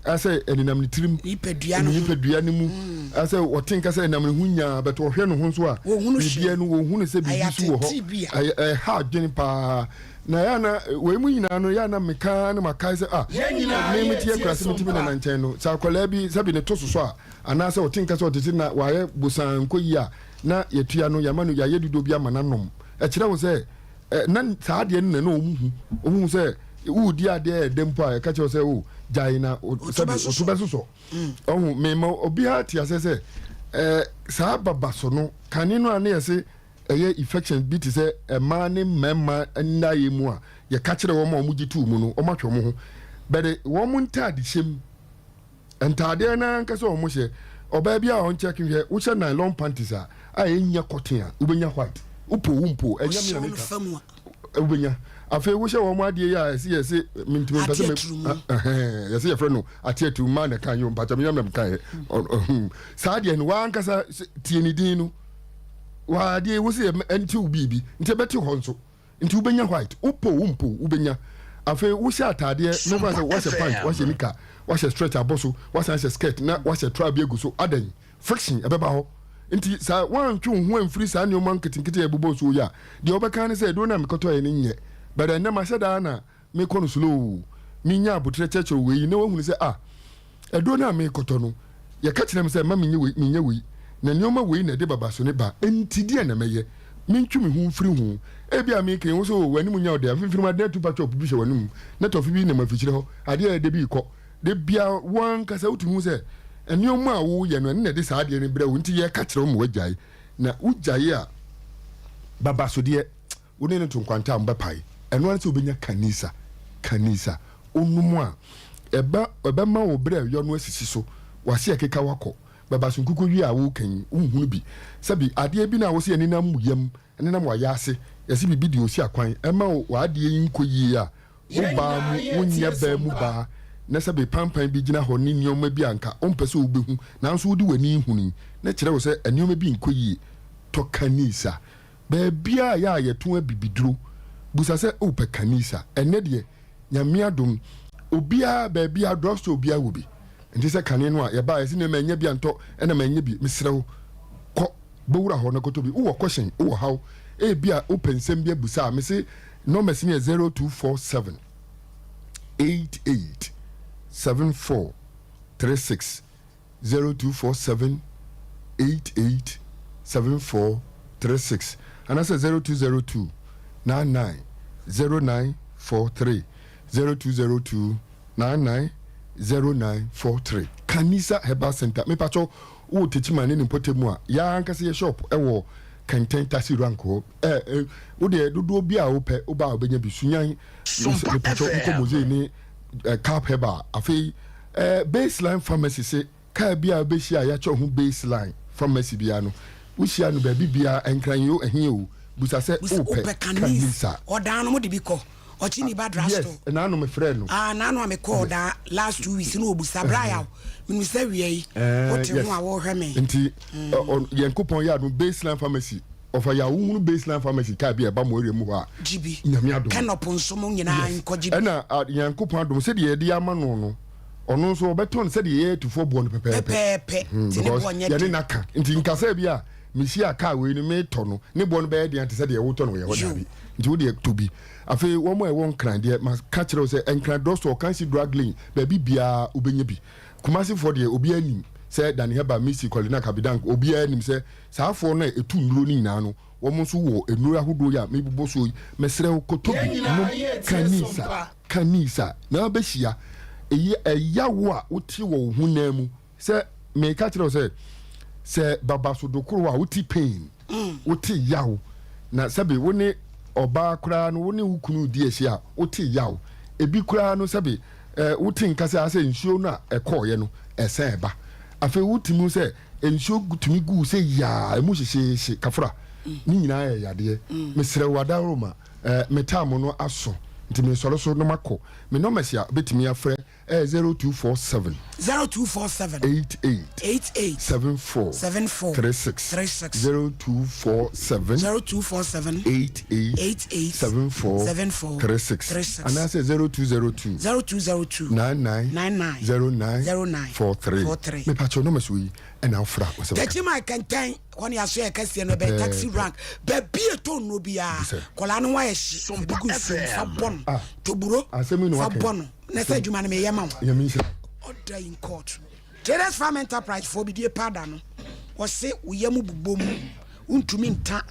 asɛ ɛnenam ne tirim, Nipadua no ne ho. nipadua no mu, asɛ ɔte nka sɛ ɛnam ne ho nyaa, but ɔhwɛ ne ho nso a, Wɔnhunu hwee. biribiara no wɔnhunu sɛ Ɛyɛ biribi so wɔ hɔ. atetee bi a. Ɛyɛ ɛha adwene paa. Na ɛyɛ a na wei mu nyinaa no, ɛyɛ a na meka ara na makae sɛ ah, Yɛn nyinaa me mete yɛretie akuraase mete me Sompa. nana nkyɛn no, sɛ akwadaa bi sɛbe ne to sosɔ a, anaasɛ ɔte nka sɛ ɔtete na wayɛ bosaa nkɔ yie a, na yɛtua no, yɛama no, yɛayɛ dodoɔ bi ama no anom. Ɛkyerɛ wo sɛ ɛ, na saa adeɛ no na na wɔn hu. Wɔn hu sɛ woredi adeɛ a ɛdɛ mpo a, yɛka kyerɛ wo sɛ o, gyae na sɛbe ɔto bɛsosɔ. Ɔho, mema obiara te aseɛ sɛ ɛ, saa babaso no, kane no a na yɛse ɛyɛ infection bi te sɛ mmaa ne mmarima nnaeɛ mu a yɛka kyerɛ wɔn a wɔgye too mu no, wɔahwɛ wɔn ho. Bɛde wɔn ntaadehyɛ mu. Ntaadeɛ no ankasa a wɔhyɛ, ɔbaa bi a ɔnkyɛke hwɛ, wohyɛ nylon panties a, a ɛnyɛ cotton a, wobɛnya white. Wopoo wo mpoo, ɛnyɛ me na meka. Wobɛnya. Afei wohyɛ wɔn adeɛ yi a ɛse yɛse mentumi mpɛ sɛ me yɛse yɛfrɛ no ate aturumu maa na ɛka yɛ mpakyɛ menyɛ me na meka yɛ. Saa adeɛ no w'ankasa tie ne din no. W'adeɛ wo se ɛnte wo biribi nti ɛbɛte hɔ nso. Nti wobɛnya white, wopɛ o wompɛ o wobɛnya. Afei wohyɛ ataadeɛ, mɛfa sɛ woahyɛ pant, woahyɛ nika, woahyɛ stretch abɔ so, woasan ahyɛ skirt na woahyɛ traa bi agu so, adɛn? Friction ɛbɛba hɔ. Nti saa woantwe wo ho amfiri saa nneɛma nketenkete a ɛbobɔ soɔ yi a, deɛ wobɛka ara ne sɛ aduro no a mekɔtɔeɛ no nyɛ. But ɛnnɛ mahyɛ da ara na mekɔ no slow, menya aboterɛ kyerɛkyerɛ wei na woahunu sɛ ah, Aduro no a merekɔtɔ no, yɛka kyerɛɛ me sɛ mma menyɛ wei, menyɛ wei, na nneɛma wei na ɛde babaso no ba, enti deɛn na mɛyɛ? Mentwe me ho mfiri ho. Ebia mereka yi, wo nso, oh, w'anim nyɛ wo dɛ, mfimfini mu ade na atu pa chop bi hyɛ w'anom, na tɔfe bi nam afikyire hɔ, adeɛ a ɛyɛ dɛ bi rekɔ. Da biara, wo ankasa wotumi hu sɛ nneɛma a woreyɛ no, ɛno na ɛde saa adeɛ no brɛ wo, enti yɛreka kyerɛ wo ma woagyae. Na wogyae a, babaso deɛ. Wo ne no to nkwanta a, mobɛpae. Ɛno ara ne sɛ wobɛnya kanisa. Kanisa. Wonom a, ɛba, ɛbɛma wo berɛ a ɛyɔ no asisi so. W'ase ɛkeka wo akɔ. Bɛba so nkuku wie a woreka yi, wonhunu bi. Sɛbi, adeɛ bi na wose ɛnenam wo yam, ɛnenam w'ayaase, yɛse biribi deɛ ɔsi akwan, ɛma wo, w'adeɛ yi nkɔ yie a, wo baa mu, wonyɛ baa mu baa, na sɛbi pampan bi gyina hɔ ne nneɛma bi a anka wompɛ sɛ wobɛhu, nanso wode w'ani rehunu yi, na ɛkyerɛ wo sɛ nneɛma bi nkɔ yie. Tɔ kanisa. Baabiaa yɛ a yɛto abibiduro busa sɛ wopɛ kanisa ɛnɛ deɛ Nyame adom obiaa baabiaa drug store biaa wɔ bi nte sɛ kane no a yɛbaa yɛse nɛ manya bi antɔ ɛna manya bi mesrɛ wo kɔ bɔwura hɔ na kɔtɔ bi wowɔ question wowɔ haw ebia wopɛ nsɛm bi abusa a mese numbers no yɛ 0247 88 74 36 0247 88 74 36 anaasɛ 0202 99 0943, 0202 99 0943. Kanisa Herbal Center, mepakyɛw wowɔ Techiman ne ne mpɔtam mu a, yɛn ankasa yɛ shop wɔ Kɛntɛn Taxi Rank hɔ. Ɛ ɛ wo deɛ dodoɔ bi a wopɛ woba a wobɛnya bi. Sunyan, mepakyɛw wokɔ Mosaic ne Cap Herbal. Afei Eh, Baseline Pharmacy se kaa bi a wobɛhyia a yɛakyerɛw ho Baseline Pharmacy biara no, wohyia no baabi biara, Nkran o, ɛhe o, busa sɛ wopɛ Kanisa. Ɔdaa no mo de bi kɔ ɔkye ni ba drugstore. Yes, naano me frɛ no. Ah, naano a me kɔ ɔdaa last 2 weeks no obusa bra yaw. Menim sɛ wia yi wote ho a wɔhwɛ me. Nti yɛn kopɔn yɛ adom Baseline Pharmacy ɔfa yaw wohunu Baseline Pharmacy kaa bi a ɛba mo area mu hɔ a. Gye bi. Nyame adom. Kɛnɔp nso mo nyinaa nkɔ gye bi. Ɛna Nyankopɔn adom sɛdeɛ yɛde ama no no ɔno nso ɔbɛtɔn sɛdeɛ yɛyɛ atufoɔ boɔ no pɛpɛɛpɛ. Pɛpɛɛpɛ. Nti ne Because boɔ nyɛ yɛne den. no aka. Nti nka sɛ bi a mehyia kaa wei no metɔ no ne boɔ no bɛyɛ den ate sɛ deɛ wotɔ no wɔ yɛ hɔ Yiw. daabi. Nti wo deɛ tɔ bi. Afei wɔn a ɛwɔ Nkran deɛ maka kyerɛ wo sɛ Nkran drugstore, Kansi Drug Lane, baabi biara wobɛnya bi. Kumasi foɔ deɛ obiara nim sɛ Danny Herbal, Missy, Kɔlinak, Abidank, obiara nim sɛ saa foɔ no a ɛtu nnuro no nyinaa no Wɔn nso wɔ nnuro ahodoɔ yi a mebobɔ soɔ yi. Mesrɛ wo, kɔtɔ bi nom. Kanisa, kanisa, na wobɛhyia ɛyi, ɛyawo a wote wɔ wo honam mu. Sɛ meka kyerɛ wo sɛ, sɛ babasodokoro a wote pain, wote yaw, na sɛbe wo ne ɔbaa koraa no, wo ne wo kunu redi ahyia a, wote yaw. Ebi koraa no, sɛbe eh, wote nka sɛ asɛ nsuo no a ɛkɔɔeɛ no, ɛsan ɛba. Afei wotumi hu sɛ Nsuo tumi gu wo sɛ yaa, ɛmu hyehyeehye, kafra. Ne nyinaa yɛ yadeɛ. Mesrɛ wo adaworoma, eh, me time no aso, nti mesɔre so na makɔ. Me numbers a wobɛtumi afrɛ ɛyɛ 0247. 0247. 88. 88. 74. 74. 36. 36. 0247. 0247. 88. 88. 74. 74. 36. 36. Anaasɛ 0202. 0202. 99. 99. 09. 09. 43. 43. Mepakyɛw numbers wei ɛna wofrɛ a wo nsa bɛka. Tɛkyi ma kɛntɛn hɔ ne aso yɛ kɛseɛ no ɛbɛn taxi rank baabi ɛtɔ nnuro biara kɔlaa no ho ayɛ hye fa bi gu nsuo mu fa bɔ no toburo fa bɔ no na sɛ adwuma no meyɛ ma wo order in court Traders Farm Enterprise foɔ bidie powder no wɔse wo yam bobɔ mu wontumi nta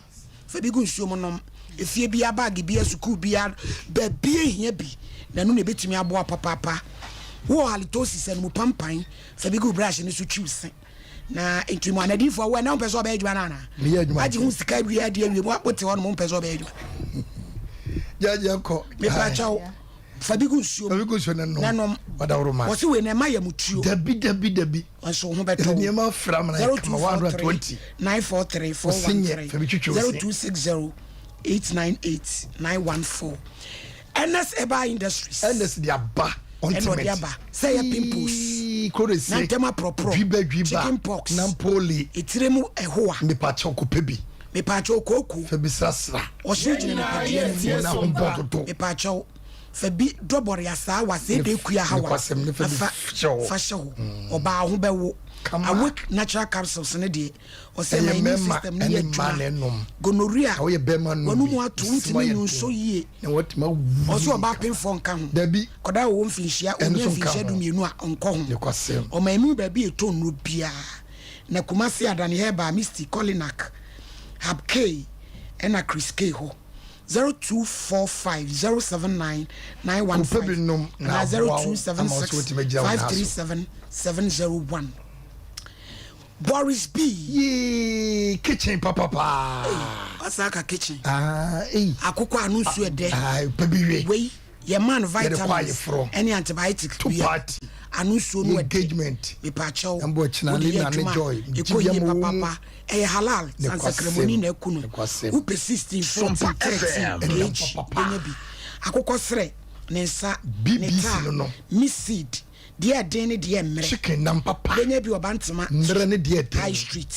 Fa bi gu nsuo mu nom. Efie biara, baage biara, sukuu biara, baabi ehia bi, na ɛno na ebetumi aboa papaapa. Wowɔ halitosis, anum pampan, fa bi gu brush no so twiw se. Na nti mu anadifoɔ wo ɛnɛ wompɛ sɛ ɔbɛyɛ adwuma no anaa? Meyɛ adwuma. Wagye ho sika awie adi awie mu wote hɔ nom wompɛ sɛ ɔbɛyɛ adwuma. Gyagye kɔ. Mepa kyɛw. Fa bi gu nsuo mu. Fa bi gu nsuo na nom. Na nom. Ɔdaworo ma. Wɔsi wei na ɛma yam tuo. Dabi dabi dabi. Nso wo ho bɛtɔ wo. Nneɛma afra ma na yɛ kama 120. 943 413 0260 898 914. Ernest Herbal Industries. Ernest de aba. Ɛna ɔde aba sɛ ɛyɛ pimples. Koro se. Na ntɛm aprɔprɔ. Dwiba dwiba. Chicken pox. Nampoli. Etire mu ɛhoa. Mepaakyɛw kɔpɛ bi. Mepaakyɛw kooko. Fa bi srasra. Ɔhyew gyina nipadua no mu. Wɔn ahombɔ dodo. Mepaakyɛw fa bi dɔbɔre asaa wa sɛ ede kua ha wa. Nokwasɛm ne fa bi hyɛ hɔ. Fa hyɛ hɔ. Ɔbaa ho bɛwo. Awake natural capsules ne deɛ. Ɔsɛ Ɛyɛ ma immune mmarima system no yɛ ne mmaa adwuma. na ɛnom. Gonorrhea. Na woyɛ bɛrima nom Wɔn bi. mu ato Wo sima ntumi yɛ nyu nso den. yie. Na watumi awu Ɔsɛ yie ɔbaa kama. pemfoɔ nka ho. Dabi. Kɔdaa ɔwɔ mfinhyia Ɛno ɔnya nso nka mfinhyia ho. dumienu a ɔnkɔ ho. Nokwasɛm. Ɔman mu baabi ɛtɔ nnuro biara. Na Kumasi Adani Herbal, Misty, Kolinak, Hab K ɛna Chris K hɔ. 0245 079 915 Kɔpɛ bi nom na anaa aboa wo ama wo so 0276 woatumi agyina wo nan so. 537 701. Boris B. Yee kitchen papapaa. Ei, wasa aka kitchen. Ah, ei. Akokɔ ano nsu ɛdɛ. Ah, pɛ bi we. Wei yɛ man Yɛde kɔ vitamins ayeforɔ. ɛne antibiotics To bia. party. Ano nsuo no ɛdɛ. Engagement. Mepaakyɛw. Ɛmbɔ kyena Wode yɛ Lina ne adwuma Joy. ɛkɔ yie Gyibia mo wɔ mu. papaapa. Ɛyɛ halal. Ne Sansakramoni kwasɛm. na ɛku no. Ne kwasɛm. Wopɛ 16, 14, Sompa 13, FM. kg Ɛnam papapaa. bɛnya bi. Akokɔ serɛ, ne nsa, ne BBC taa, no no. meat seed. Deɛ ɛden ne deɛ mmerɛ. Chicken nam papa. Bɛnya bi wɔ Bantama. Mmerɛ ne deɛ ɛden. High street.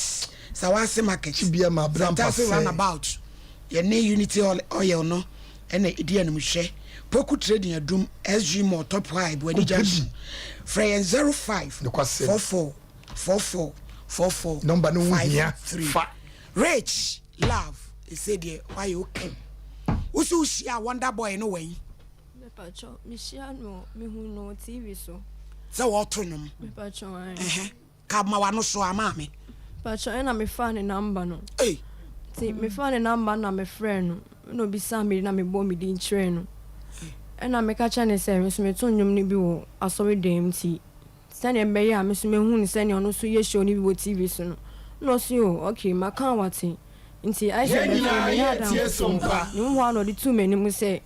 Sawase market. Chibia ma abira mpa Santase sɛ. roundabout. Yɛne Unity Oil no ɛna ɛdi animhwɛ. Poku Trading Adum, SG Mall, Top High, Buadi Kɔpɛ Junction. bi. Frɛ yɛn 05 Nokwasɛm. 44 44 44 Nɔmba no ho hia. 53. Fa. Rich Love, ɛsɛ deɛ wayɛ okay. Wosi wohyia Wonder Boy no wɛn? Mepakyɛw, mehyia no, mehu no wɔ TV so. Sɛ wɔto nnwom. Mepakyɛw, ae. Ɛhɛ, ka ma w'ano so a, maame. Mepakyɛw, ɛna mefaa ne number no. Ei. Nti mefaa ne number na mefrɛɛ no, ɛna obisaa me din na mebɔɔ me din kyerɛɛ no. Ɛna meka kyerɛɛ no sɛ me nso meto nnwom no bi wɔ asɔredan mu nti Sɛdeɛ ɛbɛyɛ a me nso mɛhu no sɛdeɛ ɔno nso yɛ show no bi wɔ TV so no. Ɛna ɔse oh ok maka a wate. Nti ayɛ sɛ Yɛn bɛfei nyinaa meyɛ yɛretie adamfo Sompa. Ne ho hɔ ara na ɔde too m'anim sɛ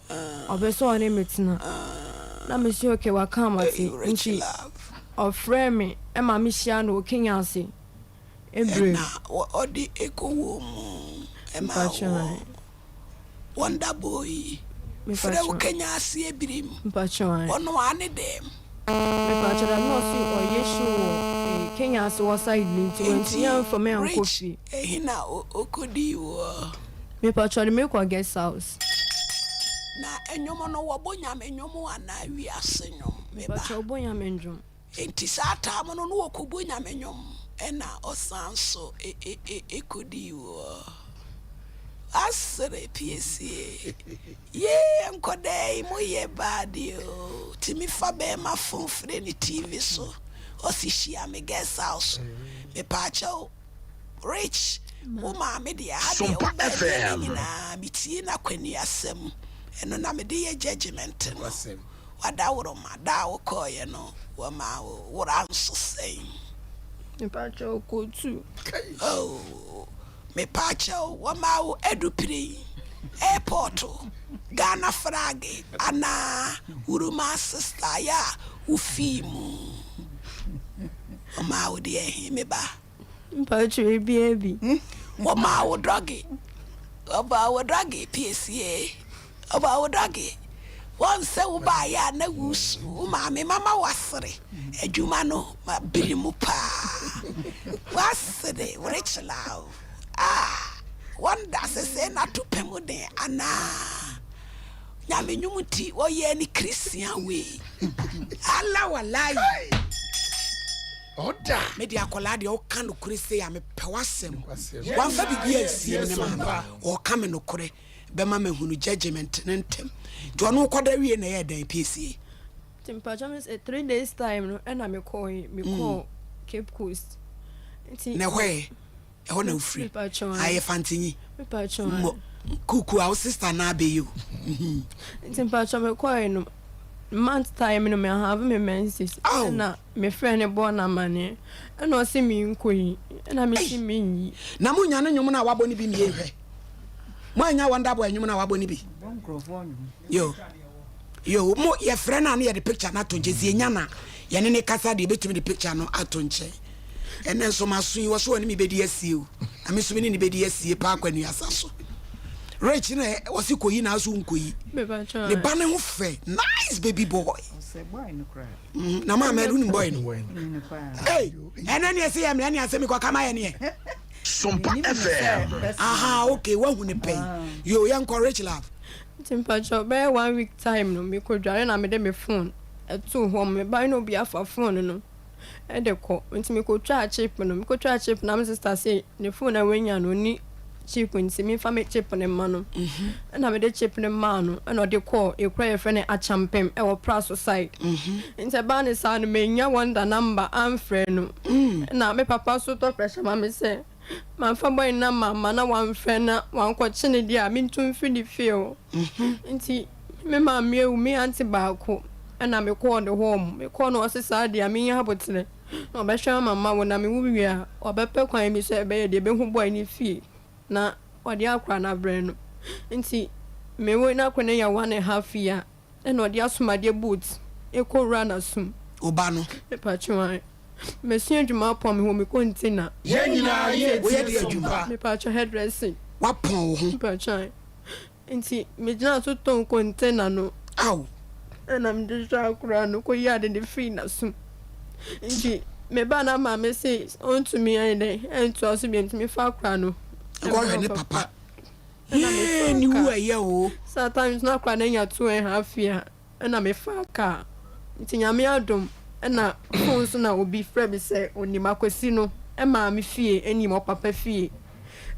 ɔpɛ sɛ ɔne me tena. Na mese ok waka a mate. Nti ɔfrɛɛ me ma mehyiaa no wɔ Kenya ase. Ebere. Ɛna ɔde ɛkɔ wɔ mu ɛma Mpakyɛw wɔ ae. Wonder boy frɛ wo Mepakyɛw. Kenya ase ebirim Mpakyɛw ae. ɔno a ne dɛm. Mepakyɛw dabi na ɔse ɔyɛ show wɔ eh, Kenya ase hɔ side no nti Nti wantumi amfa me ankɔ Rich fie. ɛhe na ɔkɔdii woɔ? Mepakyɛw ɔde me kɔ guest house. Na ɛnwom no wɔbɔ Nyame nwom anaa wiase nwom me ba? Mepakyɛw wɔbɔ Nyame ndwom. Enti saa time no na wɔkɔbɔ Nyame nwom ɛna ɔsan so kɔdii woɔ. Wasere piesie yee nkɔdaa yi mo yɛ bad oo tumi fa bɛɛma phone frɛ no TV so ɔse hyia me guest house mepaakyɛw Rich wo maame deɛ ha deɛ Sompa wo baa deɛ FM. ne nyinaa metie n'akwaniasɛm ɛno na mede yɛ judgement no. W'adaworoma, da a wokɔeɛ no, wɔmaa wo wora nso sɛn? Mepakyɛw, kotu. Oh, mepakyɛw, wɔmaa wo adupire, airport, Ghana frage anaa wuruma sister yɛ a wofii mu? Wɔmaa wo deɛ he, me ba? Mpakyɛw ebiaa bi. Wɔmaa wo drɔge wɔmaa wo drɔge piesie wɔmaa wo drɔge wɔn sɛ wo baayɛ a na wusu wo maame mama wasere adwuma no ma biri mu paa wasere worekyela o ah wɔn da sese na to pɛ mu den anaa Nyame nwom nti wɔyɛɛ ne Christian wei ala walai. Ɔda. Me deɛ akwadaa deɛ ɔka nokorɛ sei a mepɛ w'asɛm. Wamfa biribi ansie me ne maame. Ɔka me nokorɛ bɛma mahunu judgement no ntɛm. Nti ɔno wokɔda wie na ɛyɛ dɛn piesie? Nti mpakyɛ me sɛ 3 days time no ɛna mekɔɔ mekɔɔ Cape Coast. Nti Na ɛhɔ ɛ? Ɛhɔ na wofiri? Ayɛ fantinyi. Mmɔ. Kuku a wo sister na abɛyi o. Nti mpakyɛ mekɔɛ no month time no me have me menses. Ɛna me frɛ no bɔɔ no amaneɛ. Ɛna ɔse me nkɔ yi. Ɛna me se me nyi. Na mo nya ne nwom no a wabɔ no bi nie hwɛ. Mo anya Wonder Boy nwom no a wabɔ no bi. Yo. Yo, mo yɛfrɛ no a na yɛde picture no ato nkyɛn. Sɛ yɛnya no a, yɛne no kasa deɛ yɛbɛtumi de picture no ato nkyɛn. Ɛnɛ nso maso yi, wɔ so ɔne me bɛdi asie o. Na me nso me ne no bɛdi asie paa kɔ anuasa so. Rich na ɔse kɔyi na aso nkɔyi. Ne ba ne ho fɛ, nice baby boy. Mm, na maa mɛdu ne boy no. Hey, ɛnɛ ne ɛsɛ yɛ mmerɛ ne asɛm kɔ kama yɛ neɛ. Sompa FM. Aha, okay, wahu ne pɛn. Yo, yɛnkɔ Rich love. Nti mpakyɛw bɛyɛ one week time no mekɔ dware na mede me phone too hɔ mebae na obi afa phone no de kɔ nti mekɔ twaa chip no mekɔ twaa chip na me sister se ne phone a wanya no ɔnni chip nti memfa me chip no mma no ɛna mede chip no maa no ɛna ɔde kɔɔ ekura yɛfrɛ no Akyɛmpem ɛwɔ Praso side nti ɛbaa ne saa no menya Wonder number amfrɛ no ɛna me papa so tɔ pressure ma me sɛ Mamfa boy no na mamma na wamfrɛ na wankɔkye no deɛ a mentu mfiri ne fie hɔ. Nti me maame awu, me aunty baako ɛna mekɔɔ ne hɔ ɔmo. Mekɔɔ no ɔse saa deɛ a menya aboterɛ na ɔbɛhwɛ ama mawo na mewo wie a ɔbɛpɛ kwan bi so a ɛbɛyɛ deɛ ɛbɛhu boy no fie na ɔde akora no abrɛ no. Nti mewo na akora no anya one and half year. Ɛna ɔde asomadeɛ boot kɔ wura n'asom. Wo ba no. Mepatwo ae. Masua adwuma apɔn me ho me container. Yɛn nyinaa yɛ Woyɛ deɛ adwuma. Mepatwo hairdressing. Wapɔn wo ho. Mepatwo ae. Nti me gyina so tɔn container no. Aw. Ɛna mede hwɛ akora no kɔ yi ade no firi n'asom. Nti me ba na maame se ɔntumi ayɛ dɛn ɛntoa so bio nti me fa akora no. Nkɔ hwɛ ne papa. Yee ne wu ɛyɛ oo. Saa times no akora no anya 2½ year ɛna me faa car nti Nyame adom ɛna phone so na obi frɛ me sɛ onim Akwasi no maame fie ɛnim ɔpapa fie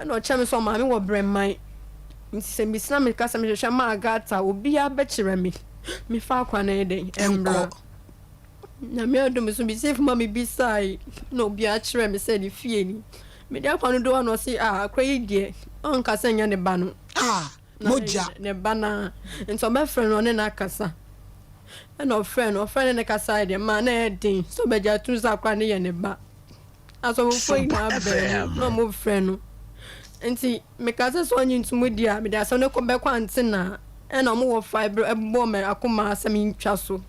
ɛna ɔkyerɛ me sɛ ɔmaame wɔ Brɛman nti sɛ mesi na meka sɛ mehwehwɛ maa Gata obiara bɛkyerɛ me me fa akora no yɛ dɛn ɛmmra. Nyame adom so me safe ma me bisae na obiara kyerɛ me sɛ ne fie ni. Mede akwa no do hɔ na ɔse ah akora yi deɛ ɔnka sɛ nyɛ ne ba no. Ah mogya. Ne ba no ara nti ɔbɛfrɛ no ɔne no akasa. Ɛna ɔfrɛ no ɔfrɛ ne ne kasae deɛ maa na ɛyɛ den sɛ ɔbɛgye atum sɛ akora no yɛ ne ba. Asɔfofoɔ nyinaa baa mu na wɔfrɛ no nti meka sɛ sɛ ɔnye ntom di a mede asɛm no bɛkɔ antenaa ɛna ɔmo wɔ fae berɛ ɛbobɔɔ me akoma sɛ mentwa so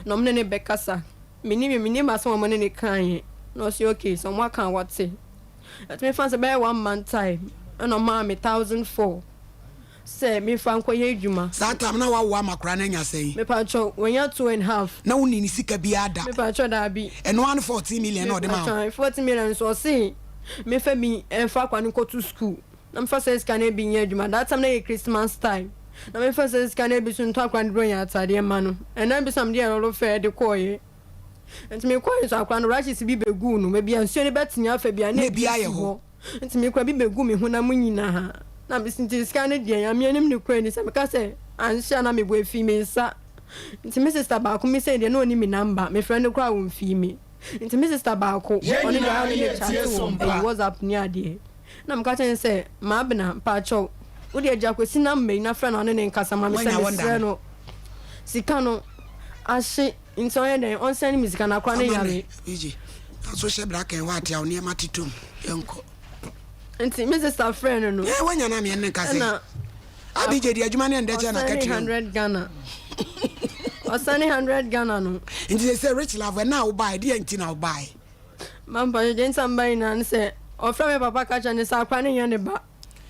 na ɔmo ne no bɛkasa. Menim menim asɛm a ɔmo ne no kaeɛ na ɔse okay sɛ ɔmo aka a wate. Ɛti mefa no sɛ bɛyɛ one month time ɛna ɔmaa me 1004 sɛ memfa nkɔyɛ adwuma. Saa time na wawo ama akwadaa no anya sɛn? Mepakyɛw, wanya two and half. Na wonni ne sika biara da? Mepakyɛw, daabi. Ɛno ara ne 14 million na ɔde maa wo? Mepakyɛw, 14 million nso ɔse memfa bi mfa akwadaa no nkɔto school na memfa saa sika no bi nyɛ adwuma. That time na ɛyɛ Christmas time. Na memfa saa sika no bi nso ntɔ akwadaa no Buronya ataadeɛ mma no. Ɛnna bi nso na mede yɛɛ lɔre fare de kɔeɛ. Nti mekɔeɛ nso akwadaa no rashes bi bɛguu no. Baabi a nsuo no bɛtene afa biara na ebi si hɔ. Nti me kura bi begu me honam mu nyinaa na me nti sika no deɛ Nyame anim nokorɛ ni sɛ meka sɛ anhyɛ a na mebɔ efii me nsa nti me sister baako me sei deɛ na ɔni me number me frɛ no koraa ɔnfii me nti me sister baako Yɛn ɔno deɛ nyinaa ɔne me yɛ chat tie wɔ sompa. ɛyi WhatsApp ne adeɛ na meka kyerɛ no sɛ Maabena mpakyɛw wo deɛ gye Akwasi number yi na frɛ no ɔne ne nkasa ma me sɛ Wanya wɔn da mesrɛ no. no sika no ahye nti ɔnyɛ dɛn ɔnsɛne me sika no akora no Ama me yare. Gigi. Nanso hyɛ black and white a wo nneɛma tetɔ mu. Yɛnkɔ. Nti me sister frɛ no no. Ɛɛ wanya na meɛ ne nka sɛ. Ɛna. Abigye di adwuma ne ɛndɛ kyɛ na Ɔsɛne katua. 100 Ghana. Ɔsɛne 100 Ghana no. Nti sɛ sɛ rich love ɛna a wobae deɛ nti na wobae. Mampa deɛ nti a mbae nyinaa ne sɛ ɔfrɛ me papa ka kyerɛ ne sɛ akora no nyɛ ne ba.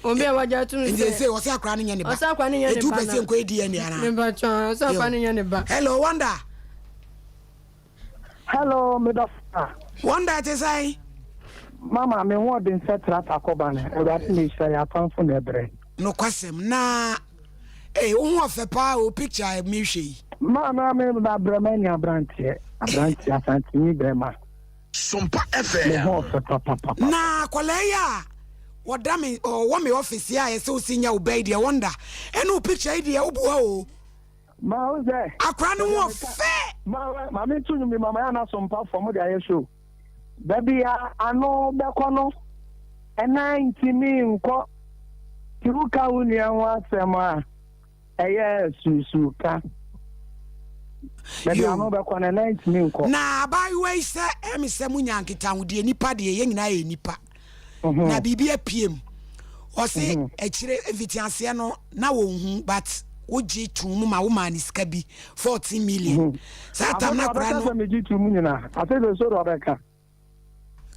Obi a wagye atum sɛ. Nti sɛ ɔsɛ akora no nyɛ ne ba. Ɔsɛ akora no nyɛ ne ba. Etu pɛ sɛ nkɔ DNA anaa. Mepa kyɛw ɔsɛ akora no nyɛ ne ba. Hello Wonder. Hello, me dɔfo. Wonder ɛte sɛn? Mama, me ho ɔden sɛ trata kɔba no. Awurade na ehyira yɛn atamfo na ɛbrɛ. Nokwasɛm na ee wo ho ɔfɛ paa o picture a mehwɛ yi. Maame me ba brɛma ni abranteɛ abranteɛ asanteni brɛma. Sompa FM. Me ho ɔfɛ papapapa. Na akwadaa yi a wɔda me ɔwɔ me office yi a yɛsɛ wosi nya wo ba yi deɛ Wonder ɛne wo picture yi deɛ woboa o. Ma wo sɛ. Akora no ho ɔfɛ. Ma ma me nto nwom bi ma ma yɛ anaso mpa fam de ayɛ show. Baabi a ano bɛkɔ no ɛnan ntumi nkɔ. Ti wo ka wo nua ho asɛm a ɛyɛ susu ka. Baabi ano bɛkɔ no ɛnan ntumi nkɔ. Na abaayewa yi sɛ ɛmi sɛ mo nya nkitahodie nipa deɛ yɛn nyinaa yɛ nipa. Mhm. Na biribi apue mu. Ɔse mhm. akyire mfitiaseɛ no na wɔn hu but. Wogye too mu ma womaa no sika bi, 14 million. Saa tam no Afei akora ɔbɛka no. sɛ megye too mu nyinaa. Afei de so de ɔbɛka.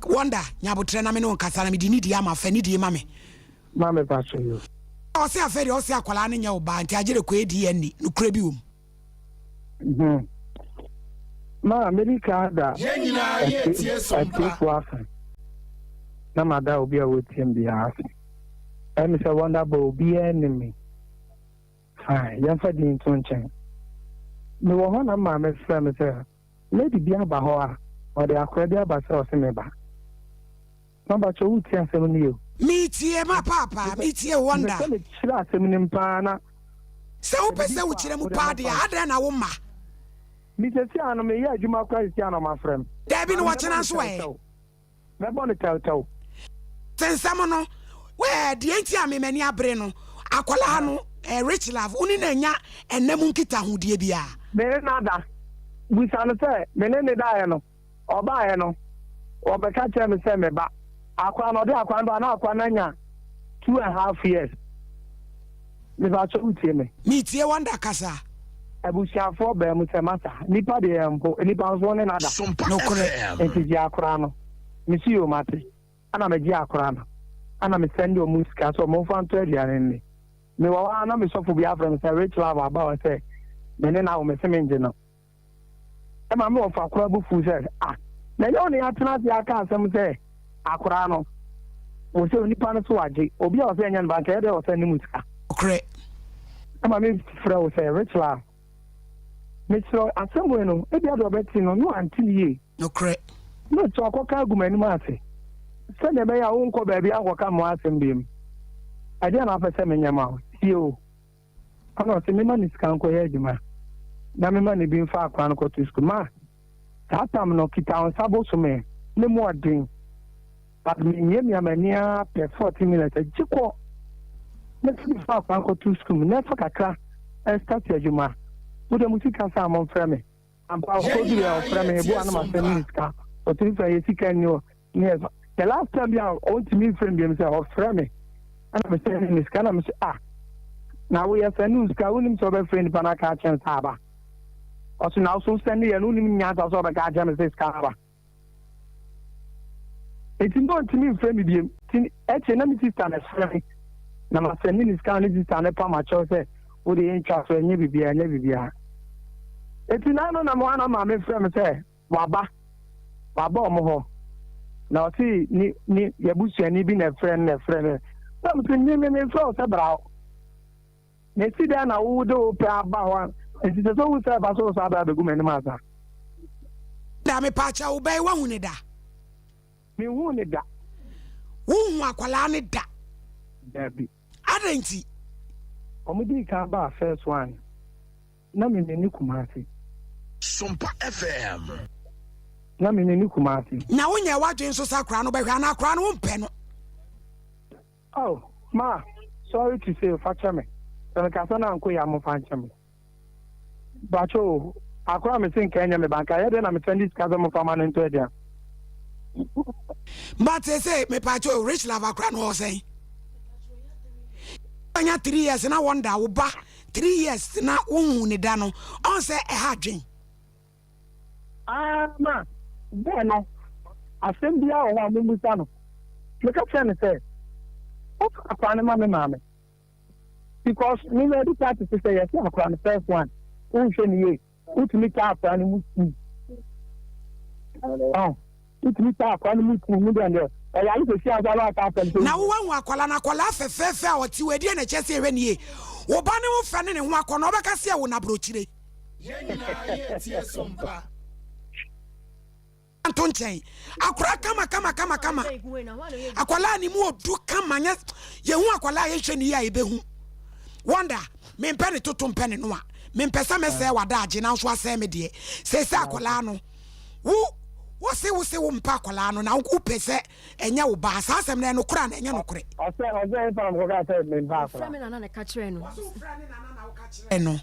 Wonder, nya aboterɛ na me ne wo nkasa na mede nidie ama, fa nidie ma me. Ma me pa so yo. Ɔse afei deɛ ɔse akwadaa no nyɛ wo ba nti agyere kɔ DNA, nokorɛ bi wɔ mu. Hmm. Ma medi kan da Yɛn nyinaa yɛ tie sompa. atiefoɔ ase na mada obi a wɔtie m biara ase. Ɛmi sɛ Wonder Boy obiara nim me. Fine, yɛmfa din nto nkyɛn. Mewɔ hɔ na maame frɛ me sɛ lady bi aba hɔ a ɔde akora bi aba sɛ ɔse me ba. Mabakyɛ wotie asɛm no yie o. Metie ma paapa, metie Wonder. Mepɛ sɛ mekyerɛ asɛm no mu paa na. Sɛ wopɛ sɛ wokyerɛ mu paa deɛ a, adɛn na womma? Me sɛsi ano meyɛ adwuma koraa sɛsi ano ɔmafrɛ me. Daabi no wɔkyena nso ɛ? Mɛbɔ no tɛwtɛw. Te nsɛm no, ɛɛ deɛ nti a me m'ani abere no, akwadaa no, ɛɛ Rich Love, wo ne no anya ɛnna mu nkitahodie biara? Me ne no ada. Bisa no sɛ me ne no daeɛ no, ɔbaeɛ no, ɔbɛka kyerɛɛ me sɛ me ba. Akwadaa no, ɔde akwadaa no baeɛ na akwadaa no anya two and half years. Mepakyɛ wo tie me. Me tie wonder kasa. Abusuafoɔ baa mu sɛ masa nipa deɛ yɛn mpo nipa nso wo ne no ada. Nokorɛ. Nti gye akora no. Me se yoo mate. Ɛna me gye akora no. Ɛna me sɛnde ɔmo sika sɛ ɔmo nfa ntɔ aduane nni. Me wɔ hɔ ara na me sɔfo bi afrɛ me sɛ Rich Love aba hɔ sɛ me ne no awo me se me ngye no. Ɛma me wɔfa koraa bo fuw sɛ, Ah, na ɛnyɛ wo na yɛatena ase aka asɛm sɛ akoraa no, wɔ sɛ onipa no so wagye obi a ɔsɛ ɛnyɛ no ba nka ɛyɛ dɛ ɔsɛ ne mu sika. Nokorɛ. Ɛma me frɛ wo sɛ, Rachel a, mesrɛ asɛm wei no, ebia deɛ ɔbɛte no, na wante no yie. Nokorɛ. Na sɛ ɔkɔka agu m'anim ase, sɛdeɛ ɛbɛyɛ a wonkɔ baabi ankɔka me ho asɛm biom. Ɛdeɛn na wopɛ sɛ menyɛ ma wo? Tie o. Ɛna ɔse mema no sika nkɔyɛ adwuma na mema no bi mfa akora no kɔto sukuu. Ma saa tam no kita wo nsa bosome ne mu ɔden but memiamia m'ani ara pɛ 14 minutes agye kɔ na fi fa akora no kɔto sukuu mu na ɛfa kakra ɛstart adwuma. Wode mo sika saa momfrɛ me. Ampa ɔkɔduru ɛ ɔfrɛ me eboa na masɛ ne sika ɔtumi frɛ yɛ sika nni hɔ ne yɛ the last time bi a ɔntumi mfrɛ me biom sɛ ɔfrɛ me ɛna mesɛ ne ne sika na mesɛ ah na woyɛ sɛ ne sika wonim sɛ ɔbɛfrɛ nipa no aka akyɛn sɛ aba ɔso na woso sɛ ne yɛ no wonim nyansa sɛ ɔbɛka akyɛn me sɛ sika aba Enti na ɔntumi mfrɛ me biom. Nti akyire na me sista na ɛfrɛ me na masɛnde ne sika na ne sista no pam akyɛw sɛ wode yɛntwa so ɛnyɛ biribiara ɛnyɛ biribiara. Enti na ano na mo ana maame frɛ me sɛ waba waba ɔmo hɔ na ɔse ne ne yɛbusuani bi na ɛfrɛ no na ɛfrɛ no na mo sɛ me me mefrɛ wo sɛ bra hɔ. Na esi dɛn na wode wo pɛ aba hɔ a nti sɛ sɛ wohu sɛ ɛba so wo saa bɛ abɛgu m'anim ansa? Da mepaakyɛw wo bɛyi wahu ne da? Menhuu ne da. Wonhu akwadaa ne da? Dabi. Adɛn nti? Wɔn dii kan baa first one na me menni Kumasi. Sompa FM. Na me menni Kumasi. Na wonyɛɛ w'adwene nso sɛ akwadaa no wobɛhwɛ anaa akwadaa no wompɛ no? Oh ma sorry to say fa kyɛ me sɛ me kasa no ankɔ yie a momfa nkyɛ me mpakyɛ o akora a mese nka ɛnyɛ me ba nka ɛyɛ dɛn na me sɛnde sika sɛ momfa ma no ntɔ aduan. But sese mepakyɛ o rich love akora no ɔwɔ sɛn anya 3 years na wɔnda wo ba 3 years na wonhu ne da no ɔn sɛ ɛha adwen. Ah, ma, bɛɛ no, asɛm biara wɔ hɔ a mommisa no. Meka kyerɛɛ no sɛ, Momfa akwadaa no ma me maame. Because me madi ka tete sɛ yɛse akwadaa no first one, wonhwɛ no yie, wotumi taa akwadaa no mu sukuu. Oh, wotumi taa akwadaa no mu sukuu mu deɛ deɛ, ɔyare kɔsi ansa na aka asɛm sɛ. Na wo wahu akwadaa no, akwadaa fɛfɛɛfɛ a ɔte hɔ, ɛdeɛn na ɛkyerɛ sɛ yɛhwɛ no yie? Wo ba ne ho fɛ ne ne ho akɔnnɔ, wobɛka sɛ ɛwo no aburokyire. Yɛn nyinaa yɛ tie sompa. Nto nkyɛn. Akwadaa kama kama kama kama. Akwadaa ne mu odu kama nyɛ yɛhu akwadaa yɛnhwɛ ne yie a yɛbɛhu. Wonder mempɛ ne toto mpɛ ne noa. Mempɛ sɛ mɛsɛe w'adaagye nanso asɛe me deɛ. Seesei akwadaa no wo wɔse wo se wo mpɛ akwadaa no na wopɛ sɛ ɛnyɛ wo ba saa asɛm no ɛyɛ nokorɛ anaa ɛnyɛ nokorɛ? Ɔsɛ ɔsɛ nfa na mekɔka sɛ mempɛ akwadaa. Ɔfrɛ me nana na ɛka kyerɛ no. Wɔse wofrɛ ne nana na woka kyerɛ no.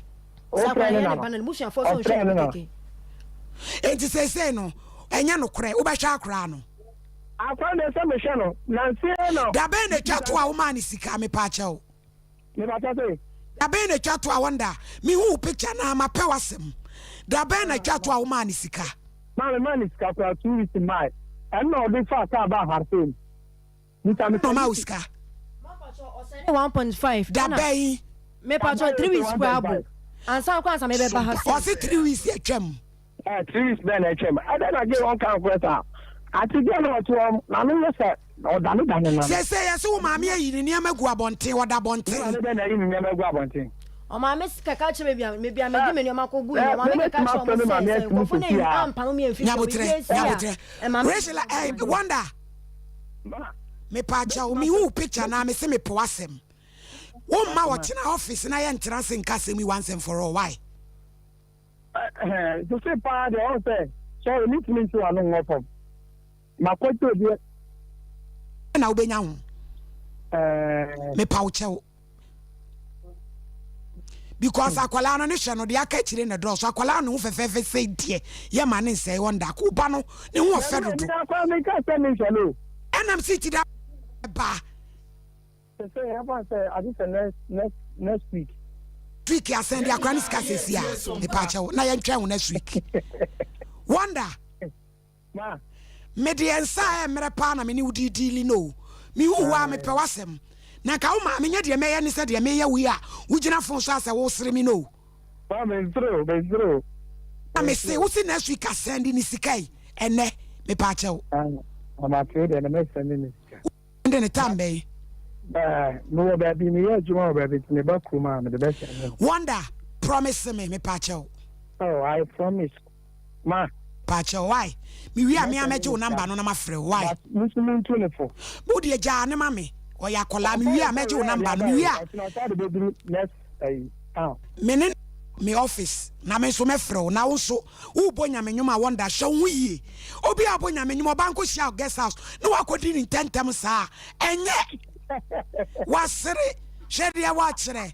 Wofrɛ ne na no. Ɔfrɛ ne na. Enti seesei no, ɛnyɛ nokorɛ, wobɛhwɛ akoraa no? Akora deɛ sɛ mehwɛ no, nanse na. Da bɛn na ɛtwa to a womaa no sika, mepaakyɛw? Mepakyɛ se? Dabɛn na etwa to a Wonder mehu wo picture na mapɛ w'asɛm Dabɛn na etwa to a womaa no sika. Maa me maa no sika koraa 2 weeks mmae ɛno na ɔde faa car baa Harfame Bisa me Na ɔmaa wo sika. Ɔsɛne 1.5 ɛna Dabɛn. Mepatwɔ 3 weeks koraa abo ansa koraa ansa mebɛba ha sei. Ɔse 3 weeks atwam. Eh, 3 weeks bɛn na atwam? Ɛdɛn na gay ɔnka nkorɛ saa? Ate gay na ɔte hɔ n'ano yɛ sɛ ɔdanedane n'ano. Seesei yɛse wo maame ayi ne nneɛma agu abɔnten, ɔda Me abɔnten. maame bɛn na ayi ne nneɛma agu abɔnten? Ɔmaame kɛka kyerɛ baabi a baabi a mede me nneɛma kɔ gu Eh, nyinaa. Ɔmaame kɛka mebɛtumi kyerɛ afrɛ wɔn me sɛ maame sɛ atum nkurɔfo no seesei anyi ara. ampamo me amfi fie a Nyabotrɛ, biribi asi a nyabotrɛ. ɛma me Rachel, eh, Wonder, Ma, mepaakyɛw, mɛtumi mehu afrɛ wo picture na mese mepɛ w'asɛm. Womma ɔkyena office na yɛntena ase nka asɛm yi once and for all, why? Sese paa deɛ ɔn sɛ sorry me ntumi nti wano ngɔ fam makɔgye obi. Na wobɛnya ho mepa wo kyɛw because akwadaa no ne hwɛ no deɛ aka akyire na dɔɔso akwadaa no ho fɛfɛɛfɛ sɛ deɛ yɛ ma ne nsɛe wɔn da ko ba no ne ho ɔfɛ dodo. Ɛnam si ti da ba. Sese yɛfa sɛ ade sɛ next next next week. Week asɛn de akora ne sika sɛsi a mepaakyɛw na yɛntwɛn wo next week. Wonder. Ma. Me deɛ nsa a ɛmmerɛ paa na me ne wo di diili no. Me hu wo a mepɛ w'asɛm. Na nka wo maame nyɛ deɛ mɛyɛ ne sɛ deɛ meyɛ wo yi a wogyina fon so asɛ wosere me no. Ma mensere o mensere o. Na me se wo se next week asɛn de ne sika yi ɛnɛ mepaakyɛw. Ah, mate wo deɛ na mɛsɛn ne ne sika. Ɛnde ne tam bɛn? Ɛɛ, mewɔ baabi, meyɛ adwuma wɔ baabi nti meba kurom a mede bɛsɛn no. Wonder, promise me, mepaakyɛw. Oh, I promise. Ma. Paakyɛw, why? Mewie a me ara mɛgye wo number no na mafrɛ wo, why? But me nso mentu ne fo. Wo deɛ gyaa no ma me, ɔyɛ akwadaa, mewie a mɛgye wo number no, mewie a. Ɔkyena ɔsan de bɛduru next ɛyi, town. Me ne me office na me nso mɛfrɛ wo na wo nso wobɔ nyame nwom a wɔnda hwɛ wo ho yie obi a ɔbɔ nyame nwom ɔba nkɔ hyia wo guest house na wakɔdi ne ntɛntɛm saa ɛnyɛ wasere hwɛ deɛ wakyerɛ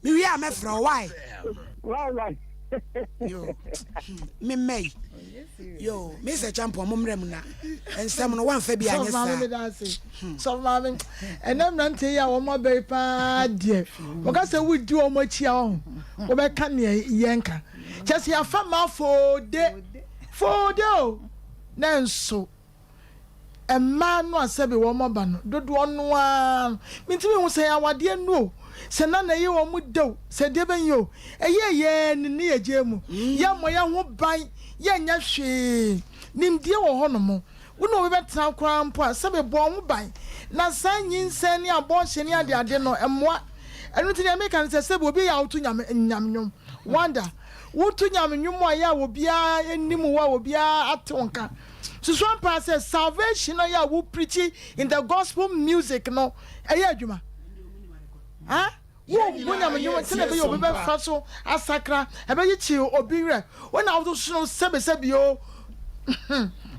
mewie a mɛfrɛ wo why yo me mma yi yo me sɛ champɔn mo mmerɛ mu na nsɛm no wamfa bi anyɛ saa sɔfo maame ɛnɛ mmeranteɛ yi a wɔn aba yi paa deɛ wɔka sɛ wodi wɔn akyi a wɔn wɔbɛka neɛ yɛnka kyɛ sɛ yɛafa ma foode foode o na nso mmaa no a sɛbe wɔn aba no dodoɔ no ara no mentumi hu sɛ awadeɛ no o sɛ na na ɛyɛ wɔn dɛ o sɛ deɛ bɛnyɛ o ɛyɛ yɛn ne ne yɛgye mu yɛmmɔ yɛn ho ban yɛnyɛ hwee nimdeɛ wɔ hɔ nom Wo ne obi bɛtena koraa mpo a, sɛbe bɔ wo ho ban na saa nyinsɛn ne abortion ne adeade no mmoa. Ɛno nti nea meka ne sɛ, sɛbe obi yɛ a woto nyame nyame nnwom. Wonder, woto nyame nnwom a ɛyɛ a obiara nnim wo a obiara ate wo nka. Susu ampa ara sɛ salvation a ɛyɛ a wo preachi in the gospel music no ɛyɛ adwuma? Huh? Wo wo nyame nnwom sɛnea ɛbɛyɛ obi bɛfa so asakra, ɛbɛkyekye obi werɛ. Wo na wototo no sɛbesɛbe o,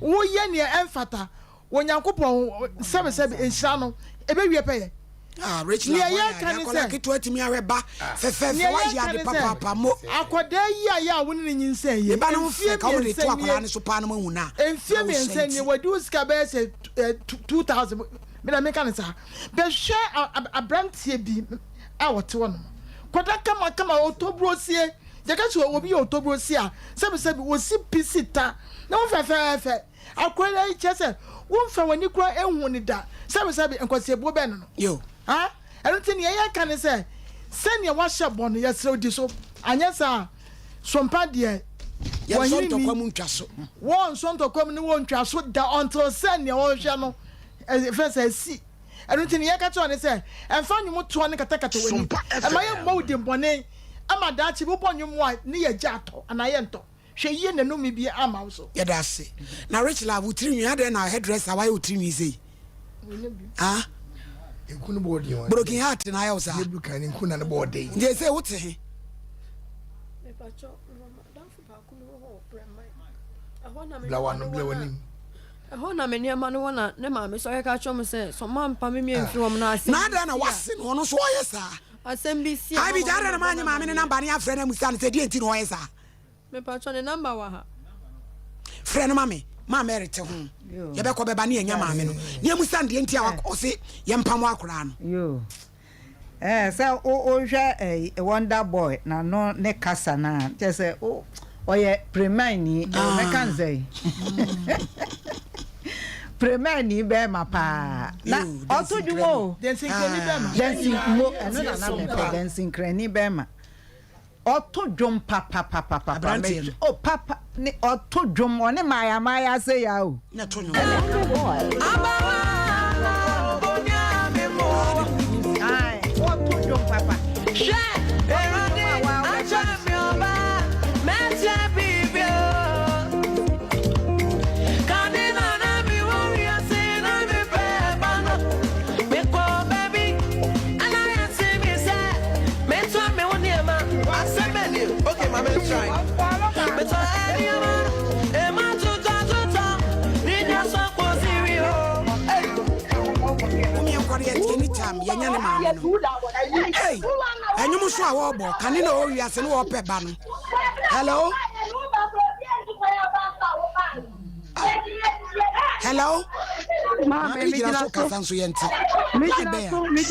woyɛ nea ɛmfata wɔ Nyankopɔn ho sɛbesɛbe, nhyira no, ɛbɛwie pɛyɛ. Ah, Rachel Nea Aboya, yɛka ne akwadaa sɛ, ketewa tumi ahwɛ ba fɛfɛɛfɛ, nea wayɛ yɛka ade ne sɛ, papaapa mo. akwadaa yi a yɛ a wo ne no nyinsɛn yi, Ne ba no ho mfie fɛ, ka wɔn de mmiɛnsa to akwadaa nie, no so paa na moahu no a, mfie na wosua mmiɛnsa nie, nti. wadi wo sika bɛyɛ sɛ eh, 2000, me na meka no saa. Bɛhwɛ aberanteɛ bi a ɔte hɔ nom. Kɔda kamakama, ɔtɔburosie. Yɛka sɛ obi yɛ ɔtɔburosie a, sɛbisɛbi ɔsi pi si ta ne ho fɛfɛɛfɛ. Akora yi kyerɛ sɛ womfa w'ani koraa nhu no da. Sɛbisɛbi nkwasiabuo bɛn no no? Yo. Ha? Ɛno nti nea yɛka ne sɛ, sɛnea woahyɛ bɔ no, yɛsrɛ wo di so. Anyɛ saa a, sompa deɛ, Yɛnsɔ wɔhene ntɔkwa ni. mu ntwa so. Wɔnsɔ ntɔkwa mu ne wɔntwa so da until sɛ nea wɔhwehwɛ no Ɛfiri sɛ asi. Ɛno nti nea yɛka kyerɛ wo ne sɛ, mfa nnwomtoɔ no nkatakata w'ani. Mma yɛmmɔ wo dimmɔne ma daakye bi wobɔ nnwom a ne yɛ gya atɔ anaa yɛntɔ. Hwɛ yie na nnome bi amma wo so. Yɛda ase. Na Rich Love wo tiri nwi adɛn na hairdresser wayɛ wo tiri nwi sei? Ah? Nku no bɔɔ den. Broken heart na ayɛ wo saa. Yɛ kan nku na ne bɔɔ den. Nti ɛsɛ wote he? Bla w'ano bla w'anim. Ɛhɔ na me nneɛma no wɔ na ne maame sɔre ka kyerɛ me sɛ sɛ ɔma mpa me mmienu mfiri hɔ na asɛm Na adɛn na wase no ɔno nso ɔyɛ saa? Asɛm bi si a Abi gya adɛn na maanye maame ne namba ne afrɛ no amusa no sɛ deɛ nti na ɔyɛ saa? Mepatwɔ ne namba wɔ ha. Frɛ no ma me ma Mary te ho yɛbɛkɔ bɛba ne yɛnya maame no ne amusa no deɛ nti a ɔse yɛmpam akoraa no. Yoo. Ɛɛ sɛ wo wohwɛ ɛyi wonder boy n'ano ne kasa no a kyerɛ sɛ wo ɔyɛ premani ɛɛ mɛka no sɛn premani bɛrima paa na ɔto dwom o Dɛnsinkranni bɛrima. Dɛnsin mo ɛno na na mepɛ dɛnsinkrani bɛrima ɔto dwom papapapapa Aberanteɛ no. o papa ne ɔto dwom ɔne maaya maaya sɛ ya o. Na to nnwom. Ae, ɔto dwom papa. Ɔto dwom a waa wobɛka Anytime yɛnyɛ ne maame no ei ɛnwom so a wɔrebɔ kane na ɔwɔ wiase ne wɔpɛ ba no hello hello maame gyina so kasa nso yɛnte line bɛn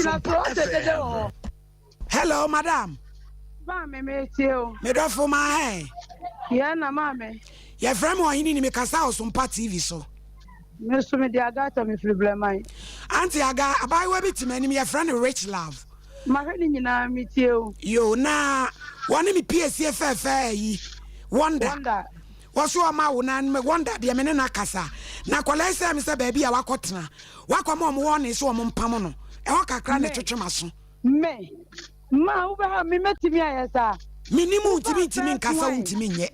a Hello, madam. Maame, metie o. Me dɔfo ma hɛn. Yɛn na maame. Yɛfrɛ me Ɔhene ni mekasa wɔ Sompa TV so. Me nso mede Agatha mefiri Brɛman. Auntie Aga, abaayewa bi te m'anim yɛfrɛ no Rich Love. Mahwɛ ne nyinaa metie o. Yo, na wɔne me piesie fɛɛfɛ ayi, Wonder. Wonder. Wɔso ɔma wo na Wonder deɛ me ne no akasa. Na akwadaa yi sɛɛ me sɛ baabi a wakɔtena, wakɔma wɔn wɔne sɛ wɔn mpam no. Ɛhɔ kakra na ɛtwetwe m'aso. Me, ma wobɛha me, mɛtumi ayɛ saa? Menim wo ntimi ntimi nka sɛ wontimi nyɛ.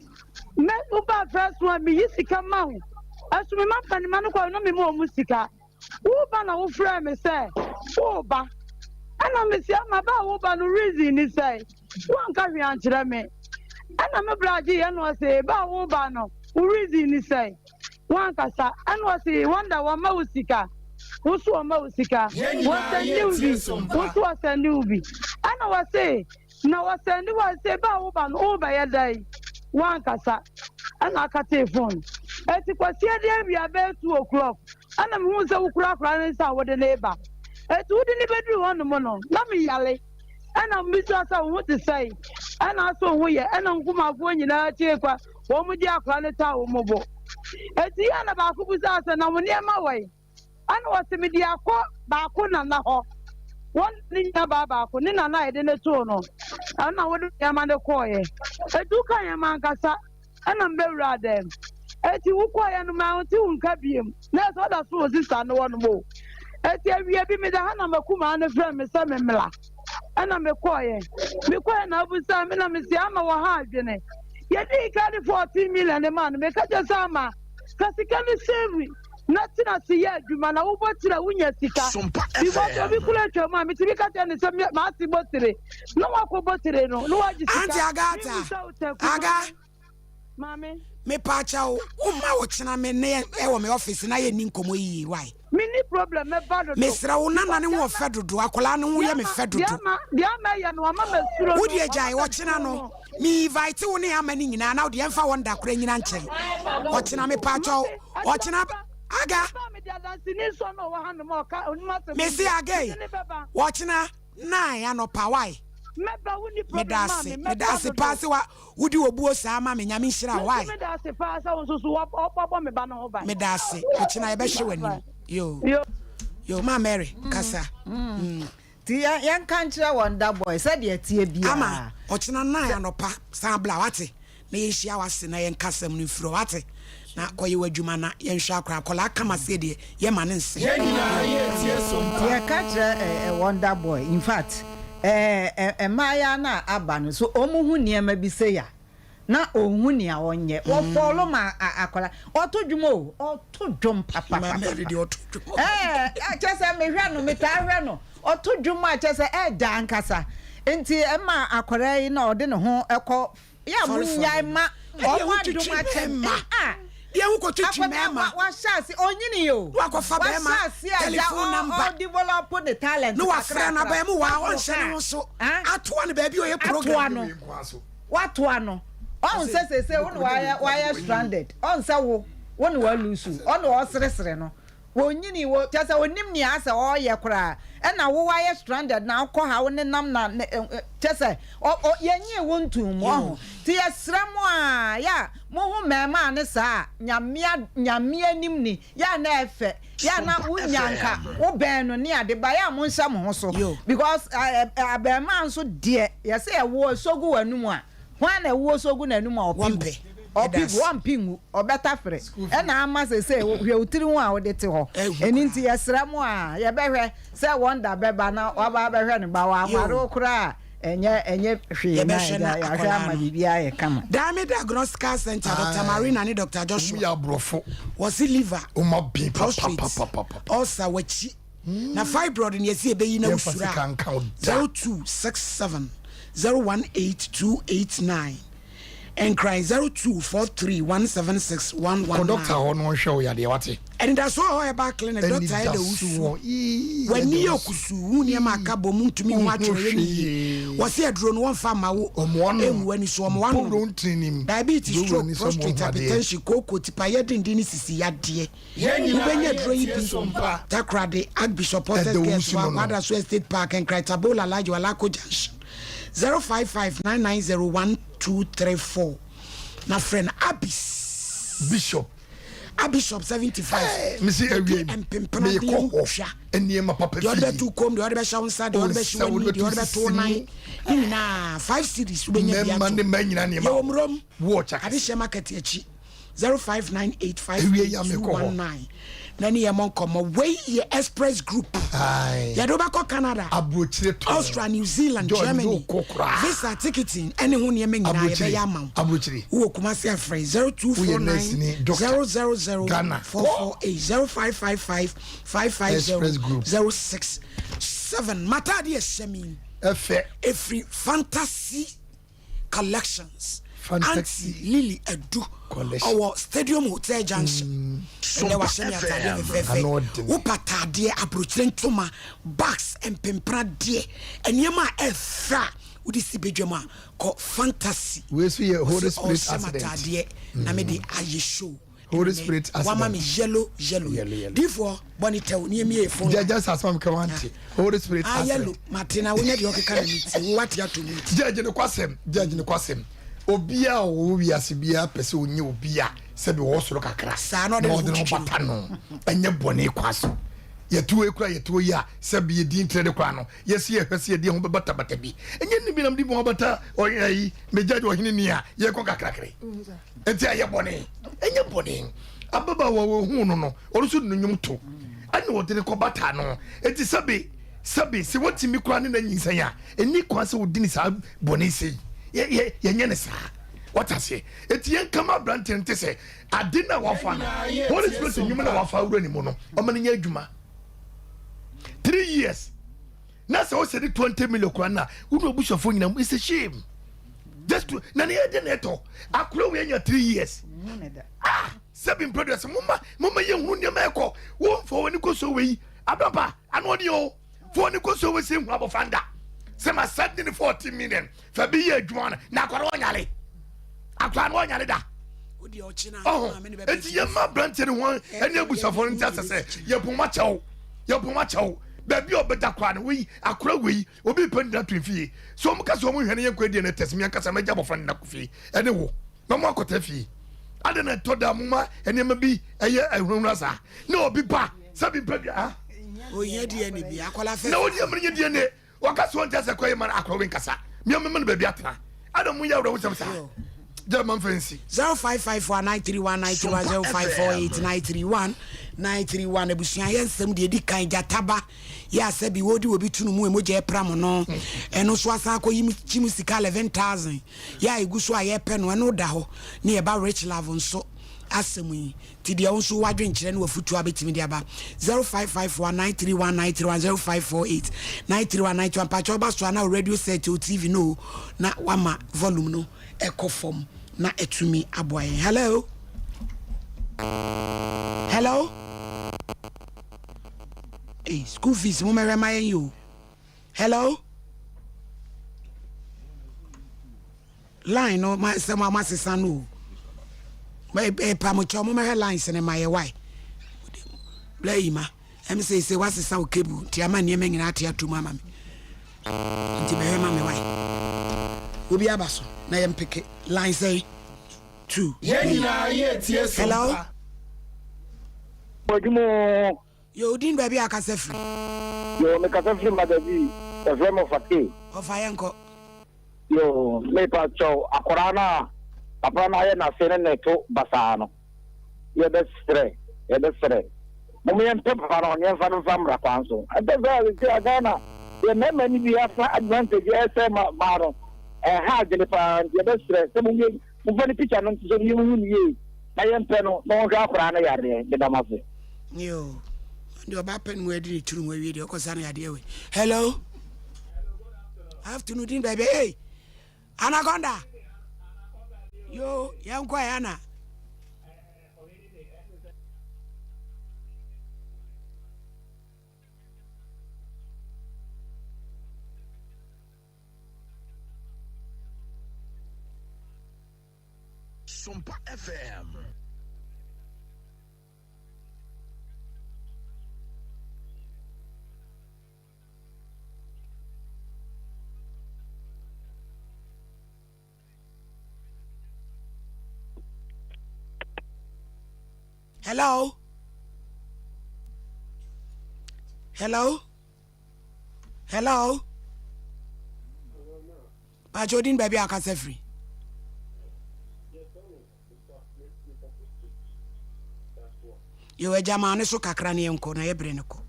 Me, wobaa first one, meyi sika ma wo. Ɛso me ma mpanima no kɔ na mema wɔn sika. Woba na wofrɛɛ me sɛ woba. Ɛna mese ama ba a woba no reason ni sɛn? Woanka hwee ankyerɛ me. Ɛna me bra gye yɛ na ɔse ba a woba no wo reason ni sɛn? Wankasa. Ɛna ɔse Wonder wɔmma wo sika? Wo so wɔmma wo sika? Wɔsɛnde wo bi? Wo so wɔsɛnde wo bi? Ɛna ɔse na wɔsɛnde wo a sɛ ba a woba no wobɛyɛ dɛn? Wankasa. Ɛna akatee phone. Eti Kwasi adi awia bɛyɛ 2 o'clock ɛna mehuu sɛ wokura akwadaa no nsa a wode no reba. Eti wode no bɛduru hɔnom no na meyare. Ɛna mebisa sɛ wo ho te sɛn? Ɛna ase wo ho yɛ. Ɛna nkumafoɔ nyinaa kyee kwa. Wɔn gye akwadaa no taa wɔn bo. Eti yɛ na baako bisaa sɛ na wo nneɛma wɔ he? Ɛna ɔse mede akɔ baako nana hɔ. Wɔn ne nua baa baako ne nana a yɛde no too no. Ɛna wode nneɛma no kɔɔeɛ. Eti woka yɛn mankasa ɛna mbɛwuraa dɛm. Eti wokɔɔeɛ no mante wo nka biem. Na ɛsɛ ɔda so wɔ sista no hɔ nom o. Eti awia bi meda ha na makumaa no frɛ me sɛ memmra. Ɛna mekɔɔeɛ. Mekɔɔeɛ na abusaa me na mese ama wɔ ha adwene. Yɛdii ka de 14 million no maa no. Meka kyerɛ sɛ ama ka sika no save na tena ase yɛ adwuma na wobɔ tiri a wonya sika. Because obi kura atwa mu a metumi ka kyerɛ no sɛ m'ase bɔ tire na wakɔ bɔ tire no na wagye sika. Auntie Agatha, Memmisa wo taku. Aga. Maame. Mepaakyɛw, womma wo kyena me ne ɛwɔ me office na yɛnni nkɔmmɔ yie, why? Menni problem, mɛba dodo. Mesrɛ wo, nana ne ho ɔfɛ dodo, akwadaa no ho yɛ me fɛ dodo. Deɛ ama ɛyɛ no, wama masuro no. Wo deɛ gyae, ɔkyena no, me invite wo ne ama no nyinaa na wo deɛ ɛmfa wɔn da koraa nyina nkyɛn. Ɔkyena mepaakyɛw, ɔkyena, Aga. Mese Aga ei, ɔkyena. Nine anɔpa wai. Mɛba wo ni problem maame mɛba dodo. Medase paa sɛ wa wodi obuo saa ma me nyame nhyira wo wai. Mɛso medase paa sɛ wo nso so wabɔ me ba no ho ban. Medase ɔkyena yɛbɛhwɛ w'anim yoo yoo maa Mary kasa. Ti yɛn nka nkyerɛ wɔn da boy sɛdeɛ ɛteɛ biara. Ama ɔkyena nine anɔpa san bla wate. na yɛnhyia w'ase na yɛnka asɛm no mfiri hɔ wate na kɔyɛ w'adwuma na yɛnhwɛ akora akwadaa kama sei deɛ yɛma no nse. Yɛn nyinaa yɛ tie so mpa. Yɛka kyerɛ eh, eh, wonder boy in fact eh, eh, mmaayaa no a aba no so wɔn hu nneɛma bi sei a na ɔnhu nea ɔnyɛ wɔfɔlo ma akwadaa ɔto dwom o ɔto dwom papapapa ɛɛ kyɛ sɛ mehwɛ no metaa hwɛ no ɔto dwom a kyɛ sɛ ɛɛda ankasa nti ɛma akwadaa yi na ɔde ne ho ɛkɔ Yɛ a monnyae ma wɔn adom akyɛ me. Ah! Deɛ wokɔtwitwi mmarima. Akwadaa wahyɛ ase ɔnyini o. Na wakɔfa bɛrima wahyɛ ase a telephone number. Ɔ develop ne talent Na wafrɛ no abɛn mu waa ɔnhyɛ ne ho so. Atoa no baabi ɔyɛ program. Atoa no. Watoa no. Ɔn sɛ sese wo na wayɛ wayɛ stranded. Ɔn sɛ wo wo na walusu. Ɔn na ɔseresere no. Wɔnyinii, wɔ, kyerɛ sɛ ɔnnim nea asɛ ɔreyɛ koraa, ɛna wo woayɛ stranded na wokɔ ha wo nenam na, ne, kyerɛ sɛ, ɔ, ɔ, yɛnyee wo ntoo mu, ɔho. Nti yɛsrɛ mo a, yɛ a, mohu mmarimaa no saa a, Nyame a, Nyame anim ni, yɛ a na ɛfɛ, yɛ a na wonya nka wobɛn no ne ade, but yɛ a monhyɛ mo ho so, because ɛ, ɛ, abarimaa nso deɛ, yɛse ɛwoɔ sɔ gu w'anum a, Hwan na ɛwoɔ so gu n'anum a ɔpe gu? Ɔpe gu, ɔmpe ngu, ɔbɛtafere. Ɛna ama seesei hwɛ wo tiri ho a wode te hɔ. Ɛno nti yɛsrɛ mo a, yɛbɛhwɛ sɛ wɔn da bɛba na waba abɛhwɛ ne ba. Wanware wo koraa a, ɛnyɛ ɛnyɛ hwee na Yɛbɛhwɛ na agya yɛahwɛ akwadaa ama no. biribiara ayɛ kama. Diamond Diagnostical Centre, Doctor Marina ne Doctor Joshua. Wɔn yɛ aborɔfo. Wɔse liver, Wɔn aben prostate, papapapapa. ulcer, wakyi. Na fibroid no yɛse yɛbɛyi na Yɛmfa wosuro sika a, nka wo da. 0267 018 289. Nkran 0243 176 Kɔ 119. dɔkta hɔ na ɔnhwɛ wo yadeɛ wate. Anidasoɔ wɔ hɔ herbal clinic doctor ɛda wusu Anidasoɔ ii w'ani ɛda yɛ wusu kusuu hu nneɛma aka bɔ mu ntumi hu Wonhu atwerɛeɛ no yie hwee. wɔse aduro no wɔmfa mma wo Ɔmoa nom. ɛngu w'ani so ɔmoa Bɔ nom wura ntini nim. diabetes Bɔ wura stroke ani so prostate ɔmoa hu adeɛ. hypertension kooko tipayɛ denden ne sisi yadeɛ Yɛn nyinaa Wobɛnya aduro yi yɛtie bi so mpa. Takoradi, Archbishop Porter's Ɛda Girls, wusu no no. Kwadaso Estate Park, Nkran Taboola Alhaji Walako Junction, 0559901234 na frɛ no Abis. Bishop. Abishop 75. Hey, mesi awie Yɛde mpempena mekɔ de hɔ hwa. nneɛma papa Deɛ ɔde fie. bɛto kom, deɛ ɔde bɛhyɛ wo nsa, deɛ ɔde bɛhyɛ Ɔnsa, w'ani, wode deɛ ɔde bɛto bɛto wo sisi nan. mu. Ne nyinaa 5 series wobɛnya bi Mmarima ato. ne mmaa nyinaa nneɛma. Yɛwɔ Murom. Watch akɛse. Adehyɛ market akyi. Awie yi a mekɔ hɔ. 0598582219 na ne yɛ mɔ nkɔmmɔ. Wei yɛ Express Group. Aye. Yɛde wobɛkɔ Canada, Aburokyire tɔn. Austria, New Zealand, George, Germany. mede wo kɔ koraa. Visa, ticketing ɛne ho nneɛma nyinaa Aburokyire. yɛbɛyɛ ama wo. Aburokyire. Wowɔ Kumasi afrɛ Woyɛ nurse ni, 0249 doctor. 000 Ghana. 448 0555 Express 550 Group. 067. M'ataade ɛhyɛ me yi. Ɛfɛ. Ɛfiri Fantasy Collections. Fantasy Auntie Lily Adu ɔwɔ Stadium Hotel Junction. Ɛnɛ wahyɛ me ataadeɛ fɛfɛɛfɛ. Wopɛ ataadeɛ, aburokyire ntoma, bags, mpempradeɛ, nneɛma a ɛfɛ a wode si badwam a, kɔ Fantasy. Wei nso yɛ Holy Ɔse Spirit ɔhyɛ me accident. ataadeɛ na mede ayɛ show. Holy Spirit accident. Wama me yellow yellow. Yellow yellow. Difoɔ bɔ ne tɛw ne yɛmie phone. Jɛ jɛ sasama mi kɛ wa nti. Holy Spirit ah, accident. yellow mate na wonya deɛ ɔkeka na mi ti wo wate ato mu ti. Judge ne kwasɛm judge ne kwasɛm obiara a ɔwɔ wiase biara pɛ sɛ ɔnyɛ obi a sɛbi ɔwɔ soro kakra Saa na ɔde ne ho na ɔde ne ho twitwi bata no ɛnyɛ bɔne kwa so yɛtuo ekura yɛtuo yi a sɛbi yɛ din tirɛ de kora no yɛsi yɛhwɛ sɛ yɛde ho bɛbatabata bi ɛnyɛ ne bi nam de bi ho bata ɔyɛ yi mɛ judge ɔhene ni a yɛkɔ kakrakre. Enti ɛyɛ bɔne? Ɛnyɛ bɔne. Ababaawa a wɔhuu no no, ɔno nso de ne nnwom to, ɛna ɔde no kɔbataa no. Enti sɛbe, sɛbe, sɛ watumi koraa ne no anyinsɛn a, ɛnni kwan sɛ ɔdi no saa bɔne sei. Yɛ, yɛ, yɛnyɛ no saa. Wate aseɛ? Enti yɛnka ma aberanteɛ no nte sɛ, ade no a wafa no, Holy Spirit nnwuma no a wafa awura ne mu no, ɔma no nyɛ adwuma. Three years. Na sɛ ɔsɛ de 20 million koraa no a, wo ne w'abusuafoɔ nyinaa mu, it's a shame. Just to, na ne yɛ de na ɛtɔ. Akora wei anya 3 years. Ah, sɛbi mpɛ deɛ sɛ moma moma yɛ hunu nneɛma ɛkɔ. Wo mfa w'ani kɔ so wei. Abraba, ano ɔde o. Fa w'ani kɔ so wei sɛ hu abɔfra nda. Sɛ ma send ne 14 million. Fa bi yɛ adwuma no. Na akora ɔnyale. Akora no ɔnyale da. Ɔho. Eti yɛ ma aberanteɛ no ho ɛne abusuafoɔ no nti asɛ sɛ yɛ poma kyɛw. Yɛ poma kyɛw. Baabi a ɔbɛda koraa no wei akora wei obi pɛ nina to mfie. So ɔmo ka sɛ ɔmo hwɛ no yɛ nkɔ adi ɛna tɛs mi ankasa mɛgya abɔfra no nakɔ fie ɛne wo na ɔmo akɔtɛ fie. Adɛn na ɛtɔ da mo ma nneɛma bi ɛyɛ ahunahuna saa na obi ba sɛ bi mpɛ dua ha. Ohia DNA bi akɔla fɛ. Na odi amene nye DNA wɔka so ɔnte asɛ kɔ yɛ ma no akɔla wei nkasa mi ɔmo ma no baabi atena adɛn mo yɛ awerɛhosɛm saa gya ma mfa nsi. 0554 931 931 0548 931 931 abusua yɛ nsɛm deɛ ɛdi kan gyataba yɛ asɛ bi wɔdi obi tunu mu mogya ɛpra mo no ɛno nso asan akɔ yi kyi mu sika 11000 yɛ a ɛgu so a yɛpɛ no ɛno da hɔ ne yɛba rich love nso asɛm yi ti deɛ wo nso wadwenkyerɛ ne wafutuo a bɛtumi de aba 0554 931 931 0548 931 931 mpakyɛ woba so a na wo radio set o tv no o na wama volume no ɛkɔ fam na ɛtumi aboa yɛn. Hello, hello, hey, school fees mo mɛhwɛ ma yɛn yi o. Hello, line no ma sɛ mo asesa no o. Ɛpa mo kyɛw mo mɛhwɛ lines no ma yɛ wae. Bla yi ma. Ɛm sɛ sɛ wasesa wo cable nti ama nneɛma nyinaa ate ato mu ama me. Nti bɛhwɛ ma me wae. Obi aba so na yɛn peke line sɛn two. Yɛn nyinaa yɛ tie so Hello. mpa. Adwuma oo. Yo, wo din baabi a kasa firi? Yo, me kasa firi Magazine, yɛfrɛ me Ɔfa K. Ɔfa yɛnkɔ. Yo, me pa kyɛw, akwadaa no a papa no ayɛ n'ase ne ne to basaa no, yɛbɛsrɛ, yɛbɛsrɛ, mom yɛmpɛ papa no, yɛmfa no mfa mmra kwan so. Ɛntɛ sɛ sisi a Ghana, yɛ mmarima no bi afa advantage ɛsɛ ma maa no, ɛha adwene paa, nti yɛbɛsrɛ sɛ mom yɛ, momfa ne picture no nto so na yɛnhu no yie, na yɛmpɛ no, na ɔnhwɛ akwadaa no yareɛ. Meda mo ase. Yo, deɛ ɔba pɛ no mu adi ne tiri ho awie deɛ ɔkɔ sa no yadeɛ wei. Hello. Afternoon din baabi hey anaconda yo yɛnkɔ ɛ ana. Sompa FM. Hello? Hello? Hello? Pacho odin baabi a akasa firi. Yo agya maa ne so kakra ne yɛnkɔ na yɛbrɛ no kɔ.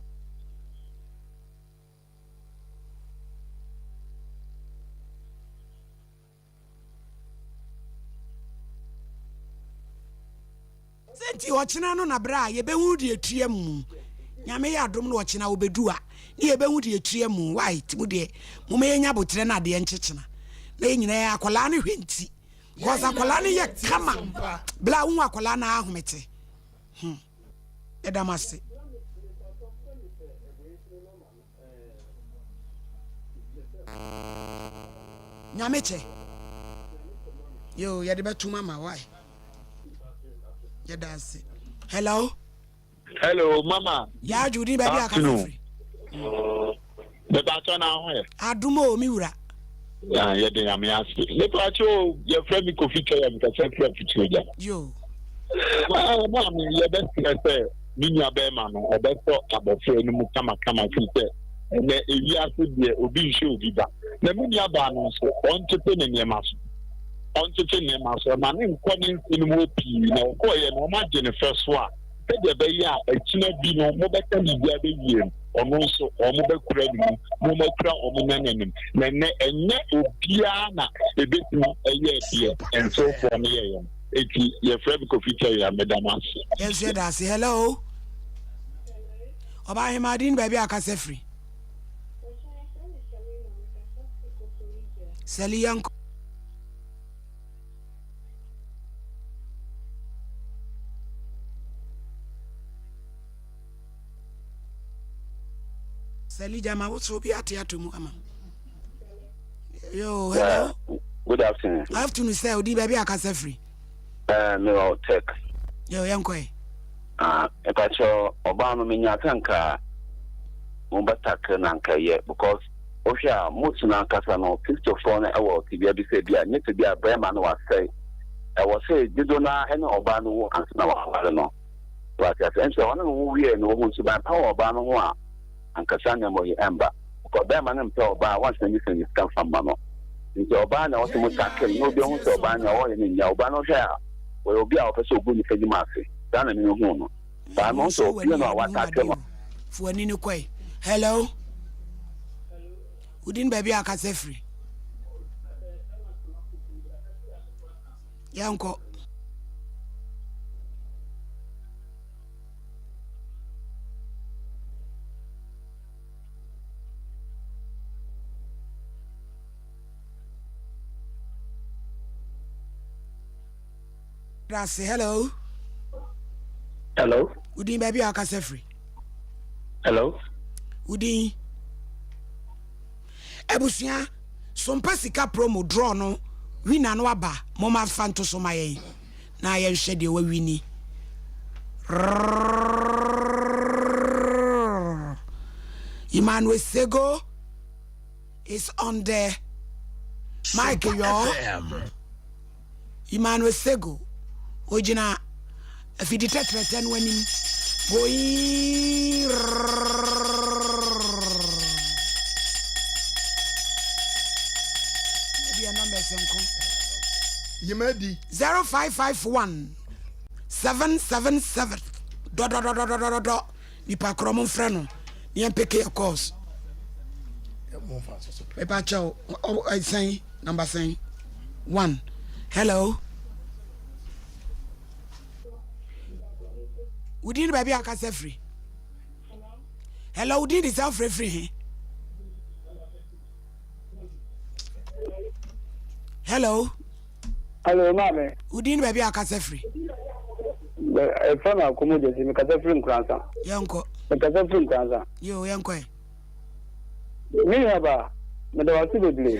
Sɛ nti ɔkyena no na berɛ a yɛbɛhu deɛ ɛtua mu. Nyame yɛ adom na ɔkyena wɔbɛdu a ne yɛbɛhu deɛ ɛtua mu. Why? Nti mo deɛ moma yɛnya aboterɛ na adeɛ nkyekyena na yɛ nyinaa akwadaa no hwɛ nti. Cause akwadaa no yɛ kama. Berɛ a wohu akwadaa no ahomete. Hmm. Ɛda mo ase. Nyame kyɛ. Yo, yɛde bɛtom ama why? Yɛda ase. Hello. Hello, mama. Ya Judy baabi a kasa firi. Mepakyɛ na ho yɛ. Adum o mi wura. Ah, yɛde nyame ase. Mepakyɛ o, yɛfrɛ me Kofi Kyɛyɛ mekasa firi afutuo gya. Yo. Ah, maame yɛbɛsrɛ sɛ me nua bɛrima no ɔbɛsɔ abɔfra no mu kamakama firi sɛ ɛnɛ ewiase deɛ obi nhyɛ obi ba. Na me nua baa no nso ɔntete ne nneɛma so. Ɔntete nneɛma so ɛma ne nkɔ ne nse no mu pii na ɔkɔɔyɛ no ɔma gye ne fɛ so a sɛdeɛ ɛbɛyɛ a akyina bi no mobɛka biribiara bɛwie no, ɔno nso wɔbɛkura ne mu na wɔakura wɔn nananom. Na ɛnnɛ, ɛnyɛ obiara na ɛbɛtumi ɛyɛ deɛ nsewfoɔ no yɛeɛ no. Enti yɛfrɛ me Kofi Kyɛre a, meda mo ase. Yɛn nso yɛda ase. Hello. Ɔbaa Hemaa din baabi a akasa firi. Sɛli yɛnkɔ. Sally Jama, what's obi ate ato mu ama? Yo, hello. Yeah, good afternoon. Afternoon, sir. Odi baabi akasa firi. Eh, me wɔ tech. Yo, yɛn kɔɛ. Ah, ɛpakyɛ ɔbaa no menya atanka mo bɛtakere na nka yɛ because Wohwɛ a, most no ankasa no, Kristofoɔ no wɔ tebea bi sɛ bi a, nyɛ sɛ bi a barima no wasɛe. Ɛwɔ sɛ dodoɔ no ara ne ɔbaa no wo ansa na waware no. So wate aseɛ? Ɛnti sɛ ɔne no wo wieɛ no, ɔhu suban pa wɔ ɔbaa no ho a, anka saa nneɛma yi ɛmba. Because barima no mpɛ ɔbaa a, wansɛnde sɛnde sika mfa mma no. Nti ɔbaa na ɛwɔ sɛ mo tackle no, na obi ahu sɛ ɔbaa no nea ɔreyɛ no nnya. Ɔbaa no wohwɛ a, ɔyɛ obi a ɔpɛ sɛ ɔgu nnipa anim ase. Saa na me mehuu no. Baa no sɛ obi no a watackle no. Fo ani no kɔe. Hello. Wodin baabi a akasa firi. Yɛnkɔ. Ase hello. Hello. Wodin baabi a akasa firi. Hello. Wodin. Abusua, sompa sika promo draw no winner no aba moma fa nto so ma yɛn. Na yɛnhwɛ deɛ wawini. Emmanuel Sego is on the mic y'all. Emmanuel Sego ogyina afidi tɛtrɛtɛ no anim going Ebia numbers nko. Yemadi. 0551 777 dɔdɔdɔdɔdɔdɔ nipa korɔ mo mfrɛ no na yɛn peke yɛ calls. Mepa kyɛw sɛn number sɛn one hello. Wodin ne baabi a akasa firi. Hello wodin de sɛ wofrɛ firi he. Hello. Hello maame. Wodin ne baabi a akasa firi. Ɛfɛ na akɔmɔ gyesi mekasa firi Nkoransa. Yɛnkɔ. Mekasa firi Nkoransa. Yo yɛnkɔ ɛ. Me nuabaa, meda wo ase bebree.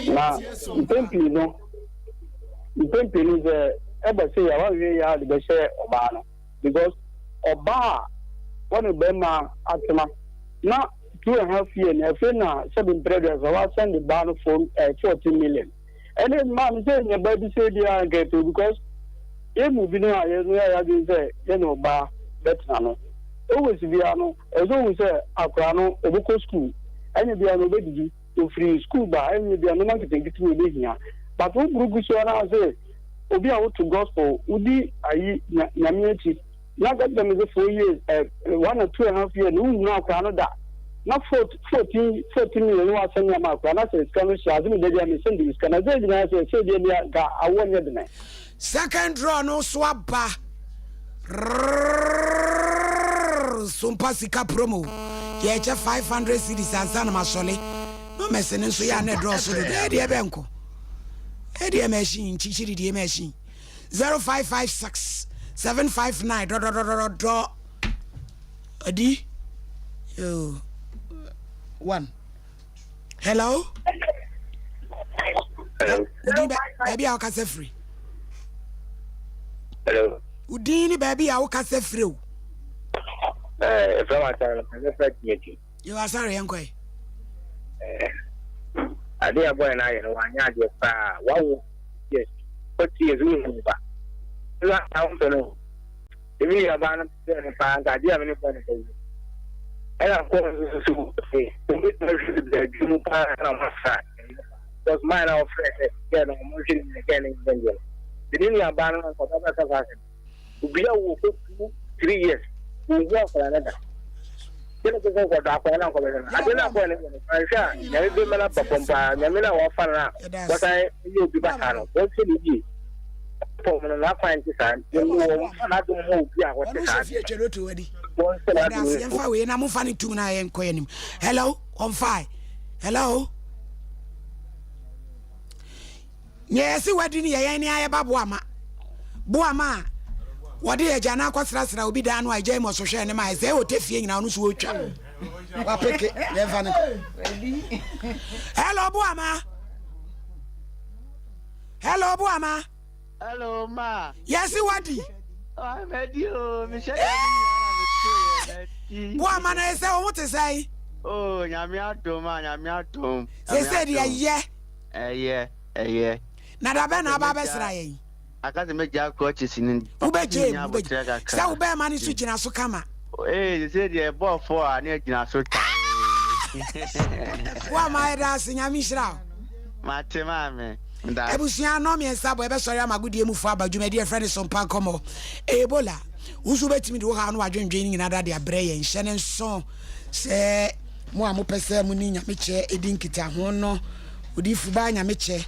Na mpɛn pii no, mpɛn pii no sɛ ɛba sei a, woanhwɛ yie a wode bɛhyɛ ɔbaa no. Because ɔbaa a wɔne bɛrima atena na 2½ year ni, afei na sɛbi mprɛ aduasa wasɛnde baa no phone eh, 14 million. Ɛne maa me sɛ nyɛ baa bi sɛ bi a nka ɛpɛ because yɛn mu binom a yɛn yɛ yɛadwene sɛ yɛne ɔbaa bɛtena no, always biara no, Ɛsɛ sɛ ohu sɛ akwadaa no ɔbɛkɔ sukuu, ɛnyɛ biara no ɔbɛdidi, ɔfiri sukuu ba a ɛnyɛ biara nneɛma nketenkete bi ɔbɛhia. But wo boro gu so ara sɛ obi a woto gospel, wodi ayi Nyame akyi na ka kyerɛ me sɛ 4 years, eh, 1 or 2½ years no wonhunu akwadaa no da na 14, 14 million no wasɛne ama akwadaa na sɛ sika no hyɛ ase me da bi a me sɛnde wo sika na sɛ gyina sɛ sɛ deɛ bia nka awoɔ nyɛ dene. Second draw no so aba. Rrrr Sompa sika promo. Yɛkyɛ 500 cedis ansa na masɔle. Numbers no nso yɛ a na ɛdɔɔso dodo. Ɛdeɛ bɛnkɔ. Ɛdeɛ machine nkyikyiri deɛ machine. 0556 759 dɔdɔdɔdɔdɔ. Adi. Yo. One. Hello. Hello. Wodin baabi a wokasa firi. Hello. Wodin ne baabi a wokasa firi o. Ɛɛ efra wa asare na kasa fira timati. Yɛ wa asare yɛn kɔɛ. Ɛɛ ade a bɔyɛ n'ayɛ no wanyɛ adeɛ paa wawo yes 40 years wo hu ba. Ɛna ahopɛ no. Ebi yɛ ɔbaa no pɛ no paa nka adeɛ a me ne bɔ no bɛyɛ. Ɛna nkɔ nso so wɔbɛtumi ahwɛ bebree adwuma mu paa na wɔasra because maa na wɔfrɛ sɛ gɛɛ no wɔn nhwɛ ne gɛɛ no nyɛ deɛ no de ne nua baa no na nkɔba bɛka saa asɛm obi a wɔ fɛ 2, 3 years wɔn hu akwadaa no da yɛn no kɔkɔ kɔdɔ akwadaa no akɔbɛhwɛ no adeɛ no akɔyɛ no yɛ no anhwɛ a Nyame bɛma no aba fam paa Nyame no a wafa no a wɔsan yɛ obi ba saa no wɔnhwɛ no yie fam no n'akwan nte saa wɔmfa n'adom ma obi a wɔte saa wɔnhwɛ n'adom no yɛmfa wei na momfa no ntom na yɛnkɔ yɛnim. Hello, ɔmfae. Hello, nea yɛse wadi no yɛ yɛn ne ayɛba boama boama a wɔde agya no akɔsrasra obi dan no a agya yi mu ɔsohwɛ ne ma ɛsɛ ɔtɛ fie nyina ɔno nso ɔtwa wapeke yɛmfa no hello boama. Hello boama. Hello ma. Yɛse wadi. Madi o, mehyɛ da me nyinaa na meto yɛ madi. Boama na ɛsɛ wo ho te sɛn? Oh, Nyame adom a, Nyame adom. Sese deɛ ɛyɛ. Ɛyɛ, ɛyɛ. Na da bɛn na aba abɛsra yɛn? Aka sɛ mɛgya crutches no. Wobɛgya mu, wobɛgya. Sɛ wo bɛrima no nso gyina so kama. Ee, sese deɛ ɛbɔɔ fɔ a ne agyina so tae. Boama yɛda ase, Nyame nhyira wo. Mate maame. Meda ase. Abusua nnɔn mmiɛnsa bɔ yɛbɛsɔre ama agodie mufo aba dwumadi a yɛfrɛ no Sompa Nkɔmmɔ. Ebola, wo nso wobɛtumi de wo haw ne w'adwendwen no nyinaa da de abrɛ yɛn. Hyɛ no nso sɛ mo a mopɛ sɛ mo ne Nyamekyɛ di nkitaho no, Odiyifo Baa Nyamekyɛ.